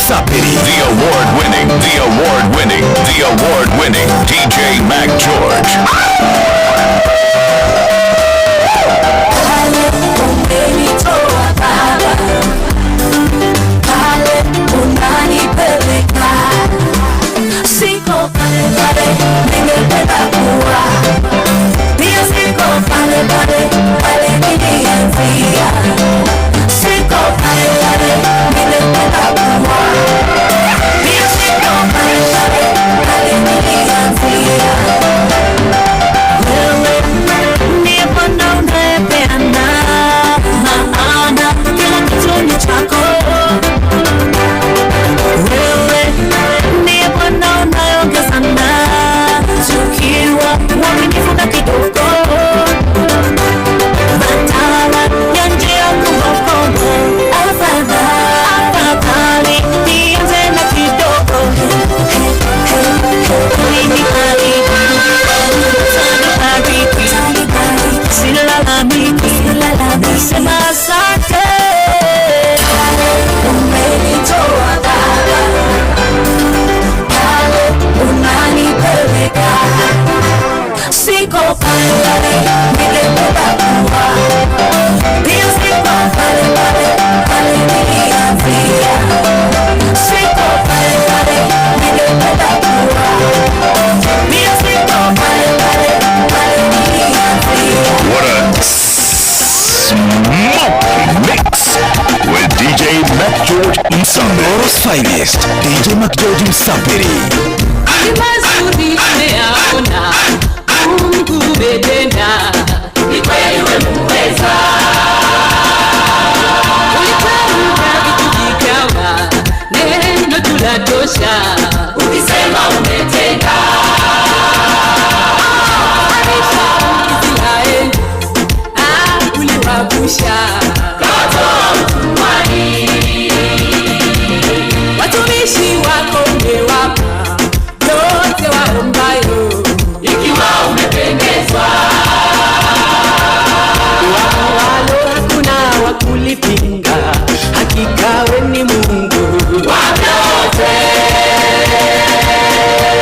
Msapiri. The award-winning, the award-winning, the award-winning DJ Mac George. Pale umenitoa Baba, pale unanipeleka, siko pale pale ningependa kuwa, pia siko pale pale pale nilianzia, siko pale pale ningependa kuwa, pia siko pale pale pale nilianzia. Wewe ndiye Bwana unayepeana, maana kila kitu ni chako. Wewe ndiye Bwana unayeongezana, tukiwa waaminifu na kidogo. Badala ya njia kuokoa, afadhali nianze na kidogo. Ulinibariki, utanibariki, silalamiki, nasema asante. Umenitoa Baba, pale unanipeleka, siko pale pale nilipenda kuwa, pia siko pale pale pale nilianzia, siko pale pale nilipenda kuwa, pia siko pale pale pale nilianzia. What a smoky mix with DJ Mac George Msapiri. Moro's finest, DJ Mac George Msapiri. Ni mazuri tumeyaona, Mungu umetenda, ni kweli wewe muweza. Ulitamka vitu vikawa, neno tu latosha, ukisema umetenda. Israeli, ah, uliwavusha kawatoa utumwani. Watumishi wako umewapa yote waombayo, ikiwa umependezwa. Walo hakuna wa kulipinga, hakika we ni Mungu wa vyote.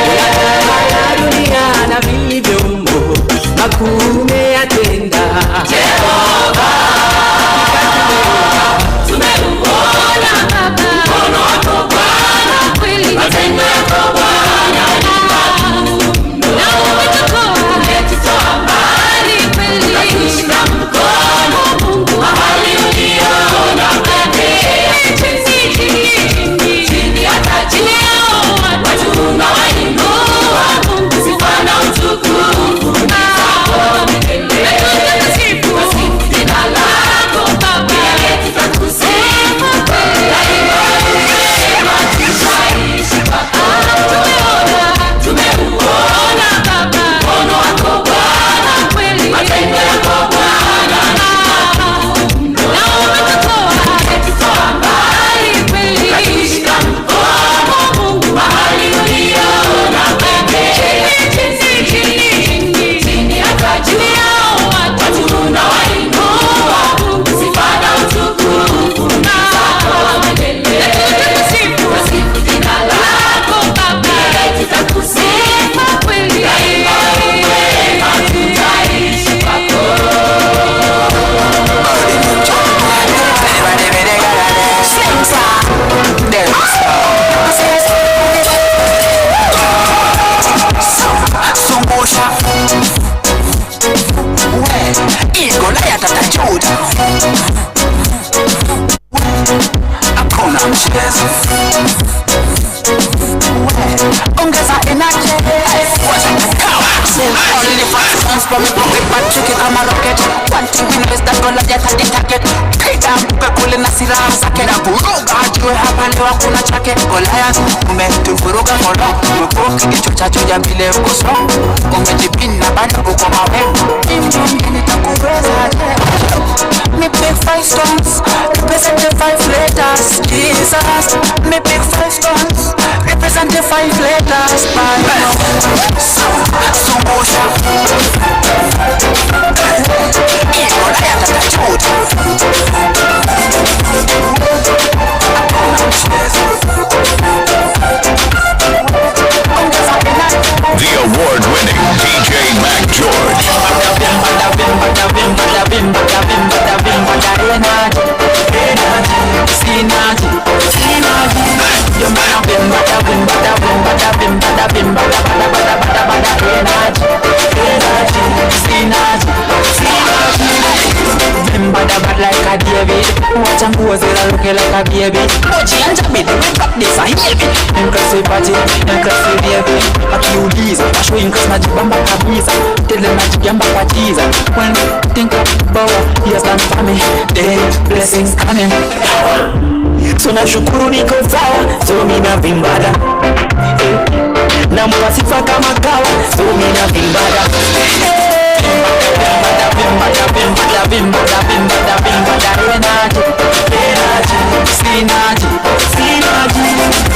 Unatawala dunia na vilivyomo, makuu umeyatenda. Jehova, tumeuona mkono wako Bwana, matendo yako Bwana ni makuu mno. Umetutoa mbali, ukatushika mkono, mahali uliona pekee. Chini hata juu, watu unawainua, sifa na utukufu ni zako milele. Twasifu jina lako milele, tutakusifu daima, wema tutaishi kwako. Tumeuona mkono wako Bwana, matendo yako Bwana ni makuu mno. Umetutoa mbali, ukatushika mkono, mahali uliona pekee. Chini hata juu, watu unawainua, sifa na utukufu ni zako milele. Twasifu jina lako milele, tutakusifu daima, wema tutaishi kwako. Zungusha we Goliath atajuda, hakuna mchezo we, ongeza energy. Only five songs from me pocket, but tricky kama rocket. One thing we know is that Goliath had the target. Peter mpe kule na silaha zake na kuruga, ajue hapa leo hakuna chake. Goliath umetuvuruga for long, umekuwa kichwa cha juu vile uko strong, umejipinda bado uko mawema. Mimi nitakuweza. Me pick five stones, represent the five letters. Jesus, me pick five stones, represent the five letters. Zungusha Goliath atajuta, hakuna mchezo. Watch and go zero look like a baby. Mochi and Jabi, we got this a heavy. Impressive party, impressive baby. Akiuliza, show impress najibamba kabisa. Tell them najigamba kwa Jesus. When think about what he has done for me, the blessings coming. So nashukuru niko sawa, so mina vimbada nampa sifa kama kawa, so mina vimbada Vimbada, vimbada, vimbada, vimbada, vimbada, energy, energy, synergy, synergy.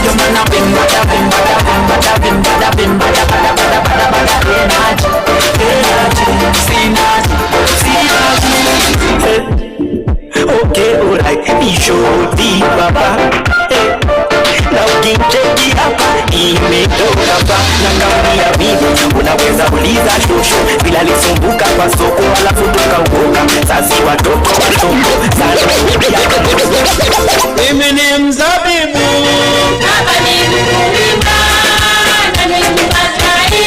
Your man a vimbada, vimbada, vimbada, vimbada, vimbada, bada, bada, bada, bada, energy, energy, synergy, synergy. Okay, alright, nishodi baba hey. Na ukicheki hapa imetoka pa na kauli ya bibi, unaweza uliza shosho bila lisumbuka kwa soko, alafu tukaukoka sasi watoto wasoko sana. Mimi ni mzabibu, Baba ni mkulima na ni mmasai,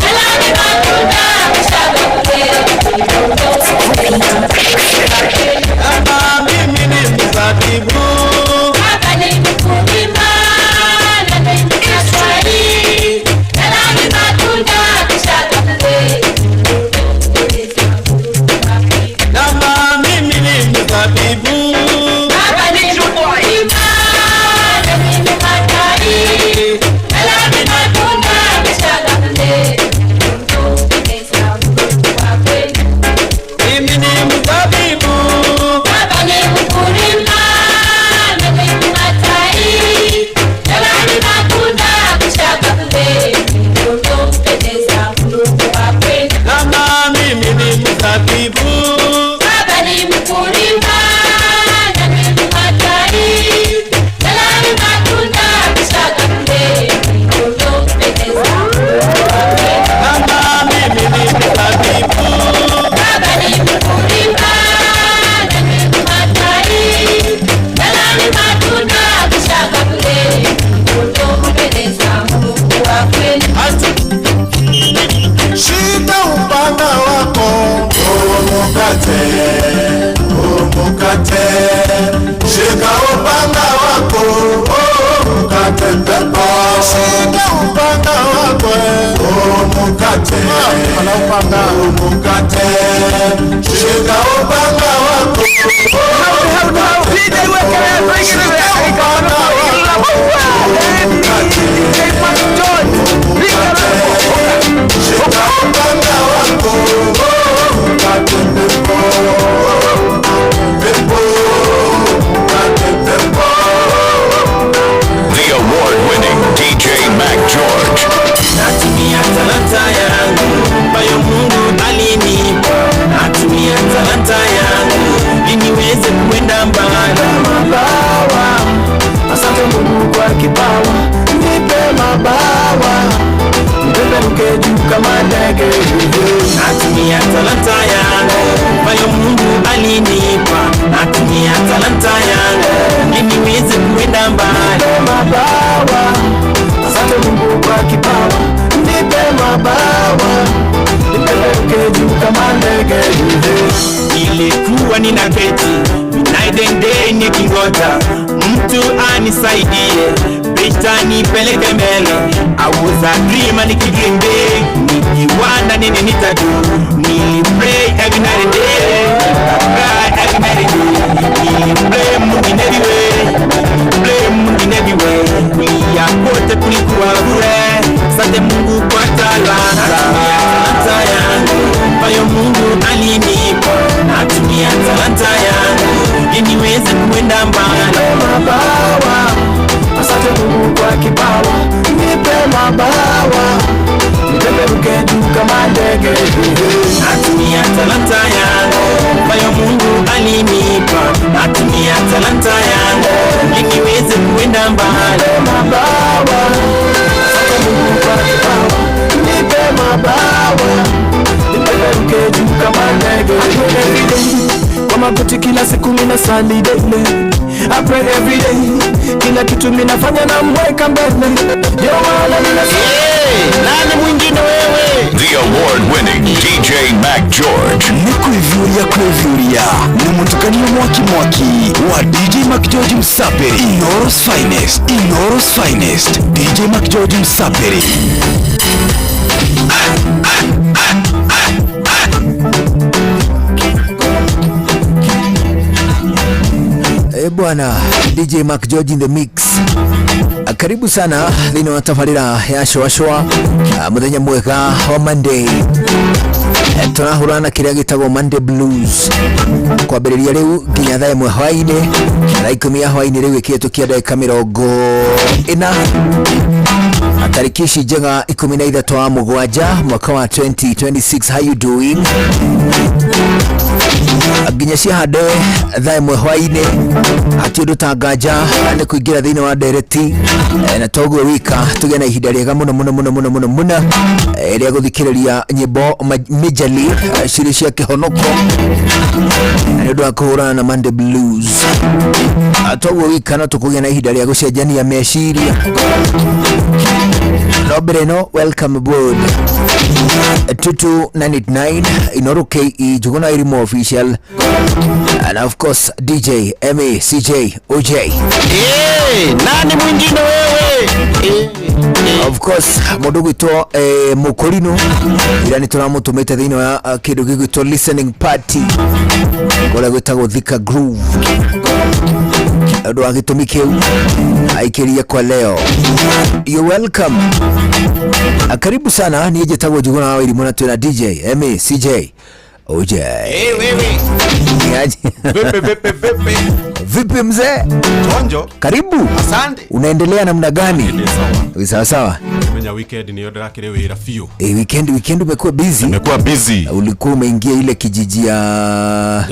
nalani matunda Baba mimi ni mzabibu, Baba ni mkulima na ni mmasai, nalani matunda Baba mimi ni mzabibu, Baba ni mkulima na ni mmasai, nalani matunda. Mimi ni mzabibu, Baba ni mkulima na ni mmasai, nalani matunda. Baba mimi ni mzabibu, Baba ni mkulima na ni mmasai, nalani matunda. Baba mimi ni mzabibu, Baba ni mkulima na ni mmasai, nalani matunda. Shika upanga wako umukate, umukate. Shika upanga wako umukate pepo. Shika upanga wako umukate, umukate. Shika upanga wako umukate. Shika upanga wako umukate, umukate. Shika upanga wako umukate pepo, pepo, umukate pepo. The award-winning DJ Mac George. Natumia talanta yangu ambayo Mungu alinipa, natumia talanta yangu ili niweze kuenda mbali. Mabawa, asante Mungu kwa kipawa, nipe mabawa, nipeperuke juu kama ndege. Natumia talanta yangu ambayo Mungu alinipa, natumia talanta yangu ili niweze kuenda mbali. Mabawa, asante Mungu kwa kipawa, nipe mabawa, nipeperuke juu kama ndege. Nilikuwa nina keti night and day nikingoja mtu anisaidie picha nipeleke mbele. I was a dreamer nikidream big, nikiwanda nini nitadu. Nilipray every night and day, nikacry every night and day. Nilipray Mungu in every way, nilipray Mungu in every way. Kulia kote kulikuwa bure, asante Mungu kwa talanta. Talanta yangu ambayo Mungu alinipa, natumia talanta yangu ili niweze kuenda mbali. Mabawa, asante Mungu kwa kipawa, nipe mabawa, nipeperuke juu kama ndege. Natumia talanta yangu ambayo Mungu alinipa, natumia talanta yangu ili niweze kuenda mbali. Mabawa, asante Mungu kwa kipawa, nipe mabawa, nipeperuke juu kama ndege. Kwa magoti kila siku mina sali daily. I pray every day, kila kitu minafanya na mweka mbele, ndio maana ninasema Nani mwingine wewe? The award-winning DJ Mac George. Nĩ kwĩviũria kwĩviũria nĩ mũtukanio mwaki mwaki wa DJ Mac George Msaperi. Inooro's finest, Inooro's finest, DJ Mac George Msaperi. E bwana DJ Mark George in the mix. Karibu sana thĩinĩ wa tabarĩra ya shwashwa, mũthenya mwega wa Monday. Tũrahũrana na kĩrĩa gĩtagwo Monday Blues kwambĩrĩria rĩu nginya thaa 1 hwaĩ-inĩ, thaa 10 ya hwaĩ-inĩ rĩu ĩkĩhetũkia ndagĩka 40, tarĩki ici njega 13 wa mũgwanja mwaka wa 2026. How you doing? Nginya ciahande thaa 1 hwaĩ-inĩ hatirĩ ũndũ ta nganja nĩ kũingĩra thĩinĩ wa ndereti, na toguo wika tũgĩe na ihinda rĩega mũno mũno mũno mũno mũno mũno, rĩa gũthikĩrĩria nyĩmbo majorly, cirĩ cia kĩhonoko na nĩ ũndũ wa kũhũrana na Monday Blues. Toguo wika no tũkũgĩa na ihinda rĩa gũcenjania meciria. No mbere ĩno, welcome aboard 22989 Inooro KE Njuguna Irimo official and of course DJ MA CJ OJ. Eh, nani mwingine wewe? Of course mũndũ gwitwo mũkũrinũ ira nĩ tũramũtũmĩte thĩinĩ wa kĩndũ gĩgwĩtwo listening party kũrĩa gwĩtagwo Thika Groove. Ũndũ wa gĩtũmi kĩu aikĩrie kwa leo. You welcome. Karibu sana, niĩ njĩtagwo Njuguna wa Wairimu na twĩna DJ MA CJ OJ. Eh, wewe. Niaje? Vipi vipi vipi? Vipi mzee? Chonjo. Karibu. Asante. Unaendelea namna gani? Sawa sawa. Menya weekend niyo ndirakire wira biũ. Weekend umekuwa busy. Nimekuwa busy. Ulikuwa umeingia ile kijiji ya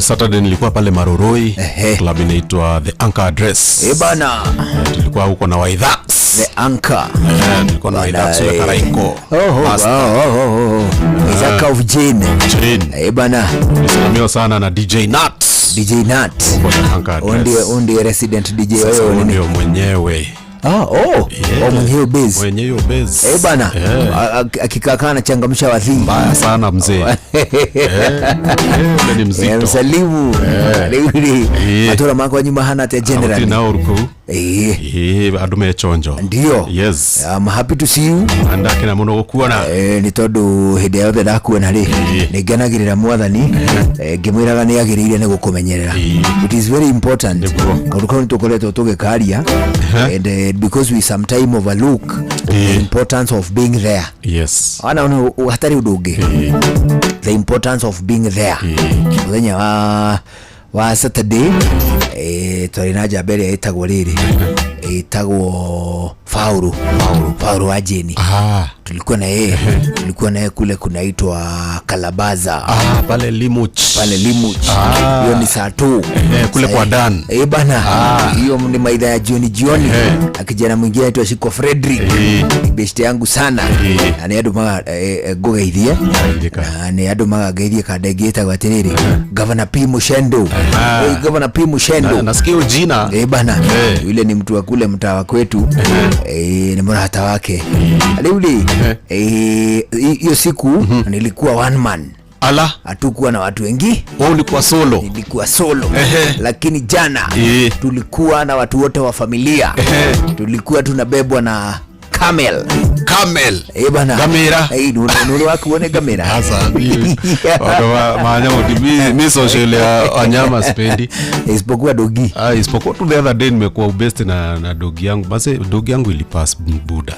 Saturday nilikuwa pale Maroroi, Ehe. club inaitwa The Anchor Address. Eh bana, Tulikuwa huko na Waidhax. The Anchor. Tulikuwa na Bana, Waidhax yule Karaiko. Oh, oh, Master. oh, oh, oh. Isaac of Jane. Jane. Bana, Tulisalimiwa sana na DJ Nat. DJ Nat. Huko The Anchor Address. Ndiye resident DJ Sasa wewe huyo nini? ndio mwenyewe. Ah, oh. Yeah. Oh, mwenyewe base. Mwenye hiyo base. Eh bana, Yeah. Akikaa anachangamsha wadhi. Mbaya sana mzee. Ule ni mzito. Msalimu. Rĩu Eh. matũra makwa nyuma hana atĩa Hakutirĩ generally. na ũrukũ. Andũ mechonjo. Ndio. Yes. I'm happy to see you. Na ndakena mũno gũkuona. Nĩ tondũ hĩndĩ yothe ndakuona rĩ nĩ ngenagĩrĩra mwathani, ngĩmwĩraga nĩ agĩrĩire nĩ gũkũmenyerera. It is very important. Nĩguo. Kaũndũ kau nĩ tũkoretwo tũgĩkaria and because we sometime overlook the importance of being there. Yes. Ona hatarĩ ũndũ ũngĩ, the importance of being there. Mũthenya wa Saturday, twarĩ na njamba ĩrĩa ĩtagwo rĩrĩ ĩtagwo Faulu wa Jeni. Tulikuwa na yeye, tulikuwa na yeye kule kunaitwa Kalabaza. Pale Limuch. Pale Limuch. Hiyo ni saa 2. Kule kwa Dan. Bana. Hiyo ni maidha ya jioni jioni. Na kijana mwingine anaitwa Shiko Frederick. Best yangu sana. Na nĩ andũ maga ngũgeithie. Na nĩ andũ magangeithie kanda ĩngĩ ĩtagwo atĩrĩrĩ, Governor P Mushendo. Governor P Mushendo. Nasikia hiyo jina. Bana. Yule ni mtu wa kule mtaa wa kwetu. Ni mrata wake. Rĩu rĩ, hiyo siku nilikuwa one man. Ala. Hatukuwa na watu wengi. Wewe ulikuwa solo. Nilikuwa solo. Lakini jana tulikuwa na watu wote wa familia. Tulikuwa tunabebwa na camel. Camel. Bana. Ngamĩra. Nuru waku wone ngamĩra. Sasa, watu wa wanyama, mi social ya wanyama sipendi. Isipokuwa dogi. Isipokuwa tu the other day nimekuwa ubest na dogi yangu. Basi dogi yangu ilipass Buda.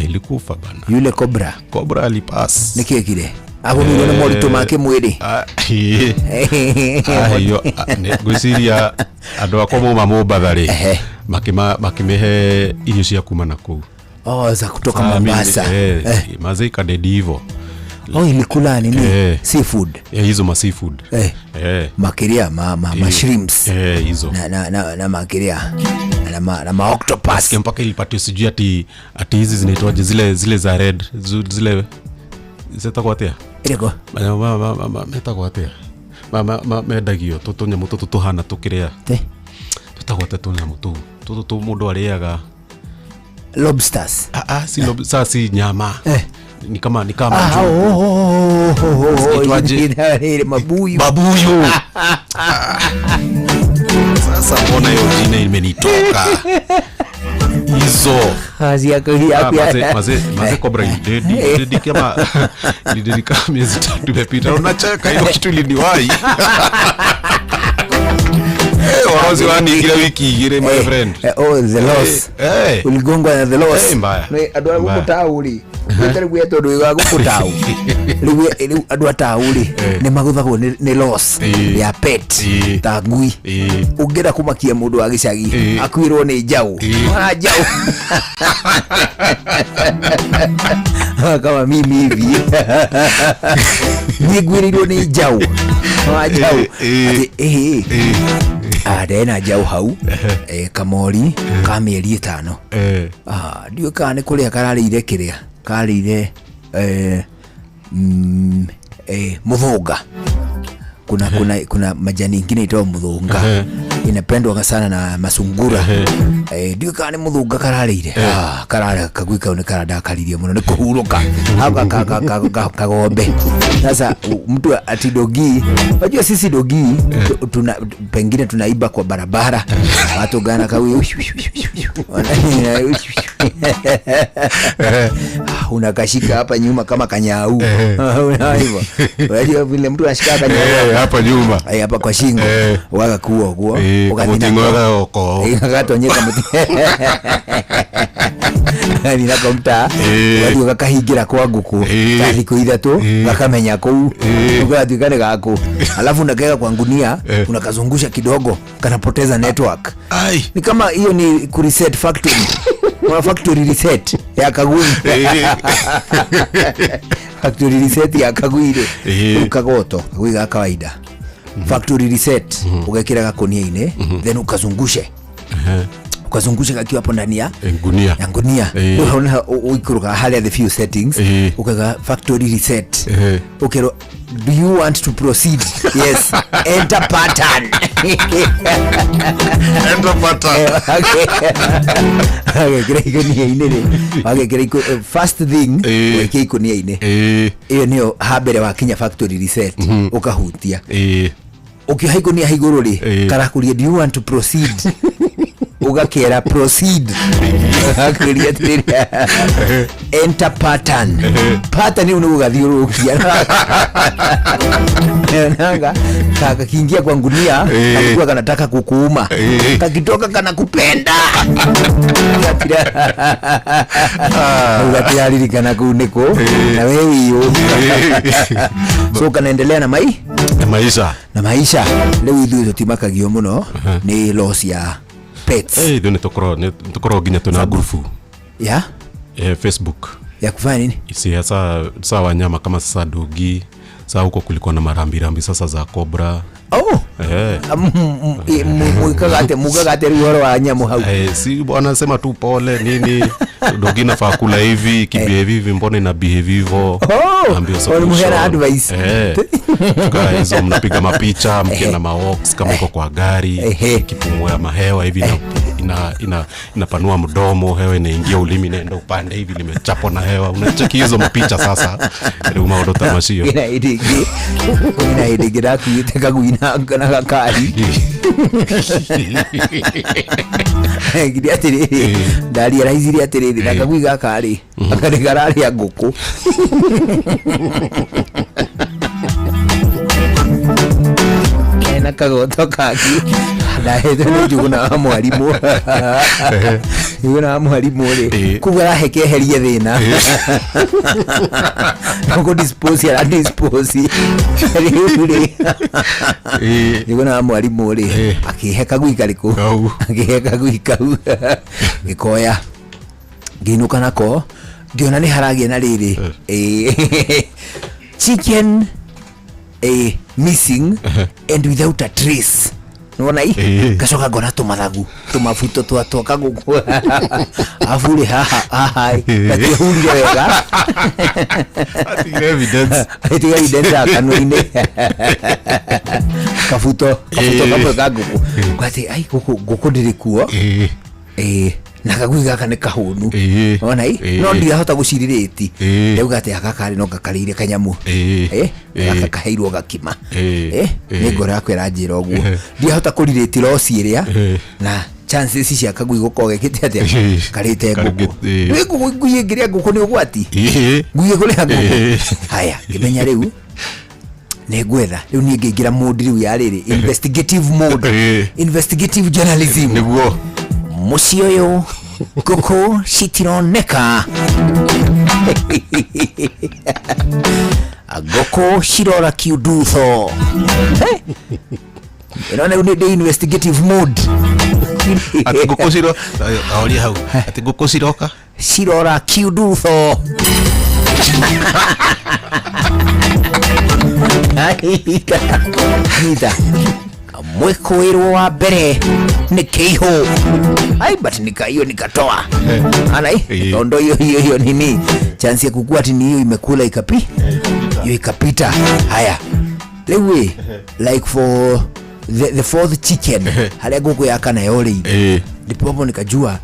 Ilikufa bana. Yule cobra. Cobra alipass. Nĩ kĩĩ kile? Agũmĩirwo nĩ moritũ make mwĩrĩ. Hiyo, ngwĩciria andũ akwa mauma Mombatha rĩ, makĩmĩhe irio cia kuma na kũu. Oh, za kutoka Mombasa. Mazee ikadedi hivo. Oh, ilikula nini? Seafood. Hizo ma seafood. Makiria, ma shrimps. Hizo. Na makiria. Na ma octopus. Sikia mpaka ilipatiwa sijui ati hizi zinaitwaje zile za red, zile zetagwo atia? Irĩkũ? Metagwo atia? Mendagio tũnyamũ tũtũ tũhana tũkĩrĩa. Te? Tũtagwo atĩa tũnyamũ tũu tũtũ tũ mũndũ arĩaga? Lobsters. Ah, ah, si saa si nyama. Eh. Ni kama Ah, njugu. oh, Zinaitwaje? ile mabuyu. Mabuyu. Ah. Sasa mbona hiyo jina imenitoka hizo? Kazi yako hii Ah, hapo. maze cobra ilidedi, ilidedi kama miezi 3 imepita. Unacheka, hiyo kitu iliniwahi. Eh, warozi waniigire wiki 2, my friend. Oh, the loss. Eh, eh. Uligongwa na the loss. Eh, mbaya. Nĩ andũ a gũkũ Mbaya. taũri rĩu tondũ wĩ wa gũkũ tau rĩu andũ a taũri nĩ magũthagwo nĩ loss ya pet ta ngui. Ũngĩenda kũmakia mũndũ wa gĩcagi akuĩrwo nĩ njaũ. Ah, njaũ kama mimi hivi niĩ nguĩrĩirwo nĩ njaũ. Ah, njaũ. Atĩ ĩhĩ. Ah, ndena njaũ hau, kamori ka mĩeri 5. Ah, ndiũĩ kana nĩ kũrĩa kararĩire kĩrĩa karĩire, mũthũnga. Kuna majani ingine itawa mũthũnga, inapendwa sana na masungura. Ndiũĩ kana nĩ mũthũnga kararĩire. Ah, karara kagui kau nĩ karandakaririe mũno nĩ kũhurũka hau kagombe. Sasa mtu ati dogi, unajua sisi dogi tuna pengine tunaiba kwa barabara, watu gana kawi unakashika hapa nyuma kama kanyau. Unaona hivyo, unajua vile mtu anashika kanyau Eh, hapa nyuma. Eh, hapa kwa shingo wagakuo guo. Kamutingo gagoko. Gatonyeka nako mtaa, ũgathiĩ ũgakahingĩra kwa ngũkũ ta thikũ 3, gakamenya kũu ũgatuĩka nĩ gaku, alafu unakaweka kwa ngunia, unakazungusha kidogo, kanapoteza network. Ai. Ni kama hiyo ni kureset factory. Kuna factory reset ya kagui, factory reset ya kagui rĩ. Rĩu kagoto kagui ga kawaida, factory reset, ũgekĩra gakonia-inĩ, then ukazungushe, ukazungushe kakiwa hapo ndani ya ngunia. Ya ngunia. Rĩu hau nĩho ũikũrũkaga harĩa the few settings, ukaga factory reset, ũkerwo, "Do you want to proceed?" "Yes." "Enter pattern." Enter pattern. Agekĩra ikũnia-inĩ rĩ, wagekĩra first thing wekĩa ikũnia-inĩ ĩyo nĩyo hambere wakinya factory reset, ũkahutia ũkĩoha ikũnia igũrũ rĩ, karakũria, "Do you want to proceed?" Ũgakera, "Proceed." Akĩria atĩrĩrĩ, "Enter pattern." Pattern ĩyo nĩ gũgathiũrũrũkia nanga kakiingia kwa ngunia, kalikuwa kanataka kukuuma, kakitoka kanakupenda. Gatiraririkana kuu nĩkũ na we wiyũ, so kanaendelea na mai Na maisha. Na maisha. Rĩu ithuĩ tũtimakagio mũno nĩ loss ya pets. Eh, ithuĩ nĩ tũkoragwo nginya twĩna ngurubu ya Facebook. Ya kufanya nini? Si saa wanyama kama sasa dogi, saa huko kulikuwa na marambirambi sasa za cobra. Oh. Eh. Mwikaga atĩa, mugaga atĩa rĩu ũhoro wa nyamũ hau? Eh, si wanasema tu pole nini, dogi nafaa kula hivi, kibehave hivi, mbona ina behave hivo? Oh, Ambia solution. walimuheana advice. Eh, kaa hizo mnapiga mapicha mkienda mawalks, kama uko kwa gari kipumua mahewa hivi inapanua mdomo, hewa inaingia ulimi, inaenda upande hivi, limechapwa na hewa, unacheki hizo mapicha. Sasa rĩu maũndũ ta macio. Kwĩna hĩndĩ ĩngĩ ndakuĩte kagui na gakari ngire atĩrĩrĩ, ndariaraicirie atĩrĩrĩ, na kagui gaka rĩ, aka nĩ kararĩa ngũkũ. Kena kagoto kangĩ ndahetwo nĩ Njuguna wa mwarimũ, Njuguna wa mwarimũ rĩ, koguo arahe keherie thĩna no dispose ara dispose. Rĩu rĩ, Njuguna wa mwarimũ rĩ, akĩhe kagui karĩkũ, akĩhe kagui kau, gĩkoya ngĩinũka nako, ngĩona nĩ haragĩa na rĩrĩ, chicken missing and without a trace. Nona i ngacoka ngona tũmathagu tũmabuto twa kagũkũ, abu rĩ haha haha gatiahurire wega. Atigire evidence. Atiga evidence ya kanua-inĩ. Kabuto kabuto Ĩĩ. kamwe ka ngũkũ kwati ai ngũkũ ngũkũ ndĩrĩ kuo. Ĩĩ. Ĩĩ, na kagui gaka nĩ kahũnu. Ĩĩ. Ona i Ĩĩ. no ndirahota gũcirirĩti. Ĩĩ. Ndauga atĩ aka karĩ no ngakarĩire kanyamũ. Ĩĩ. Eh, Ĩĩ. gaka kaheirwo gakima. Ĩĩ. Eh, nĩ Ĩĩ. ngoro yakwa ĩranjĩra ũguo. Ĩĩ. Ndirahota kũrirĩti loss ĩrĩa Ĩĩ. na chances cia kagui gũkorwo gekĩte atĩa? Ĩĩ. Karĩte ngũkũ. Karĩte- ĩĩ. Nĩ ngũkũ, ngui ĩngĩrĩa ngũkũ nĩ ũgwati. Ĩĩ. Ngui ĩkũrĩa ngũkũ. Ĩĩ. Haya, ngĩmenya rĩu nĩ ngwetha rĩu niĩ ngĩingĩra mode rĩu ya rĩrĩ investigative mode. Ĩĩ. Investigative journalism. Nĩguo. Mũciĩ ũyũ ngũkũ citironeka, ngũkũ cirora kiundutho. Ĩno rĩu nĩ ndĩ investigative mode. Atĩ ngũkũ ciro aoria hau atĩ ngũkũ ciroka Cirora kiundutho. Nyita nyita mwĩkũĩrwo wa mbere nĩ kĩihũ. Ai, but nika hiyo nikatoa ana Eh. tondo hiyo hiyo hiyo nini chance ya kukua ati ni hiyo imekula ikapi hiyo ikapita. Haya, rĩu ĩ like for the fourth chicken harĩa ngũkũ ya kana yorĩire, Ĩĩ. ndipo hapo nikajua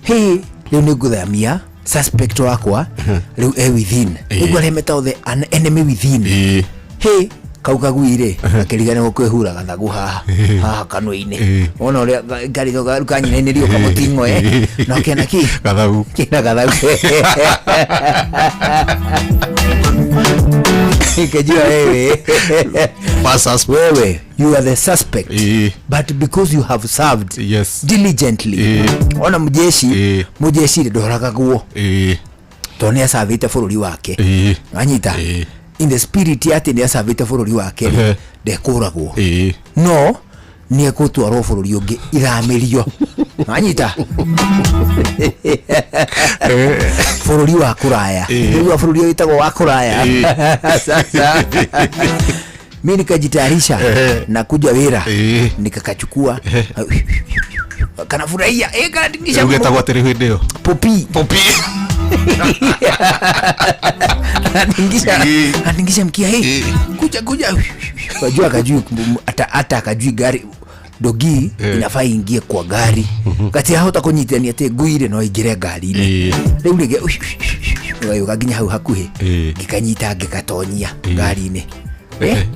hey, rĩu nĩ ngũthamia suspect wakwa rĩu e within. Nĩguo arĩa metagwo the an enemy within. Ĩĩ. Hĩ, kau kagui-rĩ gakĩriganĩrwo kwĩhura gathagu haha haha kanua-inĩ. Ĩĩ. Wona ũrĩa ngari kanyinainĩrio kamũting'oe no kena kĩ Gathagu. Kena gathagu. Nikajua wewe First wewe you are the suspect. Ĩĩ. But because you have served Yes. diligently. Ĩĩ. Ona mũjeshi Ĩĩ. mũjeshi rĩ ndoragagwo Ĩĩ. tondũ nĩ acavĩte bũrũri wake. Ĩĩ. Wanyita? Ĩĩ. In the spirit atĩ nĩ acavĩte bũrũri wake rĩ, Ehe. ndekũragwo. Ĩĩ. No nĩ egũtwarwo bũrũri ũngĩ ithamĩrio, wanyita, bũrũri wa kũraya. Ĩĩ. Rĩu wa bũrũri ũyũ wĩtagwo wa kũraya. Ĩĩ. Sasa mi nikajitayarisha na kuja wĩra. Ĩĩ. Nikakachukua, kanafurahia, eh, kanatingisha. Rĩu getagwo atĩrĩ hĩndĩ ĩyo? Popi. Popi. Anatingisha. Ĩĩ. Anatingisha mkia, hey, Ĩĩ. kuja kuja. Wajua akajui hata hata akajui gari dogi Eh. inafaa ingie kwa gari kati ahota kũnyitithania atĩ ngui rĩ no ingĩre ngari-inĩ. Ĩĩ. Rĩu rĩngĩ gagĩũka nginya hau hakuhĩ. Ĩĩ. Ngĩkanyita ngĩgatonyia Ĩĩ. ngari-inĩ. Eh?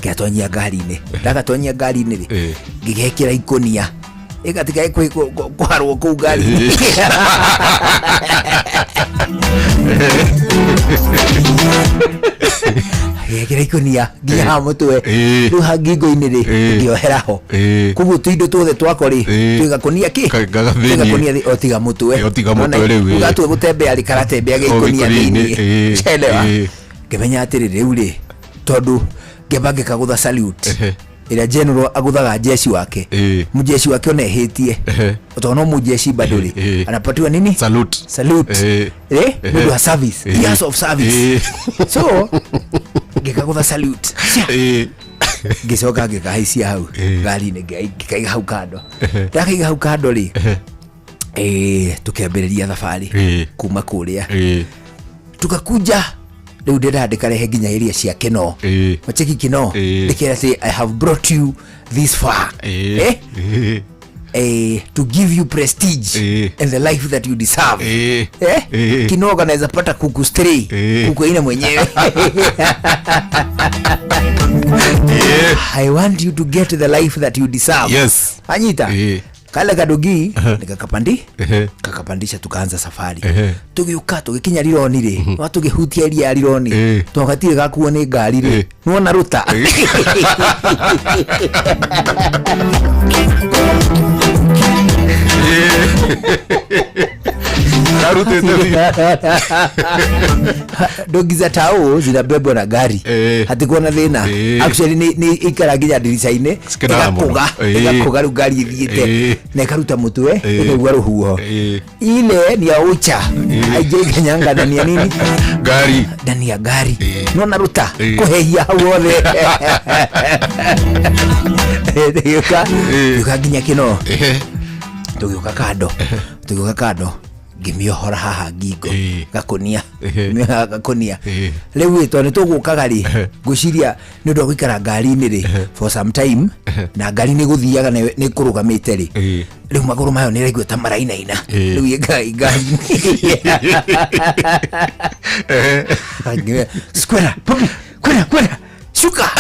Ngĩgatonyia ngari-inĩ, ndagatonyia ngari-inĩ rĩ, Ĩĩ. ngĩgekĩra ikũnia ĩgatikae kũharwo kũu ngari-inĩ. Ngĩgekĩra ikũnia nginya ha mũtwe. Ĩĩ. Rĩu ha ngingo-inĩ rĩ, Ĩĩ. ngĩohera ho. Ĩĩ. Koguo tũindo tuothe twako rĩ, Ĩĩ. twĩ gakonia kĩ Gaga twĩ thĩiniĩ. gakonia o tiga mũtwe. Ĩ, o tiga mũtwe Nona, rĩu, ĩĩ. ũgatua gũtembea rĩ, karatembea O gĩikũnia gĩkũnia-inĩ, thĩiniĩ. ĩĩ, Chelewa. ĩĩ. Ngĩmenya atĩrĩ rĩu rĩ, tondũ ngĩamba ngĩkagũtha salute Ehe. ĩrĩa general agũthaga jeshi wake. Ĩĩ. Mjeshi wake ona ehĩtie, Ehe. tondũ no mũjeshi bado rĩ, Ĩĩ. anapatiwa nini? Salute. Salute. Ĩĩ. Eh, Ehe. nĩ ũndũ wa service. Ĩĩ. Years of service. Ĩĩ. So ngĩkagũtha salute. Cia. Ĩĩ. Ngĩcoka ngĩkahaicia hau Ĩĩ. ngari-inĩ, ngĩkaiga hau kando. Ndakaiga hau kando rĩ, tũkĩambĩrĩria thabarĩ Ĩĩ. kuma kũrĩa. Ĩĩ. Tukakuja rĩu ndĩrenda ndĩkarehe nginya area cia Kino. Ĩĩ. Macheki Kino. Ĩĩ. Ndĩkera atĩ I have brought you this far, Ĩĩ. eh? Ĩĩ. Eh, to give you prestige Ĩĩ. and the life that you deserve. Ĩĩ. Eh? Ĩĩ. Kino kanaweza pata kuku stray. Ĩĩ. Kuku aina mwenyewe. I want you to get the life that you deserve. Yes. Anyita. Ĩĩ. Kale kadogi nikakapandi Ehe. kakapandisha, tukaanza safari. Ehe. Tũgĩũka tũgĩkinya rironi rĩ, no tũgĩhutia iria ya rironi, Ĩĩ. tondũ gatirĩ gakuo nĩ ngari rĩ. Ĩĩ. Nĩwona rũta. Karutĩte biũ. Dogi za tao zinabebwa na gari. Eh. Hatikuwa na thĩna. Eh. Actually nĩ ikara nginya ndirica-inĩ. Cikenaga mũno. Ĩgakũga. Eh. Ĩgakũga rĩu ngari ĩthiĩte Eh. na ĩkaruta mũtwe. Eh. Ĩkaigua rũhuho. Eh. Ile ni ya ucha aijaikanyanga ndani ya nini? Ngari. Ndani ya gari. Eh. Nona ruta Eh. kũhehia hau hothe. Tũgĩũka Eh. tũgĩũka nginya kĩno. Ehe. Tũgĩũka kando, tũgĩũka kando, Ngĩmĩohora haha ngingo gakonia gakonia. Rĩu ĩ, tondũ nĩ tũgũkaga rĩ, ngwĩciria nĩ ũndũ wa gũikara ngari-inĩ rĩ for some time, na ngari nĩ gũthiaga nĩ kũrũgamĩte rĩ, rĩu magũrũ mayo nĩ raigua ta marainaina. Rĩu ĩ ngari-inĩ. Square, Poppy, kwenda kwenda, shuka.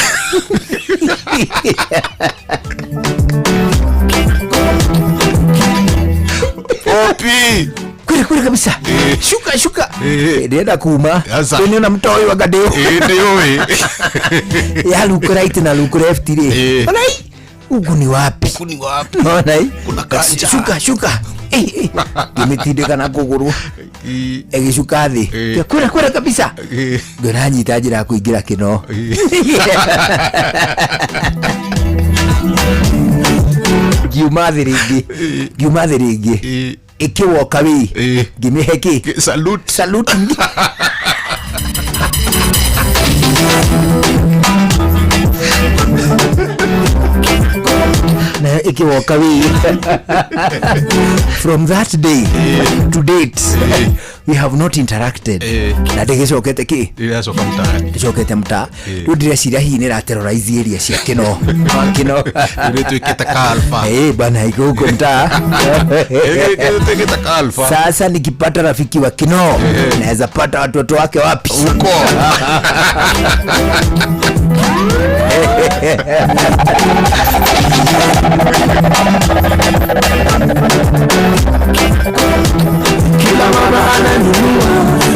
Poppy. Kwenda kwenda kabisa, shuka shuka. Ndĩrenda kuma. Sasa. Niona mtoi wa ngadĩo. Ndĩũĩ. Ya look right na look left rĩ. Ona hii, huku ni wapi? Huku ni wapi? Ona hii. Kuna kanja. Shuka shuka. Ngĩmĩtindĩka na kũgũrũ ĩgĩcuka thĩ. Kwenda kwenda kabisa. Ngĩona nyita njĩra ya kũingĩra kĩno. Ngiuma thĩ rĩngĩ, ngiuma thĩ rĩngĩ, ĩkĩwoka wĩ, ngĩmĩhe kĩ? Salute. Salute. Nayo ĩkĩwoka wĩ. From that day to date we have not interacted, na ndĩgĩcokete kĩ? Ndĩracoka mtaani. Ndĩcokete mtaa. Rĩu ndĩreciria hihi nĩ ĩraterrorize area cia kĩno kĩno. Nĩtuĩkĩte ka alpha. Eh, bana, iko huko mtaa. Nĩtuĩkĩte ka alpha. Sasa nikipata rafiki wa Kinoo, naweza pata watoto wake wapi? Huko. Kila mama ananunua,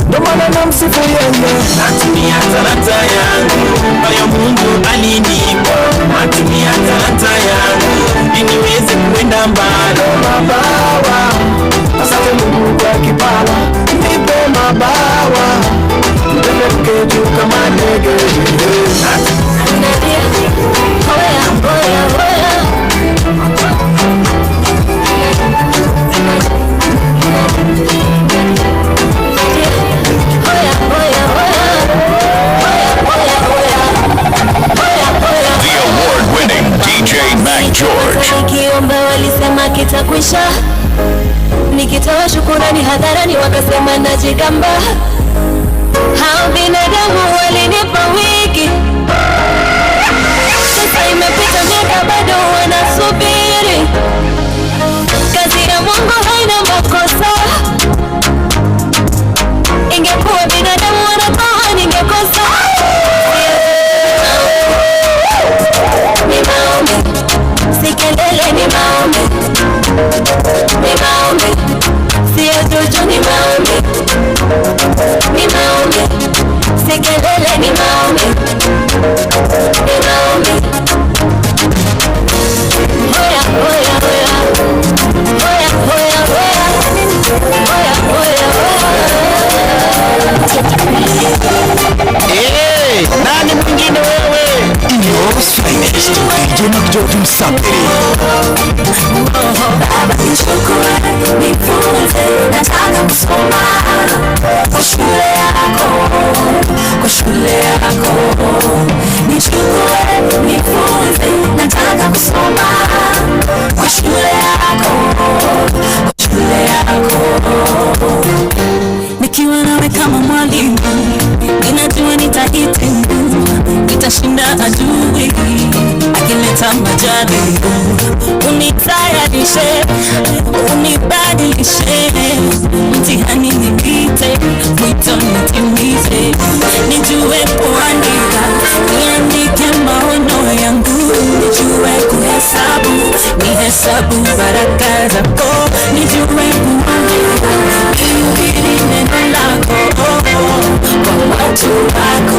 ndo maana namsifu yeye. Natumia talanta yangu ambayo Mungu alinipa, natumia talanta yangu ili niweze kuenda mbali. Mabawa, asante Mungu kwa kipawa, nipe mabawa, nipeperuke juu kama ndege. Oya, oya, oya. Oya, oya, oya. Oya, oya, oya. The award-winning DJ Mac George. Nikiomba walisema kitakwisha, nikitoa shukurani hadharani wakasema najigamba. Hao binadamu walinipa wiki, sasa imepita miaka bado wanasubiri. Kazi ya Mungu haina makosa, ingekuwa binadamu wanatoa ningekosa. Ni maombi, si kelele, ni maombi, ni maombi, sio juju, ni maombi, ni maombi, si kelele, ni maombi, ni maombi. Oya, oya, oya. Oya, oya, oya. Oya, oya, Eh, nani mwingine wewe? Ino's finest DJ Mac George Msaperi. Baba, nichukue, nifunze, nataka kusoma kwa shule yako, kwa shule yako. Nichukue, nifunze, nataka kusoma kwa shule yako, kwa shule yako. Nikiwa nawe kama mwalimu, ninajua nitahitimu, nitashinda adui akileta majaribu. Unitayarishe, unibadilishe, mtihani nipite, mwito nitimize. Nijue kuandika, niandike maono yangu, nijue kuhesabu, nihesabu baraka zako, nijue kuandika, nihubiri neno lako kwa watu wako.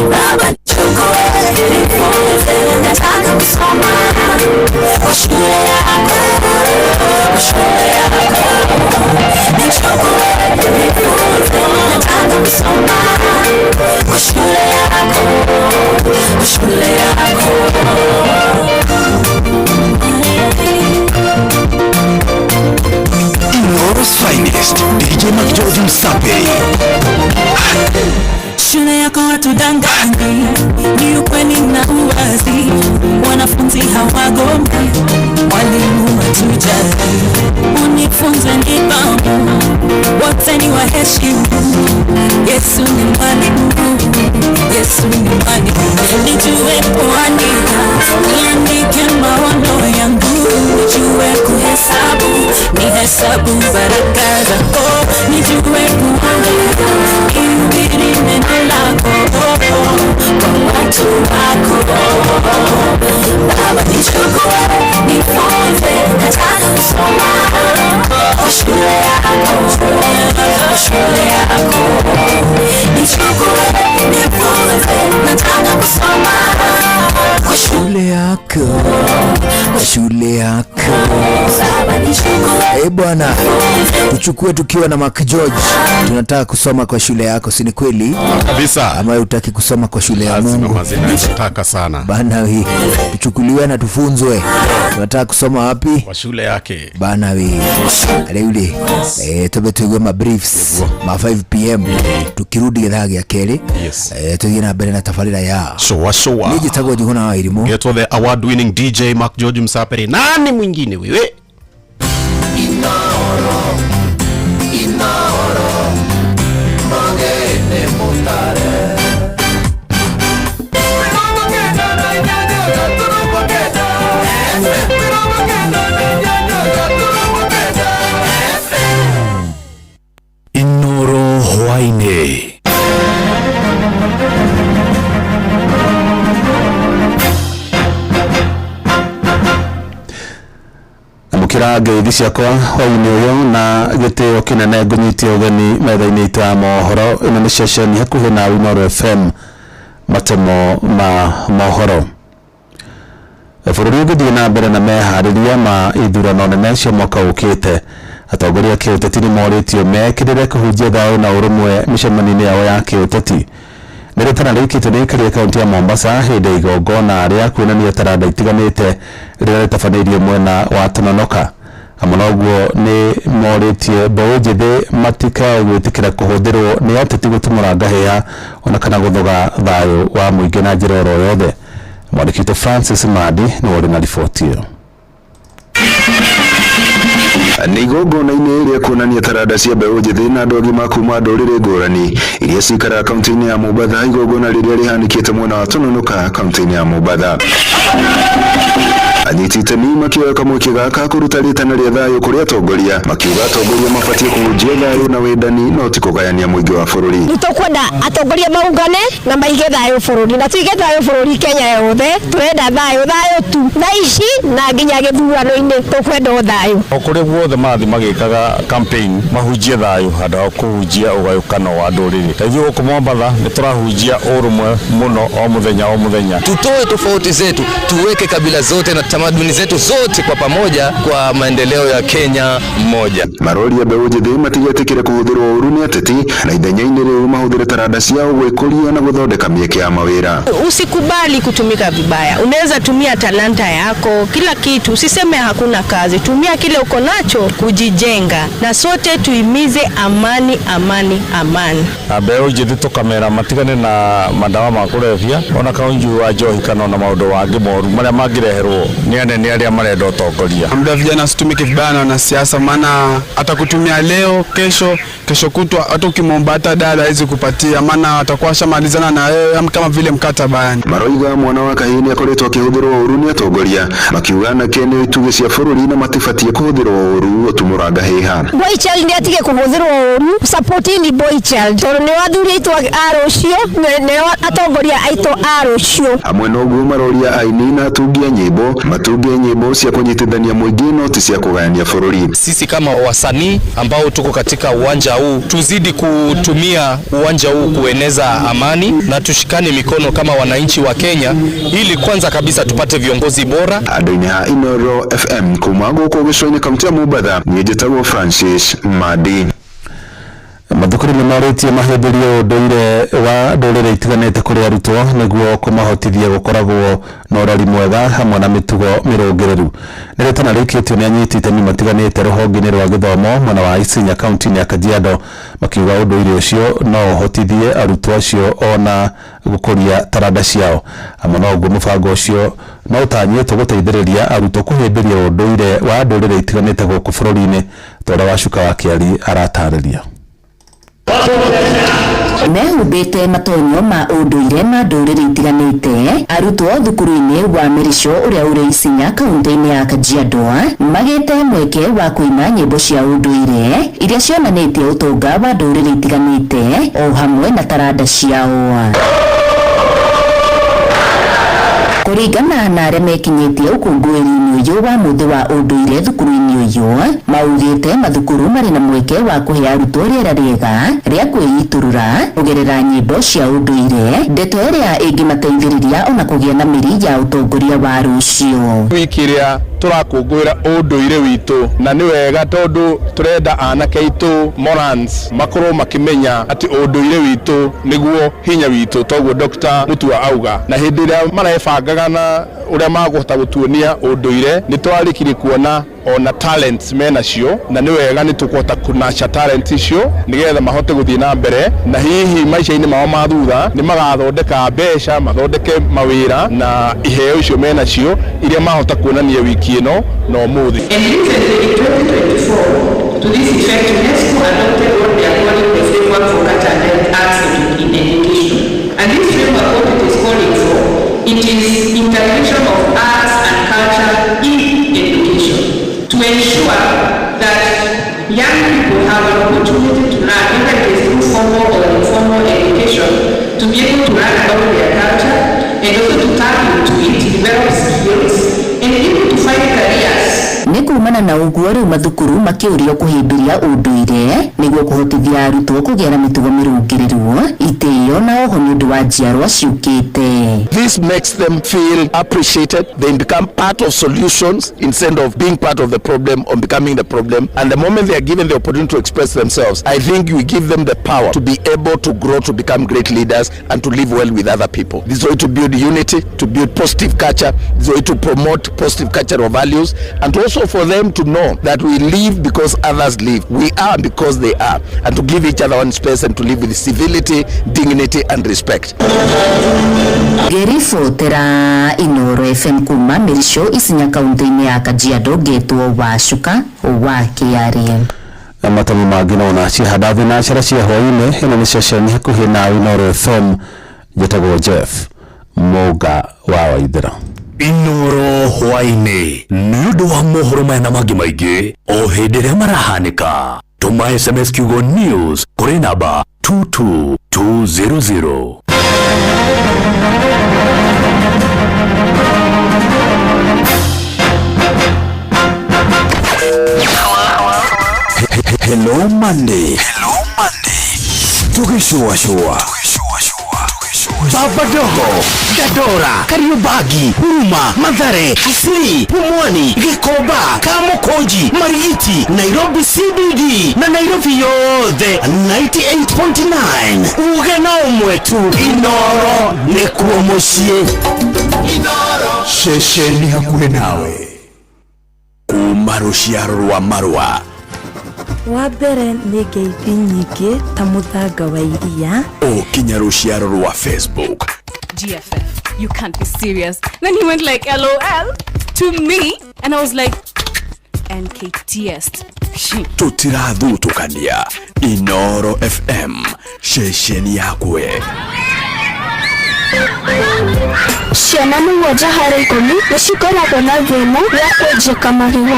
Baba, nichukue, nifunze, nataka kusoma kwa shule yako, kwa shule yako. Nichukue, nifunze, nataka kusoma kwa shule yako, kwa shule yako. Ino's finest DJ Mac George Msaperi. Shule yako hatudanganyi, ni ukweli na uwazi. Wanafunzi hawagomi, walimu hatujali. Unifunze nidhamu, ni waheshimu. Yesu ni mwalimu, Yesu ni mwalimu. Nijue kuandika, niandike maono yangu, nijue kuhesabu, nihesabu baraka zako, nijue kuandika, nihubiri neno lako kwa watu wako. Baba nichukue, nifunze, nataka kusoma shule yako, shule yako. Nichukue, nifunze, nataka kusoma kwa shule yako, shule yako. Eh bwana, tuchukue tukiwa na Mark George, tunataka kusoma kwa shule yako, si ni kweli? Kabisa. Ama hutaki kusoma kwa shule ya Mungu? Nataka sana. Bana we, tuchukuliwe na tufunzwe. Tunataka kusoma wapi? Kwa shule yake. Bana we, rĩu rĩ tũmbe tũigue ma briefs ma 5 pm tukirudi gĩthaa gĩa kerĩ Yes. tũthiĩ na mbere na tabarĩra ya Shoa shoa. niĩ njĩtagwo Njuguna wa Irimũ. Getwo the award winning DJ Mark George Msapere. Nani mwingine wewe? Inoro Hwaine. Amũkĩra ngeithi ciakwa hwainĩ ũyũ na gĩtĩo kĩnene ngũnyitie ũgeni metha-inĩ itũ ya mohoro. Ĩno nĩ ceceni hakuhĩ na Inooro FM, matemo ma mohoro. Bũrũri ũgĩthiĩ na mbere na meharĩria ma ithurano nene cia mwaka ũkĩte, atongoria a kĩũteti nĩ morĩtio mekĩrĩre kũhunjia thayũ na ũrũmwe mĩcemanio-inĩ yao ya kĩũteti. Nĩ rĩtana rĩikĩtio nĩ aikari a kaũntĩ ya Mombasa hĩndĩ ya igongona rĩa kuonania taranda itiganĩte rĩrĩa rĩtabanĩirio mwena wa Tononoka. Hamwe na ũguo nĩ morĩtie mbeũ njĩthĩ matikae gwĩtĩkĩra kũhũthĩrwo nĩ ateti gũtumũra ngahĩha ona kana gũthoga thayũ wa mũingĩ na njĩra oro yothe. Mwandĩki witũ Francis Mandi nĩwe ũrĩ na riboti ĩyo. Nĩ igongona-inĩ rĩa kuonania taranda cia mbeũ njĩthĩ na andũ agima kuma ndũrĩrĩ ngũrani iria cikaraga kaunti-inĩ ya Mombatha, igongona rĩrĩa rĩhanĩkĩte mwena wa Tononoka kaunti-inĩ ya Mombatha. Anyiti itemi makĩoya kamweke gaka kũruta rĩtana rĩa thayũ kũrĩ atongoria, makiuga atongoria mabatiĩ kũhunjia thayũ na wendani no ti kũgayania mũingĩ wa bũrũri. Nĩ tũkwenda atongoria maungane na maige thayũ bũrũri, na tuige thayũ bũrũri Kenya yothe. Tũrenda thayũ, thayũ tu thaa ici na nginya gĩthurano-inĩ tũkwenda o thayũ. O kũrĩa guothe marathiĩ magĩkaga campaign mahunjie thayũ handũ ha kũhunjia ũgayũkano wa ndũrĩrĩ. Ta ithuĩ gũkũ Mombatha nĩ tũrahunjia ũrũmwe mũno o mũthenya o mũthenya. Tutoe tofauti zetu, tuweke kabila zote na tamaduni zetu zote kwa pamoja kwa maendeleo ya Kenya moja. Maroria mbeũ njĩthĩ matigetĩkĩre kũhũthĩrwo ũru nĩ ateti na ithenya-inĩ rĩu mahũthĩre taranda ciao gwĩkũria na gũthondeka mĩeke ya mawĩra. Usikubali kutumika vibaya. Unaweza tumia talanta yako, kila kitu. Usiseme hakuna kazi. Tumia kile uko nacho kujijenga, na sote tuimize amani, amani, amani. Na mbeũ njĩthĩ tũkamera matigane na madawa ma kũrebia ona kana ũnyui wa njohi kana ona maũndũ mangĩ moru marĩa mangĩreherwo nĩ anene arĩa marenda ũtongoria. Muda vijana asitumike vibaya na wanasiasa, maana atakutumia leo, kesho, kesho kutwa, hata ukimwomba hata dada hawezi kupatia, maana atakuwa ashamalizana na wewe kama vile mkataba yani. Maroiga mwana wa kahĩĩ nĩ akoretwo akĩhũthĩrwo ũru nĩ atongoria, makiuga anake nĩ itugĩ cia bũrũri na matibatiĩ kũhũthĩrwo ũru gũtumũra ngahĩha. Boy child nĩ atige kũhũthĩrwo ũru, supportini boy child tondũ nĩo athuri aitũ a rũciũ, nĩo atongoria aitũ a rũciũ. Hamwe na ũguo maroria aini na atungi a nyĩmbo matunge nyĩmbo cia kũnyitithania mũingĩ no ti cia kũgayania bũrũri. Sisi kama wasanii ambao tuko katika uwanja huu tuzidi kutumia uwanja huu kueneza amani na tushikane mikono kama wananchi wa Kenya ili kwanza kabisa tupate viongozi bora. Andũ-inĩ ha Inooro FM kuma gũkũ gĩcũa-inĩ kaunti ya Mombatha, niĩ njĩtagwo Francis Madi. Mathukuru nĩ marĩtie mahĩmbĩrie ũndũire wa ndũrĩrĩ itiganĩte kũrĩ arutwo nĩguo kũmahotithia gũkoragwo na ũrori mwega hamwe na mĩtugo mĩrũngĩrĩru. Nĩ rĩtana rĩikĩtio nĩ anyiti itemi matiganĩte rũhonge-inĩ rwa gĩthomo mwena wa Isinya kaunti-inĩ ya Kajiado, makiuga ũndũire ũcio no ũhotithie arutwo acio ona gũkũria taranda ciao. Hamwe na ũguo mũbango ũcio no ũtanyĩtwo gũteithĩrĩria arutwo kũhĩmbĩria ũndũire wa ndũrĩrĩ itiganĩte gũkũ bũrũri-inĩ ta ũrĩa Wacuka wa Kĩari aratarĩria. Mehumbĩte matonyo ma ũndũire ma ndũrĩrĩ itiganĩte, arutwo thukuru-inĩ wa Mĩrĩco ũrĩa ũrĩ Isinya kaunti-inĩ ya Kajiado magĩte mweke wa kũina nyĩmbo cia ũndũire iria cionanĩtie ũtonga wa ndũrĩrĩ itiganĩte o hamwe na taranda ciao. Kũringana na arĩa mekinyĩtie ũkũngũĩri-inĩ ũyũ wa mũthĩ wa ũndũire thukuru-inĩ ũyũ, maugĩte mathukuru marĩ na mweke wa kũhe arutwo rĩera rĩega rĩa kwĩitũrũra kũgerera nyĩmbo cia ũndũire, ndeto ĩrĩa ĩngĩmateithĩrĩria ona kũgĩa na mĩri ya ũtongoria wa rũciũ. Wiki ĩrĩa tũrakũngũĩra ũndũire witũ, na nĩ wega tondũ tũrenda anake aitũ morans makorwo makĩmenya atĩ ũndũire witũ nĩguo hinya witũ, toguo Dr. Mutua auga. Na hĩndĩ ĩrĩa marebangaga na ũrĩa makũhota gũtuonia ũndũire, nĩ twarĩkirie kuona ona talents menacio, na nĩ wega nĩ tũkũhota kũnacha talents icio nĩgetha mahote gũthiĩ na mbere, na hihi maica-inĩ mao ma thutha nĩ magathondeka mbeca, mathondeke mawĩra na iheo icio menacio iria mahota kuonania wiki ĩno na ũmũthĩ. And recently in 2024, to this effect, UNESCO adopted what they are calling the Framework for Culture and Arts in Education. And this framework, what it is calling for, it is integration of arts and culture in education to ensure that young people have an opportunity to learn, whether it is through formal or informal education, to be able to learn about their culture and also to tap into it, develop skills, and even to find careers. Nĩ kumana na ũguo rĩu mathukuru makĩũrio kũhĩmbĩria ũndũire nĩguo kũhotithia arutwo kũgĩa na mĩtugo mĩrũngĩrĩru, itĩo na oho nĩ ũndũ wa njiarwa ciũkĩte. This makes them feel appreciated. They become part of solutions instead of being part of the problem or becoming the problem. And the moment they are given the opportunity to express themselves, I think we give them the power to be able to grow, to become great leaders and to live well with other people. This is a way to build unity, to build positive culture, this is a way to promote positive cultural values, and also for them to know that we live because others live. We are because they are, and to give each other one space and to live with civility, dignity and respect. Ngĩribotera Inooro FM kuma Mĩrĩco Isinya kaunti-inĩ ya Kajiado, ngetwo Wacuka wa KRM. Matemo mangĩ nona cihanda thinacara cia hwaĩ-inĩ. Ĩno nĩ ceceni hakuhĩ na Inooro FM. Njĩtagwo Jeff Mũnga wa Waithĩra. Inooro hwaĩ-inĩ nĩ ũndũ wa mohoro maya na mangĩ maingĩ o hĩndĩ ĩrĩa marahanĩka, tũma SMS kiugo news kũrĩ namba 22200. Hello Monday. Hello Monday. Tugĩcũacũa Baba Dogo, Dandora, Kariobangi, Huruma, Mathare, Isili, Pumwani, Gikomba, Kamukunji, Marigiti, Nairobi CBD na Nairobi yothe 98.9. Uge na ũmwe tu, Inooro nĩkuo mũciĩ. Ceceni hakuhĩ nawe kuma rũciaro rwa marũa. Wa mbere nĩ ngeithi nyingĩ ta mũthanga wa iria. O kinya rũciaro rwa Facebook. GFF, you can't be serious. Then he went like LOL to me, and I was like, NKTS. Tũtirathutũkania. Inooro FM, ceceni yakwe. Ciana 7 harĩ 10 nĩ cikoragwo na thĩna wa kwenjeka magego.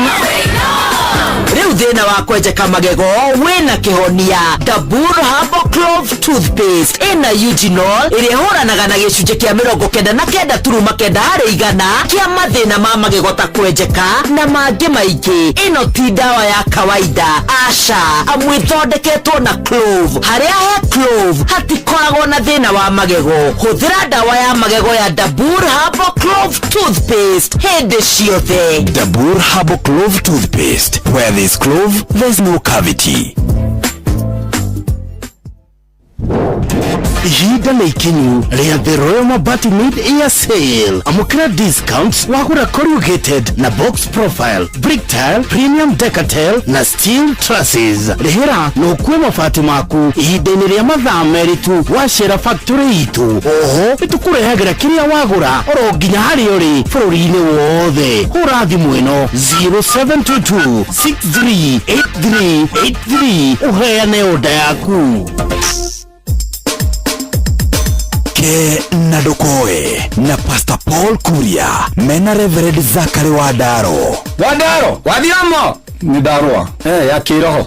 Rĩu thĩna wa kwenjeka magego wĩna kĩhonia. Dabur Herbal Clove Toothpaste ĩna eugenol ĩrĩa ĩhũranaga na gĩcunjĩ kĩa 99.9% kĩa mathĩna ma magego ta kwenjeka na mangĩ maingĩ. Ĩno ti ndawa ya kawaida, aca, amu ĩthondeketwo na clove. Harĩa he clove hatikoragwo na thĩna wa magego. Hũthĩra ndawa ya magego ya Dabur Herbal Clove Toothpaste hĩndĩ ciothe. Dabur Herbal Clove Toothpaste. Where there's clove, there's no cavity. Ihinda nĩ ikinyu rĩa The Royal Mabati Mid Year Sale. Amũkĩra discounts wagũra corrugated na box profile, brick tile, premium decatel na steel trusses. Rĩhĩra na ũkue mabati maku ihinda-inĩ rĩa mathaa merĩ tu wacera factory itũ. Oho nĩtũkũrehagĩra kĩrĩa wagũra oro nginya harĩa ũrĩ bũrũri-inĩ wothe. Hũra thimũ ĩno 0722 638383 ũheane oda yaku. Ke na Ndokoe na Pastor Paul Kuria mena Reverend Zachary Wandaro. Wandaro wathiramo nä ndarwa ya kä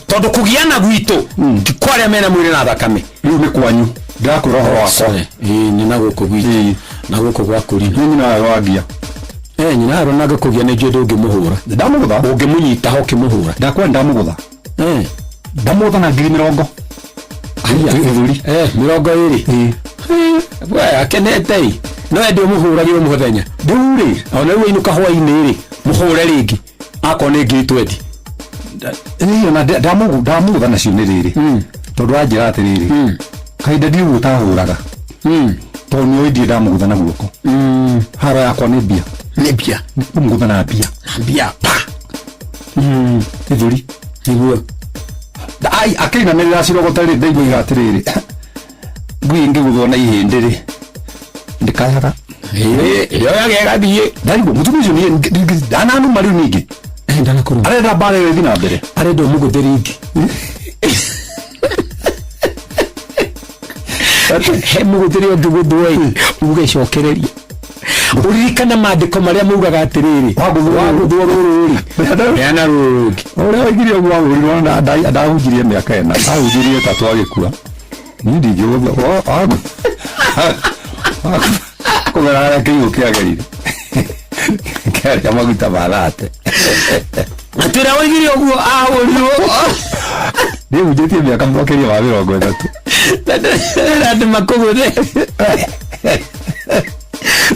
tondu kugiana gwitå ti kwa arĩa mena mwĩrĩ na thakame rä u nä kwanyu ndĩrakwĩra ũhoro wakwa. Sorry. Ĩĩ, nĩ na gũkũ gwitũ na gũkũ gwa kũrina nĩ nyina wayo wangia. Eh, nyina aro na gũkũgia nĩ njũĩ ndũngĩmũhũra. Ndamũgũtha. Ũngĩmũnyita ho ũkĩmũhũra. Ndakwenda ndamũgũtha. Eh. Ndamũgũtha na ngiri mĩrongo. Gĩthũri. Eh, 20. We akenete ĩ. No ende ũmũhũrage o mũthenya. Rĩu rĩ, ona rĩu ainũka hwainĩ rĩ, mũhũre rĩngĩ. Akorwo nĩ ngiri 20. Ĩĩ, ona ndamũgũtha nacio nĩ rĩrĩ. Tondũ anjĩra atĩrĩrĩ. Kahinda ndiũ ũtahũraga. Tondũ nĩ ũĩ ndirĩ ndamũgũtha na guoko. Haro yakwa nĩ mbia. Nĩ mbia. Kũmũgũtha na mbia. Na mbia pa. Gĩthũri. Nĩguo. Ai, akĩinamĩrĩra acirogota rĩ, ndaigua atĩrĩrĩ. Ngui ĩngĩgũthwo na ihĩndĩ rĩ. Ndĩkayaga. Yoyaga ĩgathiĩ. Ndarigwo mũtumia ũcio niĩ ndananuma rĩu ningĩ. Ndanakuruma. Arenda mbara ĩyo ĩthiĩ na mbere. Arenda ũmũgũthe rĩngĩ. He mũgũthĩre ũngĩgũthwo ĩ, uge cokereria. Ũririkane maandĩko marĩa maugaga atĩrĩrĩ, wagũthwo rũrũ rĩ, heana rũrũ rũngĩ. Ũrĩa oigire ũguo ahũrirwo na ndahunjirie mĩaka ĩna, ahunjirie ĩtatũ agĩkua. Niĩ ndingĩgũtha kũgera harĩa kĩihũ kĩagerire kĩarĩa maguta ma thate. Atĩra oigire ũguo ahũrirwo. Niĩ hunjĩtie mĩaka makĩria ma 30. Na andũ makũgũthe.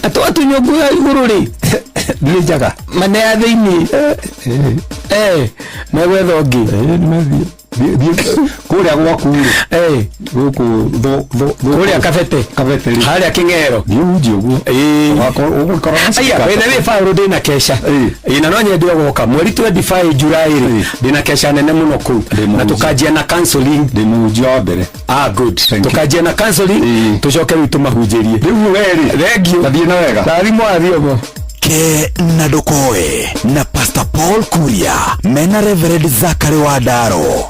Na twatunywo nguo ya igũrũ rĩ, nĩ njaga mane ya thĩinĩ. Eh, megwetha ũngĩ. Kũrĩa gwaku rĩ, gũkũ Kũrĩa Kabete. Kabete rĩ. Harĩa Kĩng'ero. Thiĩ ũhunjie ũguo. Ũgũkora Aya, wĩna wĩ Paũlũ ndĩna kesha. Ĩĩ, na no nyende ũgoka mweri 25 July rĩ, ndĩna kesha nene mũno kũu. Na tũkanjia na counseling. Ndĩ mũhunjia wa mbere. Ah, good. Tũkanjia na counseling, tũcoke rĩu tũmahunjĩrie. Rĩu we rĩ. Thank you. Tathiĩ na wega. Rathimwo athiomo. Ke na Ndokoe na Pastor Paul Kuria mena Reverend Zachary Wandaro.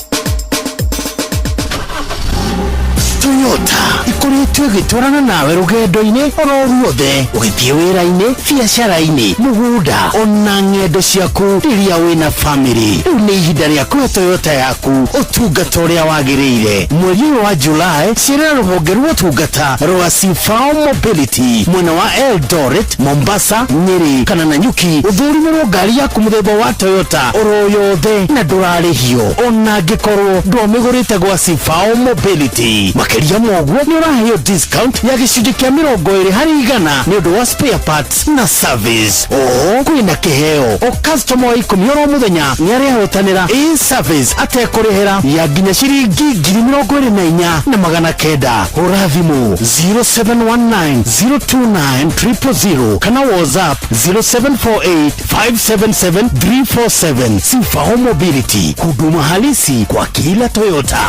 Toyota ikoretwo ĩgĩtwarana nawe rũgendo-inĩ oro ruothe, ũgĩthiĩ wĩra-inĩ, biacara-inĩ, mũgũnda ona ng'endo ciaku rĩrĩa wĩna famĩlĩ. Rĩu nĩ ihinda rĩa kũhe Toyota yaku ũtungata ũrĩa wagĩrĩire. Mweri ũyũ wa July, cerera rũhonge rwa ũtungata rwa Sifao Mobility mwena wa Eldoret, Mombasa, Nyeri kana Nanyuki, ũthũrimĩrwo ngari yaku mũthemba wa Toyota oro yothe na ndũrarĩhio ona angĩkorwo ndwamĩgũrĩte gwa Sifao Mobility. Makĩria ma ũguo nĩ ũraheo discount ya gĩcunjĩ kĩa 20% nĩ ũndũ wa spare parts na service. Oho kwĩna kĩheo o customer wa 10 oro mũthenya nĩ arehotanĩra a service atekũrĩhĩra ya nginya ciringi 24,900. Hũra thimũ 0719 029 000 kana WhatsApp 0748 577 347. Sifao Mobility, huduma halisi kwa kila Toyota.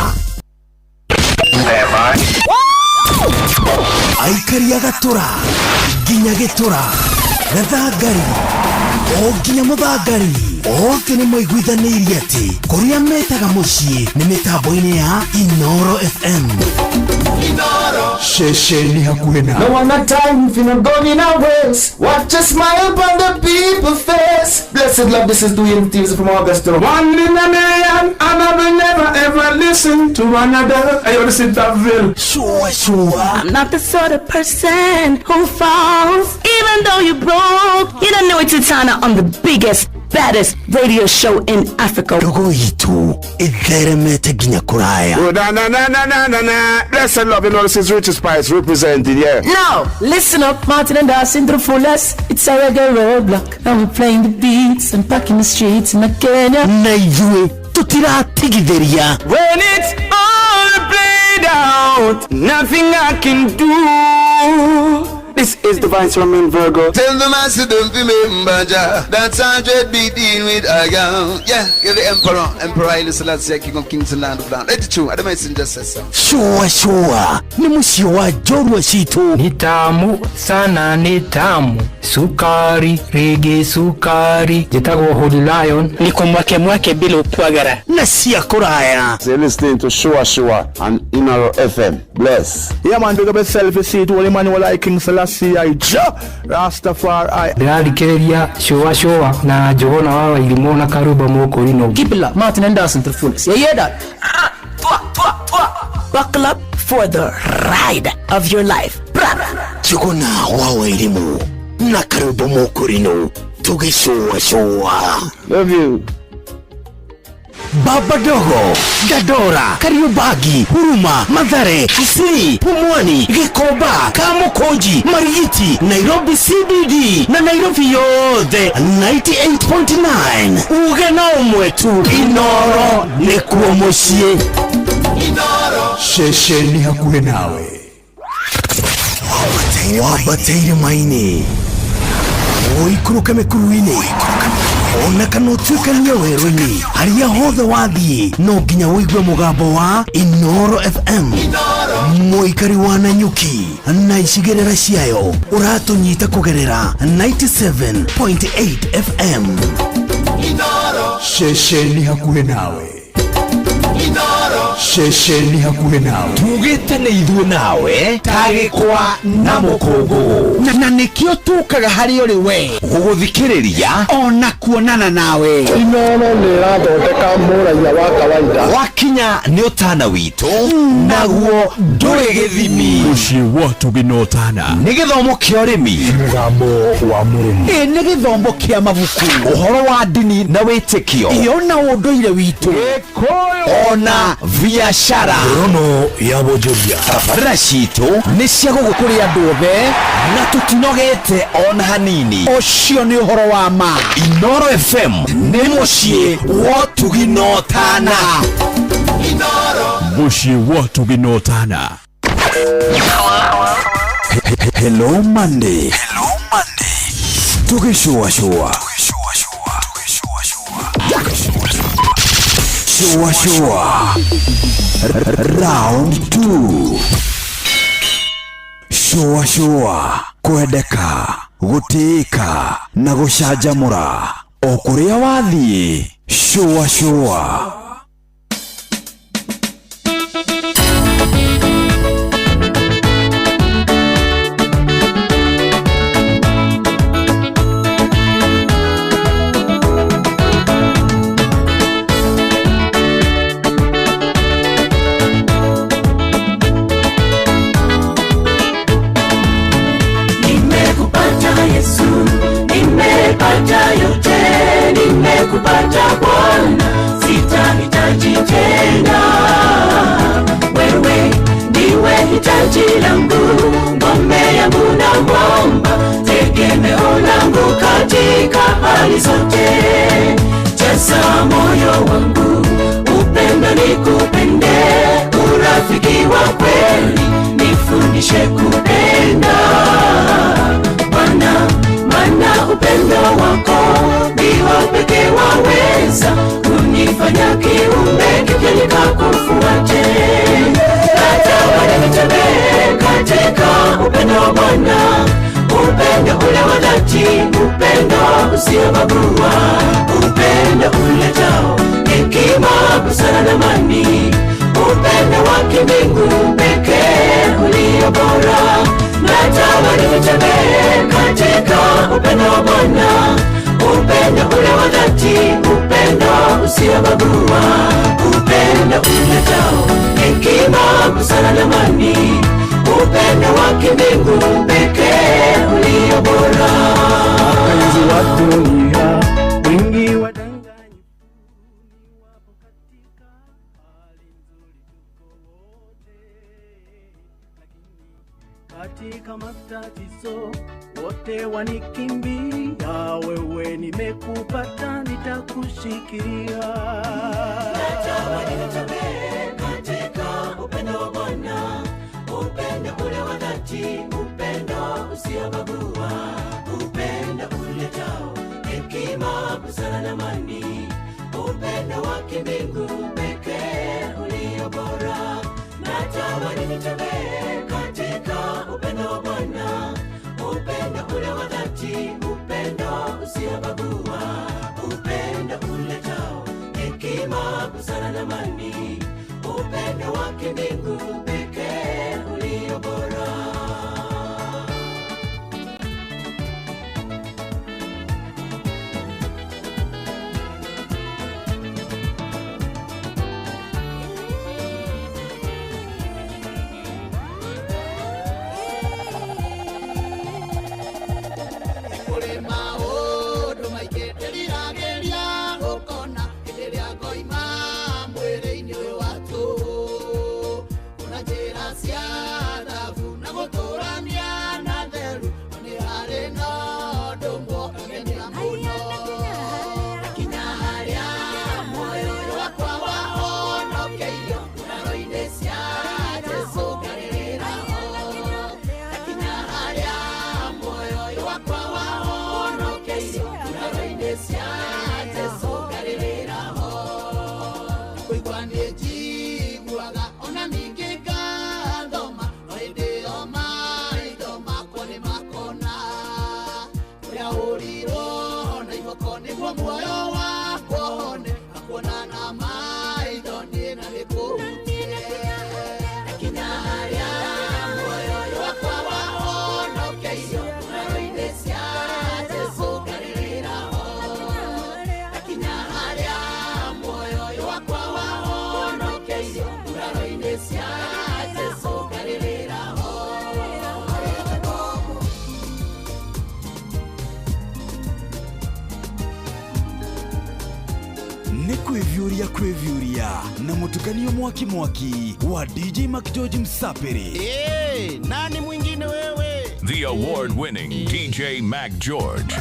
Aikari a Gatura nginya Gĩtũra, Gathangari o nginya Mũthangari, othe nĩ maiguithanĩirie atĩ kũrĩa metaga mũciĩ nĩ mĩtambo-inĩ ya Inoro FM. Ceceni hakuhĩ na No one at time if you're not going in our ways. Watch a smile upon the people's face. Blessed love, this is Dwayne Thieves from Augusta. One in a million, and I will never ever listen to another. I want to sit that bill. Sure, sure. I'm not the sort of person who falls, even though you broke. You don't know it's Titana on the biggest, baddest radio show in Africa. Ndogo itu itheremete nginya kuraya. Oh, na na na na na na na. Blessed love, you know this is Richie Spice representing, yeah. Now, listen up, Martin and Dawson to the fullest. It's a reggae roadblock, and we're playing the beats and packing the streets in Kenya. Na ithuĩ tũtiratigithĩria. When it's all played doubt, nothing I can do. This is Divine Romain Virgo. Tell the master don't remember Jah. That's 100 be dealing with I am. Yeah, you're the emperor. Emperor Haile Selassie, King of Kings and Land of Land. Let it true. I don't messenger says so. Shua shua ni muciĩ wa njorua citũ. Ni tamu sana, ni tamu sukari rigi sukari. Njĩtagwo Holy Lion. Niko mwake mwake bila upwagara na cia kũraya. You're listening to Shua Shua and Inaro FM. Bless. Yeah man, big up yourself, you see it, Holy Man, like King Selassie I Jah Rastafari. Ndĩrathikĩrĩria Shua Shua na Njũgũna wa Wairimũ na Karumba Mũkũrinũ. Kibla Martin Anderson to the fullest. You hear that? Buckle up for the ride of your life. Njũgũna wa Wairimũ na Karumba Mũkũrinũ tũgĩcũa cũa. Love you. Baba Dogo, Dandora, Kariobangi, Huruma, Mathare, Kisii, Pumwani, Gikomba, Kamukunji, Marigiti, Nairobi CBD na Nairobi yothe 98.9. Uge na ũmwe tu, Inoro nĩkuo mũciĩ. Ceceni hakuhĩ nawe. Wambate irĩma-inĩ, ũikũrũke mĩkuru-inĩ, ona kana ũtuĩkanie werũ-inĩ, harĩa hothe wathiĩ no nginya ũigue mũgambo wa Inoro FM. Mũikari wa Nanyuki na icigĩrĩra ciayo ũratũnyita kũgerera 97.8 FM. Ceceni hakuhĩ nawe. Ceceni hakuhĩ nawe. Tugĩte nĩ ithuĩ nawe tagĩkwa na mũkũngũ na nĩkĩo tũkaga harĩ ũrĩ we gũgũthikĩrĩria ona kuonana nawe. Inoro nĩ ĩrathondeka mũraiya wa kawaida. Wakinya nĩ ũtana witũ naguo ndũrĩ gĩthimi. Mũciĩ wa tũgĩnotana. Nĩ gĩthomo kĩa ũrĩmi, mũgambo wa mũrĩmi, ĩ nĩ gĩthomo kĩa mabuku, ũhoro wa ndini na wĩtĩkio, ĩ ona ũndũire witũ, ona biashara. Rono ya Bojoria. Tabarĩra citũ nĩ cia gũgũkũria andũ othe na tũtinogete ona hanini. Ũcio nĩ ũhoro wa ma. Inoro FM nĩ mũciĩ wa tũginotana. Mũciĩ wa tũginotana. Hello Monday. Hello Monday. Tũgĩcũacũa. Shua Shua Round 2. Shua Shua kwendeka, gũtĩĩka na gũcanjamũra o kũrĩa wathiĩ. Shua Shua. Nimepata yote, nimekupata Bwana, sitahitaji tena. Wewe ndiwe hitaji langu, ngome yangu na mwamba, tegemeo langu katika hali zote. Jaza moyo wangu, upendo nikupende, urafiki wa kweli, nifundishe kupenda. Bwana, maana upendo wako ndio pekee waweza kunifanya kiumbe kipya nikakufuate. Natamani nitembee katika upendo wa Bwana, upendo ule wa dhati, upendo usiobagua, upendo uletao hekima, busara na amani, upendo wa kimbingu pekee ulio bora. Natamani nitembee katika upendo wa Bwana, upendo ule wa dhati, upendo usiobagua, upendo uletao hekima, busara na amani, upendo wa kimbingu pekee ulio bora. Wapenzi wa dunia wengi wadanganyifu, wapo katika hali nzuri, tuko wote, lakini katika matatizo wote wanikimbia. Wewe nimekupata, nitakushikilia. Natamani nitembee katika upendo wa Bwana, nitembee katika upendo wa Bwana, upendo ule wa dhati, upendo usiobagua, upendo uletao hekima, busara na amani, upendo wa kimbingu pekee ulio bora. Nĩ kwĩviũria na mũtukanio mwaki mwaki wa DJ McGeorge Msapiri. Hey, nani mwingine wewe? The award-winning DJ Mac George.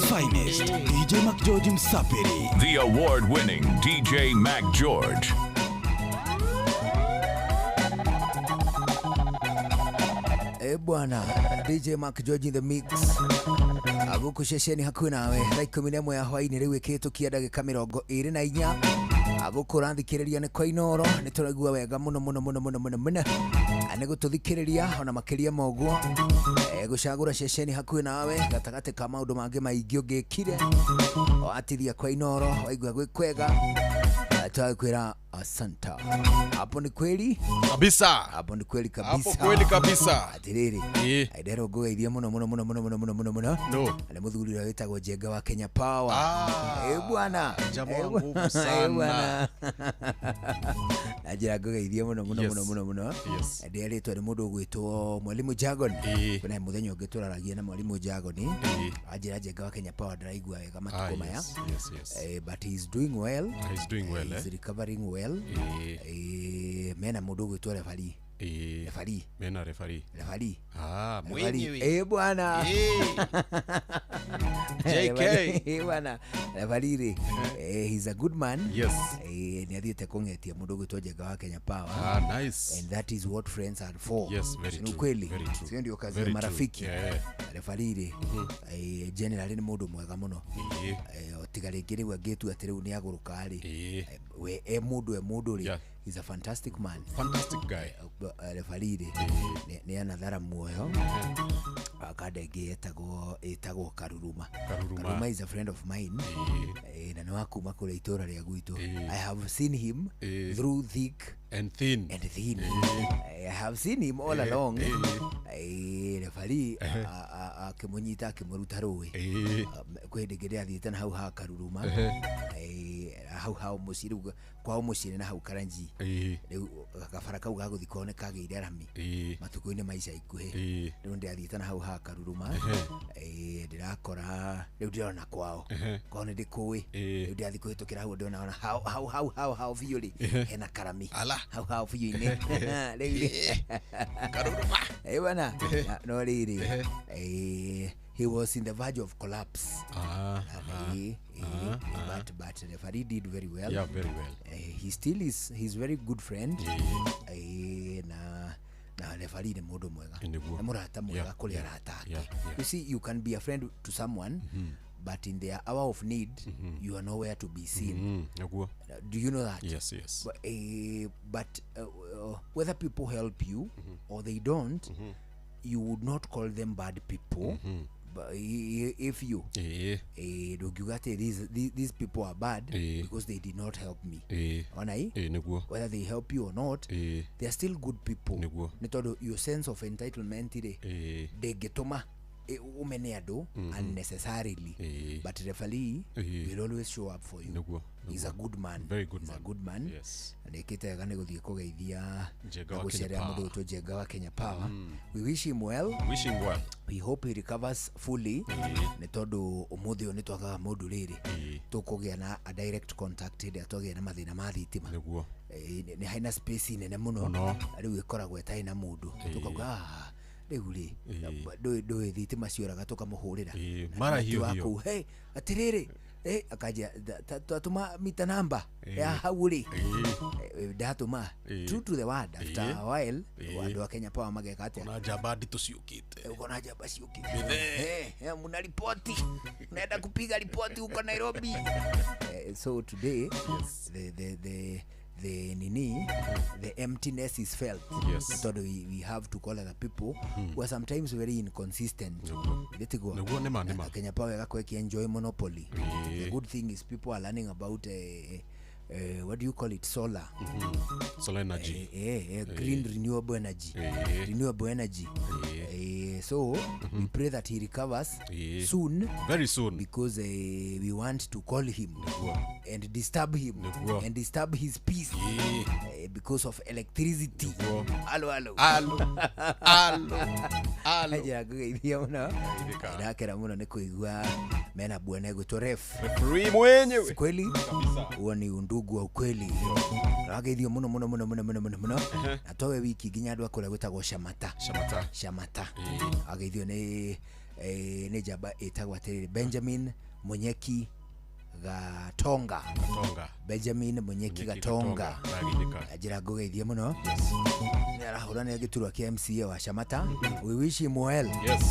Finest, DJ McGeorge Msapiri. The award-winning DJ Mac George. Eh bwana, DJ Mac George in the mix. Aguku ceceni hakuhi nawe thaa 11 ya hwaini riu ikihitukia ndagika 24. Aguku rathikiriria ni kwa Inoro ni turaigua wega muno muno muno muno muno muno ni gututhikiriria ona makiria moguo gucagura ceceni hakuhi nawe gatagati ka maundu mangi maingi ungikire watithia kwa Inoro waigua gwi kwega. Twakwĩra asanta. Hapo ni kweli kabisa, hapo ni kweli kabisa, Hapo kweli kabisa. Atiriri nderwo ngũgeithie mũno mũno mũno mũno mũno mũno mũno mũno No. nĩ mũthuri ũrĩa wĩtagwo Njenga wa Kenya Power. Eh bwana, Jamaa Eh, wa nguvu bwana. Eh, sana. bwana. Na njĩra ngũgeithie mũno mũno Yes. mũno mũno mũno. Yes. Ndĩarĩtwo nĩ mũndũ ũgwĩtwo Mwalimu Jagon. Kuna mũthenya ũngĩ tũraragia na Mwalimu Jagon. Anjĩra Njenga wa Kenya Power ndaraigua wega matukũ Ah, maya. yes, yes, yes. But he's doing well. He's doing well, He's eh? recovering well. Mena mũndũ ũgwĩtwo referee. Referee. Mena referee. Referee. Ah, Referee. mwenyewe. Eh, bwana. JK. Eh, bwana. Referee rĩ, he's a good man. Yes. Nĩ athiĩte kũng'etia mũndũ ũgwĩtwo Njenga wa Kenya Power. Ah, nice. And that is what friends are for. Yes, very Si ni true. ukweli? Very true. Sio ndio kazi ya Very true. marafiki. Yeah. Referee rĩ, generally nĩ mũndũ mwega mũno. Tiga rĩngĩ rĩu angĩtua atĩ rĩu nĩ agũrũka rĩ, we e mũndũ e mũndũ rĩ, he's a fantastic man. Fantastic guy. Referee rĩ, nĩ anathara muoyo akanda ĩngĩ ĩtagwo Karuruma. Karuruma. Karuruma is a friend of mine. Na nĩ wa kuma kũrĩa itũra rĩa gwitũ. I have seen him through thick and thin. And thin. I have seen him all along. Referee akĩmũnyita akĩmũruta rũĩ. Kwĩ hĩndĩ ĩngĩ ndĩrathiĩte na hau ha Karuruma. Hau hao mũciĩ rĩu kwao mũciĩ nĩ na hau Karanji. Rĩu gabara kau ga gũthiĩ kwao nĩ kagĩire rami matukũ-inĩ ma ica ikuhĩ. Rĩu ndĩrathiĩte na hau ha Karuruma. Ndĩrakora rĩu ndĩrona kwao. Kwao nĩ ndĩkũĩ. Rĩu ndĩrathiĩ kũhĩtũkĩra hau ndĩrona ona hau hau hau hau hau biũ rĩ hena karami. Hau hau biũ-inĩ. Rĩu rĩ Karuruma. Eh bwana. No rĩrĩ he was in the verge of collapse. But referee did very well. Yeah, very well. He still is he's very good friend. Na referee nĩ mũndũ mwega. Nĩguo. Nĩ mũrata mwega Yeah, kũrĩ yeah, arata ake. yeah, yeah. You see, you can be a friend to someone, but in their hour of need, you are nowhere to be seen. Nĩguo. Do you know that? Yes, yes. But whether people help you or they don't, you would not call them bad people. But if you ndũngiuga atĩ these people are bad because they did not help me. Ona ĩ? Nĩguo. Whether they help you or not, they are still good people. Nĩguo. Nĩ tondũ your sense of entitlement rĩ ndĩngĩtũma ũmene andũ unnecessarily. But referee will always show up for you. Nĩguo. He's a good man. Very good He's a man. good man. Yes. Na nĩkĩte wega nĩ gũthiĩ kũgeithia Njenga na wa Kenya gũcerera mũndũ Power. ũgwĩtwo Njenga wa Kenya Power. We wish him well. Wish him well. We hope he recovers fully. Nĩ tondũ ũmũthĩ ũyũ nĩ twagaga mũndũ rĩrĩ tũkũgĩa na a direct contact hĩndĩ ĩrĩa twagĩa na mathĩna ma thitima. Nĩguo. Nĩ harĩ na space nene mũno Mũno. rĩu ĩkoragwo ĩtarĩ na mũndũ tũkauga "Ah, rĩu rĩ ndũĩ thitima cioraga tũkamũhũrĩra Na mara ti hiyo wa hiyo. kũu, "Hey, atĩrĩrĩ akanjia twatũma mita namba ya hau rĩ ndatũma true to the word after a while andũ a Kenya Power mageka atĩa Ona njamba nditũ ciũkĩte. Uko na njamba ciũkĩte. Muna ripoti unaenda kupiga ripoti huko Nairobi. So today the nini the emptiness is felt. Yes. Tondũ we have to call other people who are sometimes very inconsistent. Githĩ tiguo? Nĩguo, nĩma, nĩma. Na Kenya Power ĩgakorwo ĩkĩenjoy monopoly. The good thing is people are learning about what do you call it, solar. Solar energy. Green renewable energy. Renewable energy. So we pray that he recovers soon. Very soon. Because we want to call him and disturb him and disturb his peace because of electricity. Alo, alo. Alo. Alo. Alo. Njĩra ngũgeithia mũno. Ndakena mũno nĩ kũigua mena bwana egwĩtwo ref. Referee mwenyewe. Kweli? Huo ni undugu wa ukweli. Wageithio mũno mũno mũno mũno mũno mũno mũno. Na towe wiki nginya andũ a kũrĩa gwĩtagwo Shamata. Shamata. Shamata. Wageithio nĩ njamba ĩtagwo atĩrĩrĩ Benjamin Munyeki Gatonga. Gatonga. Benjamin Munyeki Gatonga. Ndagithĩka. Njĩra ngũgeithie mũno. Nĩ arahũranĩra gĩturwa kĩa MCA wa Shamata. We wish him well. Yes.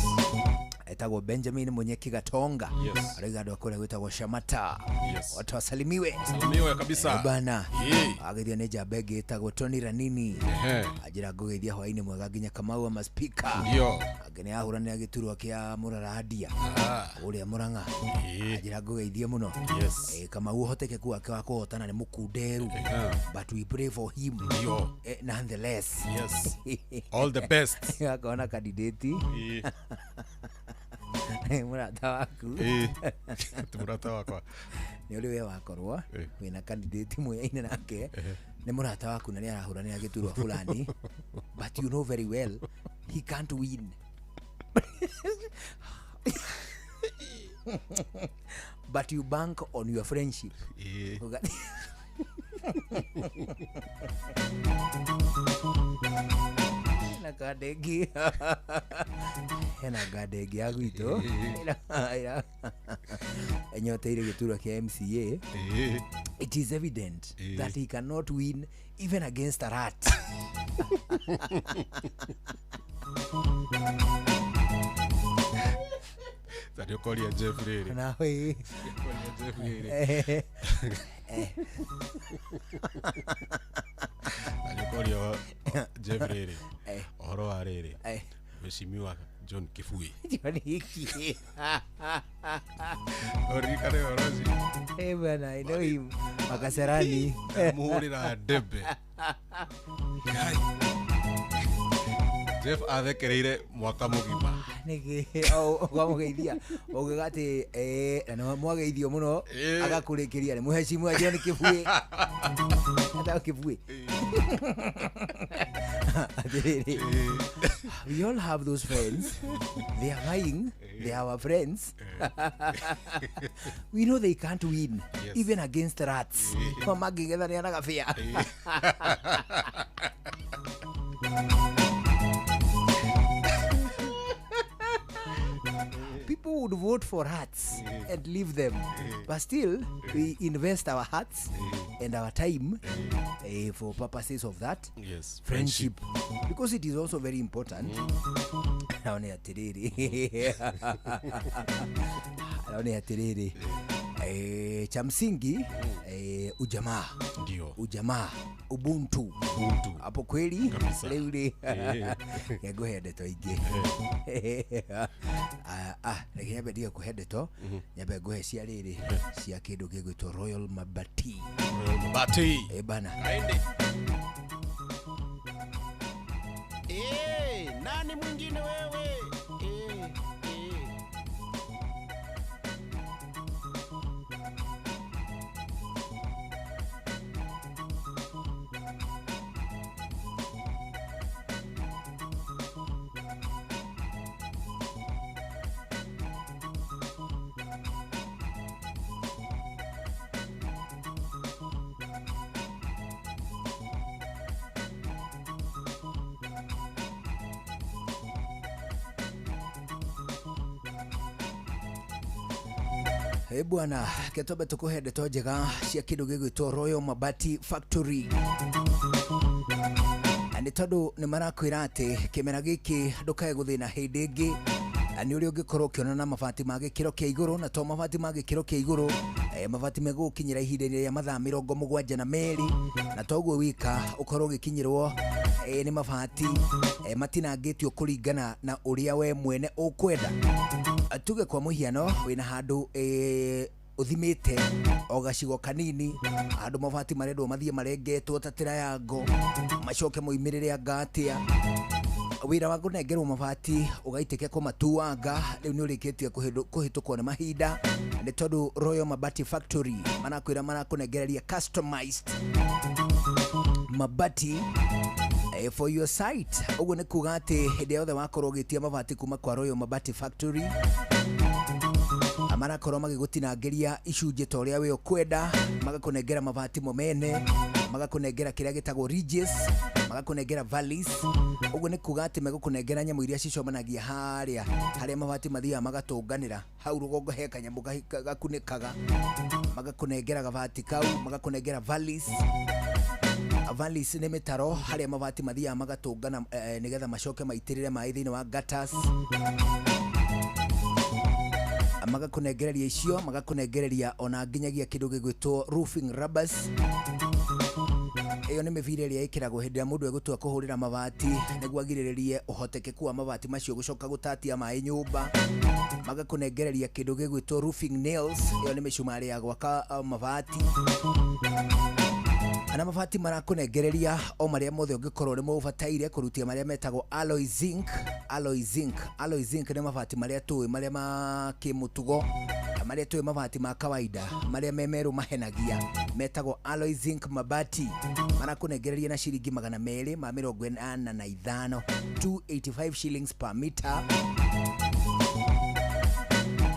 Etagwo Benjamin Munyeki Gatonga. Yes. Arauga andũ a kũrĩa gwĩtagwo Shamata. Yes. Watu wasalimiwe. Wasalimiwe kabisa. Eh, bana. Yee. Ageithio nĩ njamba ĩngĩ ĩtagwo Tony Ranini. Ehe. Anjĩra ngũgeithia hwaĩ-inĩ mwega nginya Kamau wa maspika. Ndio. Angĩ nĩ ahũranĩra gĩturwa kĩa Mũrarandia. Ah. Ũrĩa Mũrang'a. Anjĩra ngũgeithie mũno. Yes. Eh, Kamau ũhotekeku wake wa kũhotana nĩ mũkunderu. But we pray for him. Ndio. Eh, nonetheless. Yes. All the best. Akona candidate. Ĩĩ. Mũrata waku. Ĩĩ. Ti mũrata wakwa. Nĩ ũrĩ we wakorwo wĩna candidate mũyaine nake nĩ mũrata waku na nĩ arahũranĩra gĩturwa fulani, but you know very well he can't win, but you bank on your friendship. Ĩĩ. Na kandegi hena ngandegi ya gwitũ enyoteire gĩturwa kĩa MCA. It is evident that he cannot win even against a rat. Ta nĩ ũkoria Jeff rĩrĩ. Nawe. Ũkoria Jeff rĩrĩ. Na nĩ ũkoria Jeff rĩrĩ. Ũhoro wa rĩrĩ. Mheshimiwa John Kibui. John hiki. Ũririkane ũhoro ũcio? Eh, bwana, I know him. Makasarani. Mũhũrĩra ndebe. Ngai. Jeff athekereire mwaka mũgima. Nĩkĩ wamũgeithia ũngĩga atĩ eh, na nĩ mwageithio mũno agakũrĩkĩria nĩ mũhecimua John Kibui. Etagwo Kibui. Atĩrĩrĩ, we all have those friends. They are lying. They are our friends. We know they can't win. Yes. Even against rats. Mangĩgethania na gabĩa. People would vote for rats and leave them, but still we invest our hearts and our time for purposes of that Yes, friendship, because it is also very important. Naone atĩrĩrĩ, naone atĩrĩrĩ, eh, cha msingi eh, ujamaa. Ndio. Ujamaa, ubuntu. Ubuntu. Hapo kweli Kabisa. rĩu rĩ Eh. ngũhe ndeto ingĩ. Ah, ah, reke nyambe ndige kũhe ndeto, nyambe ngũhe cia rĩrĩ cia kĩndũ gĩgwĩtwo Royal Mabati. Royal Mabati. Eh, bana. Aende. Eh, nani mwingine wewe? Eh, eh. Ĩ bwana, ketwambe tũkũhe ndeto njega cia kĩndũ gĩgwĩtwo Royal Mabati Factory. Na nĩ tondũ nĩ marakwĩra atĩ kĩmera gĩkĩ ndũkae gũthĩna hĩndĩ ĩngĩ. Na nĩ ũrĩa ũngĩkorwo ũkĩona na mabati ma gĩkĩro kĩa igũrũ, na to mabati ma gĩkĩro kĩa igũrũ, eh, mabati megũgũkinyĩra ihinda-inĩ rĩa mathaa 72, na toguo wika ũkorwo ũgĩkinyĩrwo eh, nĩ mabati eh, matinangĩtio kũringana na ũrĩa we mwene ũkwenda. Tuge kwa mũhiano wĩna handũ eh, ũthimĩte o gacigo kanini handũ mabati marendwo mathiĩ marengetwo ta triangle macoke moimĩrĩre anga atĩa wĩra wa kũnengerwo mabati ũgaitĩke kũmatuanga rĩu nĩ ũrĩkĩtie kũhĩtũkwo nĩ mahinda nĩ tondũ Royal Mabati Factory marakwĩra marakũnengereria customized mabati eh, for your site. Ũguo nĩ kuga atĩ hĩndĩ yothe wakorwo ũgĩtia mabati kuma kwa Royal Mabati Factory marakorwo magĩgũtinangĩria icunjĩ ta ũrĩa we ũkwenda, magakũnengera mabati mo mene, magakũnengera kĩrĩa gĩtagwo ridges, magakũnengera valleys. Ũguo nĩ kuga atĩ megũkũnengera nyamũ iria cicomanagia harĩa harĩa mabati mathiaga magatũnganĩra hau rũgongo he kanyamũ gakunĩkaga, magakũnengera gabati kau, magakũnengera valleys. Valleys nĩ mĩtaro harĩa mabati mathiaga magatũngana eh, nĩgetha macoke maitĩrĩre maĩ thĩinĩ wa gutters. Magakũnengereria icio, magakũnengereria ona nginyagia kĩndũ gĩgwĩtwo roofing rubbers. Ĩyo nĩ mĩbira ĩrĩa ĩkĩragwo hĩndĩ ĩrĩa mũndũ egũtua kũhũrĩra mabati nĩguo agirĩrĩrie ũhotekeku wa mabati macio gũcoka gũtatia maĩ nyũmba. Magakũnengereria kĩndũ gĩgwĩtwo roofing nails, ĩyo nĩ mĩcumarĩ ya gwaka mabati. Ana mabati marakũnengereria o marĩa mothe ũngĩkorwo nĩ mũbataire kũrutia marĩa metagwo alloy zinc. Alloy zinc, alloy zinc nĩ mabati marĩa tũĩ marĩa ma kĩmũtugo, marĩa tũĩ mabati ma kawaida marĩa me merũ mahenagia, metagwo alloy zinc mabati. Marakũnengereria na ciringi 285, 285 shillings per meter.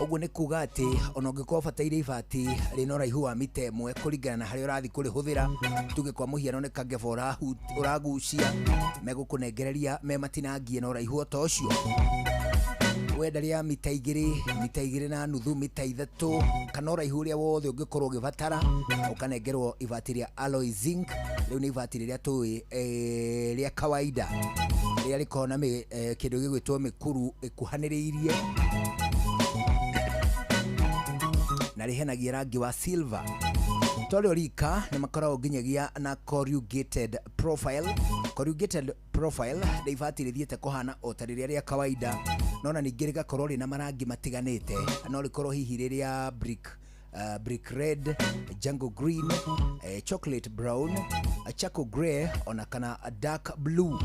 Ũguo nĩ kuga atĩ ona ũngĩkorwo ũbataire ibati rĩna ũraihu wa mita 1 kũringana na harĩa ũrathiĩ kũrĩhũthĩra, tuge kwa mũhiano nĩ kangeba ũragucia, megũkũnengereria me matinangie na ũraihu o ta ũcio. Wenda rĩa mita 2, mita 2.5, mita 3, kana ũraihu ũrĩa wothe ũngĩkorwo ũgĩbatara, ũkanengerwo ibati rĩa alloy zinc. Rĩu nĩ ibati rĩrĩa tũĩ rĩa kawaida rĩrĩa rĩkoragwo na kĩndũ gĩgwĩtwo mĩkuru ĩkuhanĩrĩirie na rĩhenagia rangi wa silver. Torĩo rika nĩ makoragwo nginyagia na corrugated profile. Corrugated profile nĩ ibati rĩthiĩte kũhana o ta rĩrĩa rĩa kawaida, no na ningĩ rĩgakorwo rĩna marangi matiganĩte. No rĩkorwo hihi rĩrĩa brick, brick red, jungle green, chocolate brown, charcoal grey, ona kana dark blue.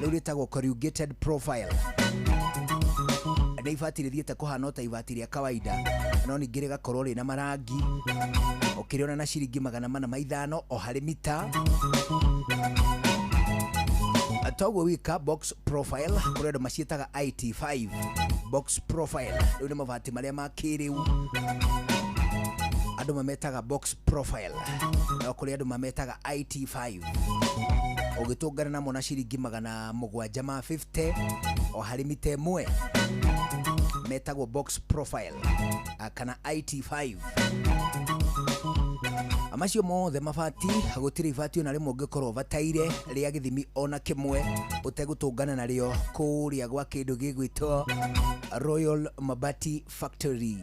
Rĩu rĩtagwo corrugated profile. Nĩ ibati rĩthiĩte kũhana o ta ibati rĩa kawaida, no ningĩ rĩgakorwo rĩna marangi. Ũkĩrĩona na ciringi 405 o harĩ mita. Toguo wika box profile, kũrĩ andũ maciĩtaga IT5 box profile. Rĩu nĩ mabati marĩa ma kĩrĩu, andũ mametaga box profile, no kũrĩ andũ mametaga IT5. Ũgĩtũngana namo na ciringi 750 o harĩ mita 1, metagwo box profile kana IT5. Macio mothe mabati, gũtirĩ ibati ona rĩmwe ũngĩkorwo ũbataire rĩa gĩthimi ona kĩmwe ũtegũtũngana narĩo kũrĩa gwa kĩndũ gĩgwĩtwo Royal Mabati Factory.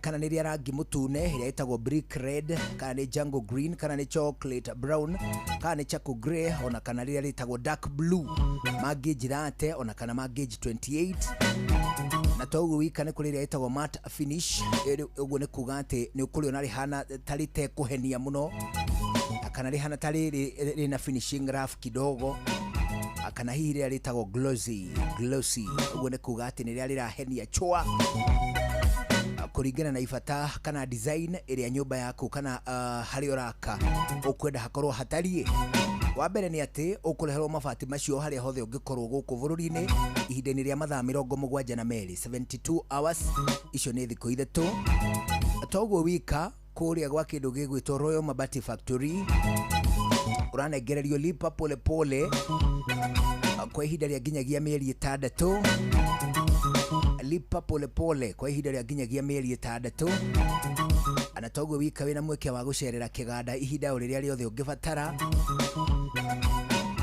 Kana nĩ rĩa rangi mũtune ĩrĩa ĩtagwo brick red, kana nĩ jungle green, kana nĩ chocolate brown, kana nĩ charcoal grey, ona kana rĩrĩa rĩtagwo dark blue, ma gauge 30 ona kana ma gauge 28. Na toguo wika nĩ kũrĩ ĩrĩa ĩtagwo matte finish. Ũguo nĩ kuga atĩ nĩ ũkũrĩona rĩhana ta rĩtekũhenia mũno, kana rĩhana ta rĩna finishing rough kidogo, kana hihi rĩrĩa rĩtagwo glossy, glossy. Ũguo nĩ kuga atĩ nĩ rĩrĩa rĩrahenia chwa kũringana na ibata kana design ĩrĩa nyũmba yaku kana harĩa ũraka ũkwenda hakorwo hatariĩ. Wa mbere nĩ atĩ ũkũreherwo mabati macio harĩa hothe ũngĩkorwo gũkũ bũrũri-inĩ ihinda-inĩ rĩa mathaa 72, 72 hours, icio nĩ thikũ 3. Toguo wika kũrĩa gwa kĩndũ gĩgwĩtwo Royal Mabati Factory ũranengererio lipa pole pole kwa ihinda rĩa nginyagia mĩeri 6. Lipa pole pole kwa ihinda rĩa nginyagia mĩeri 6. Na toguo wika wĩna mweke wa gũcerera kĩganda ihinda o rĩrĩa rĩothe ũngĩbatara,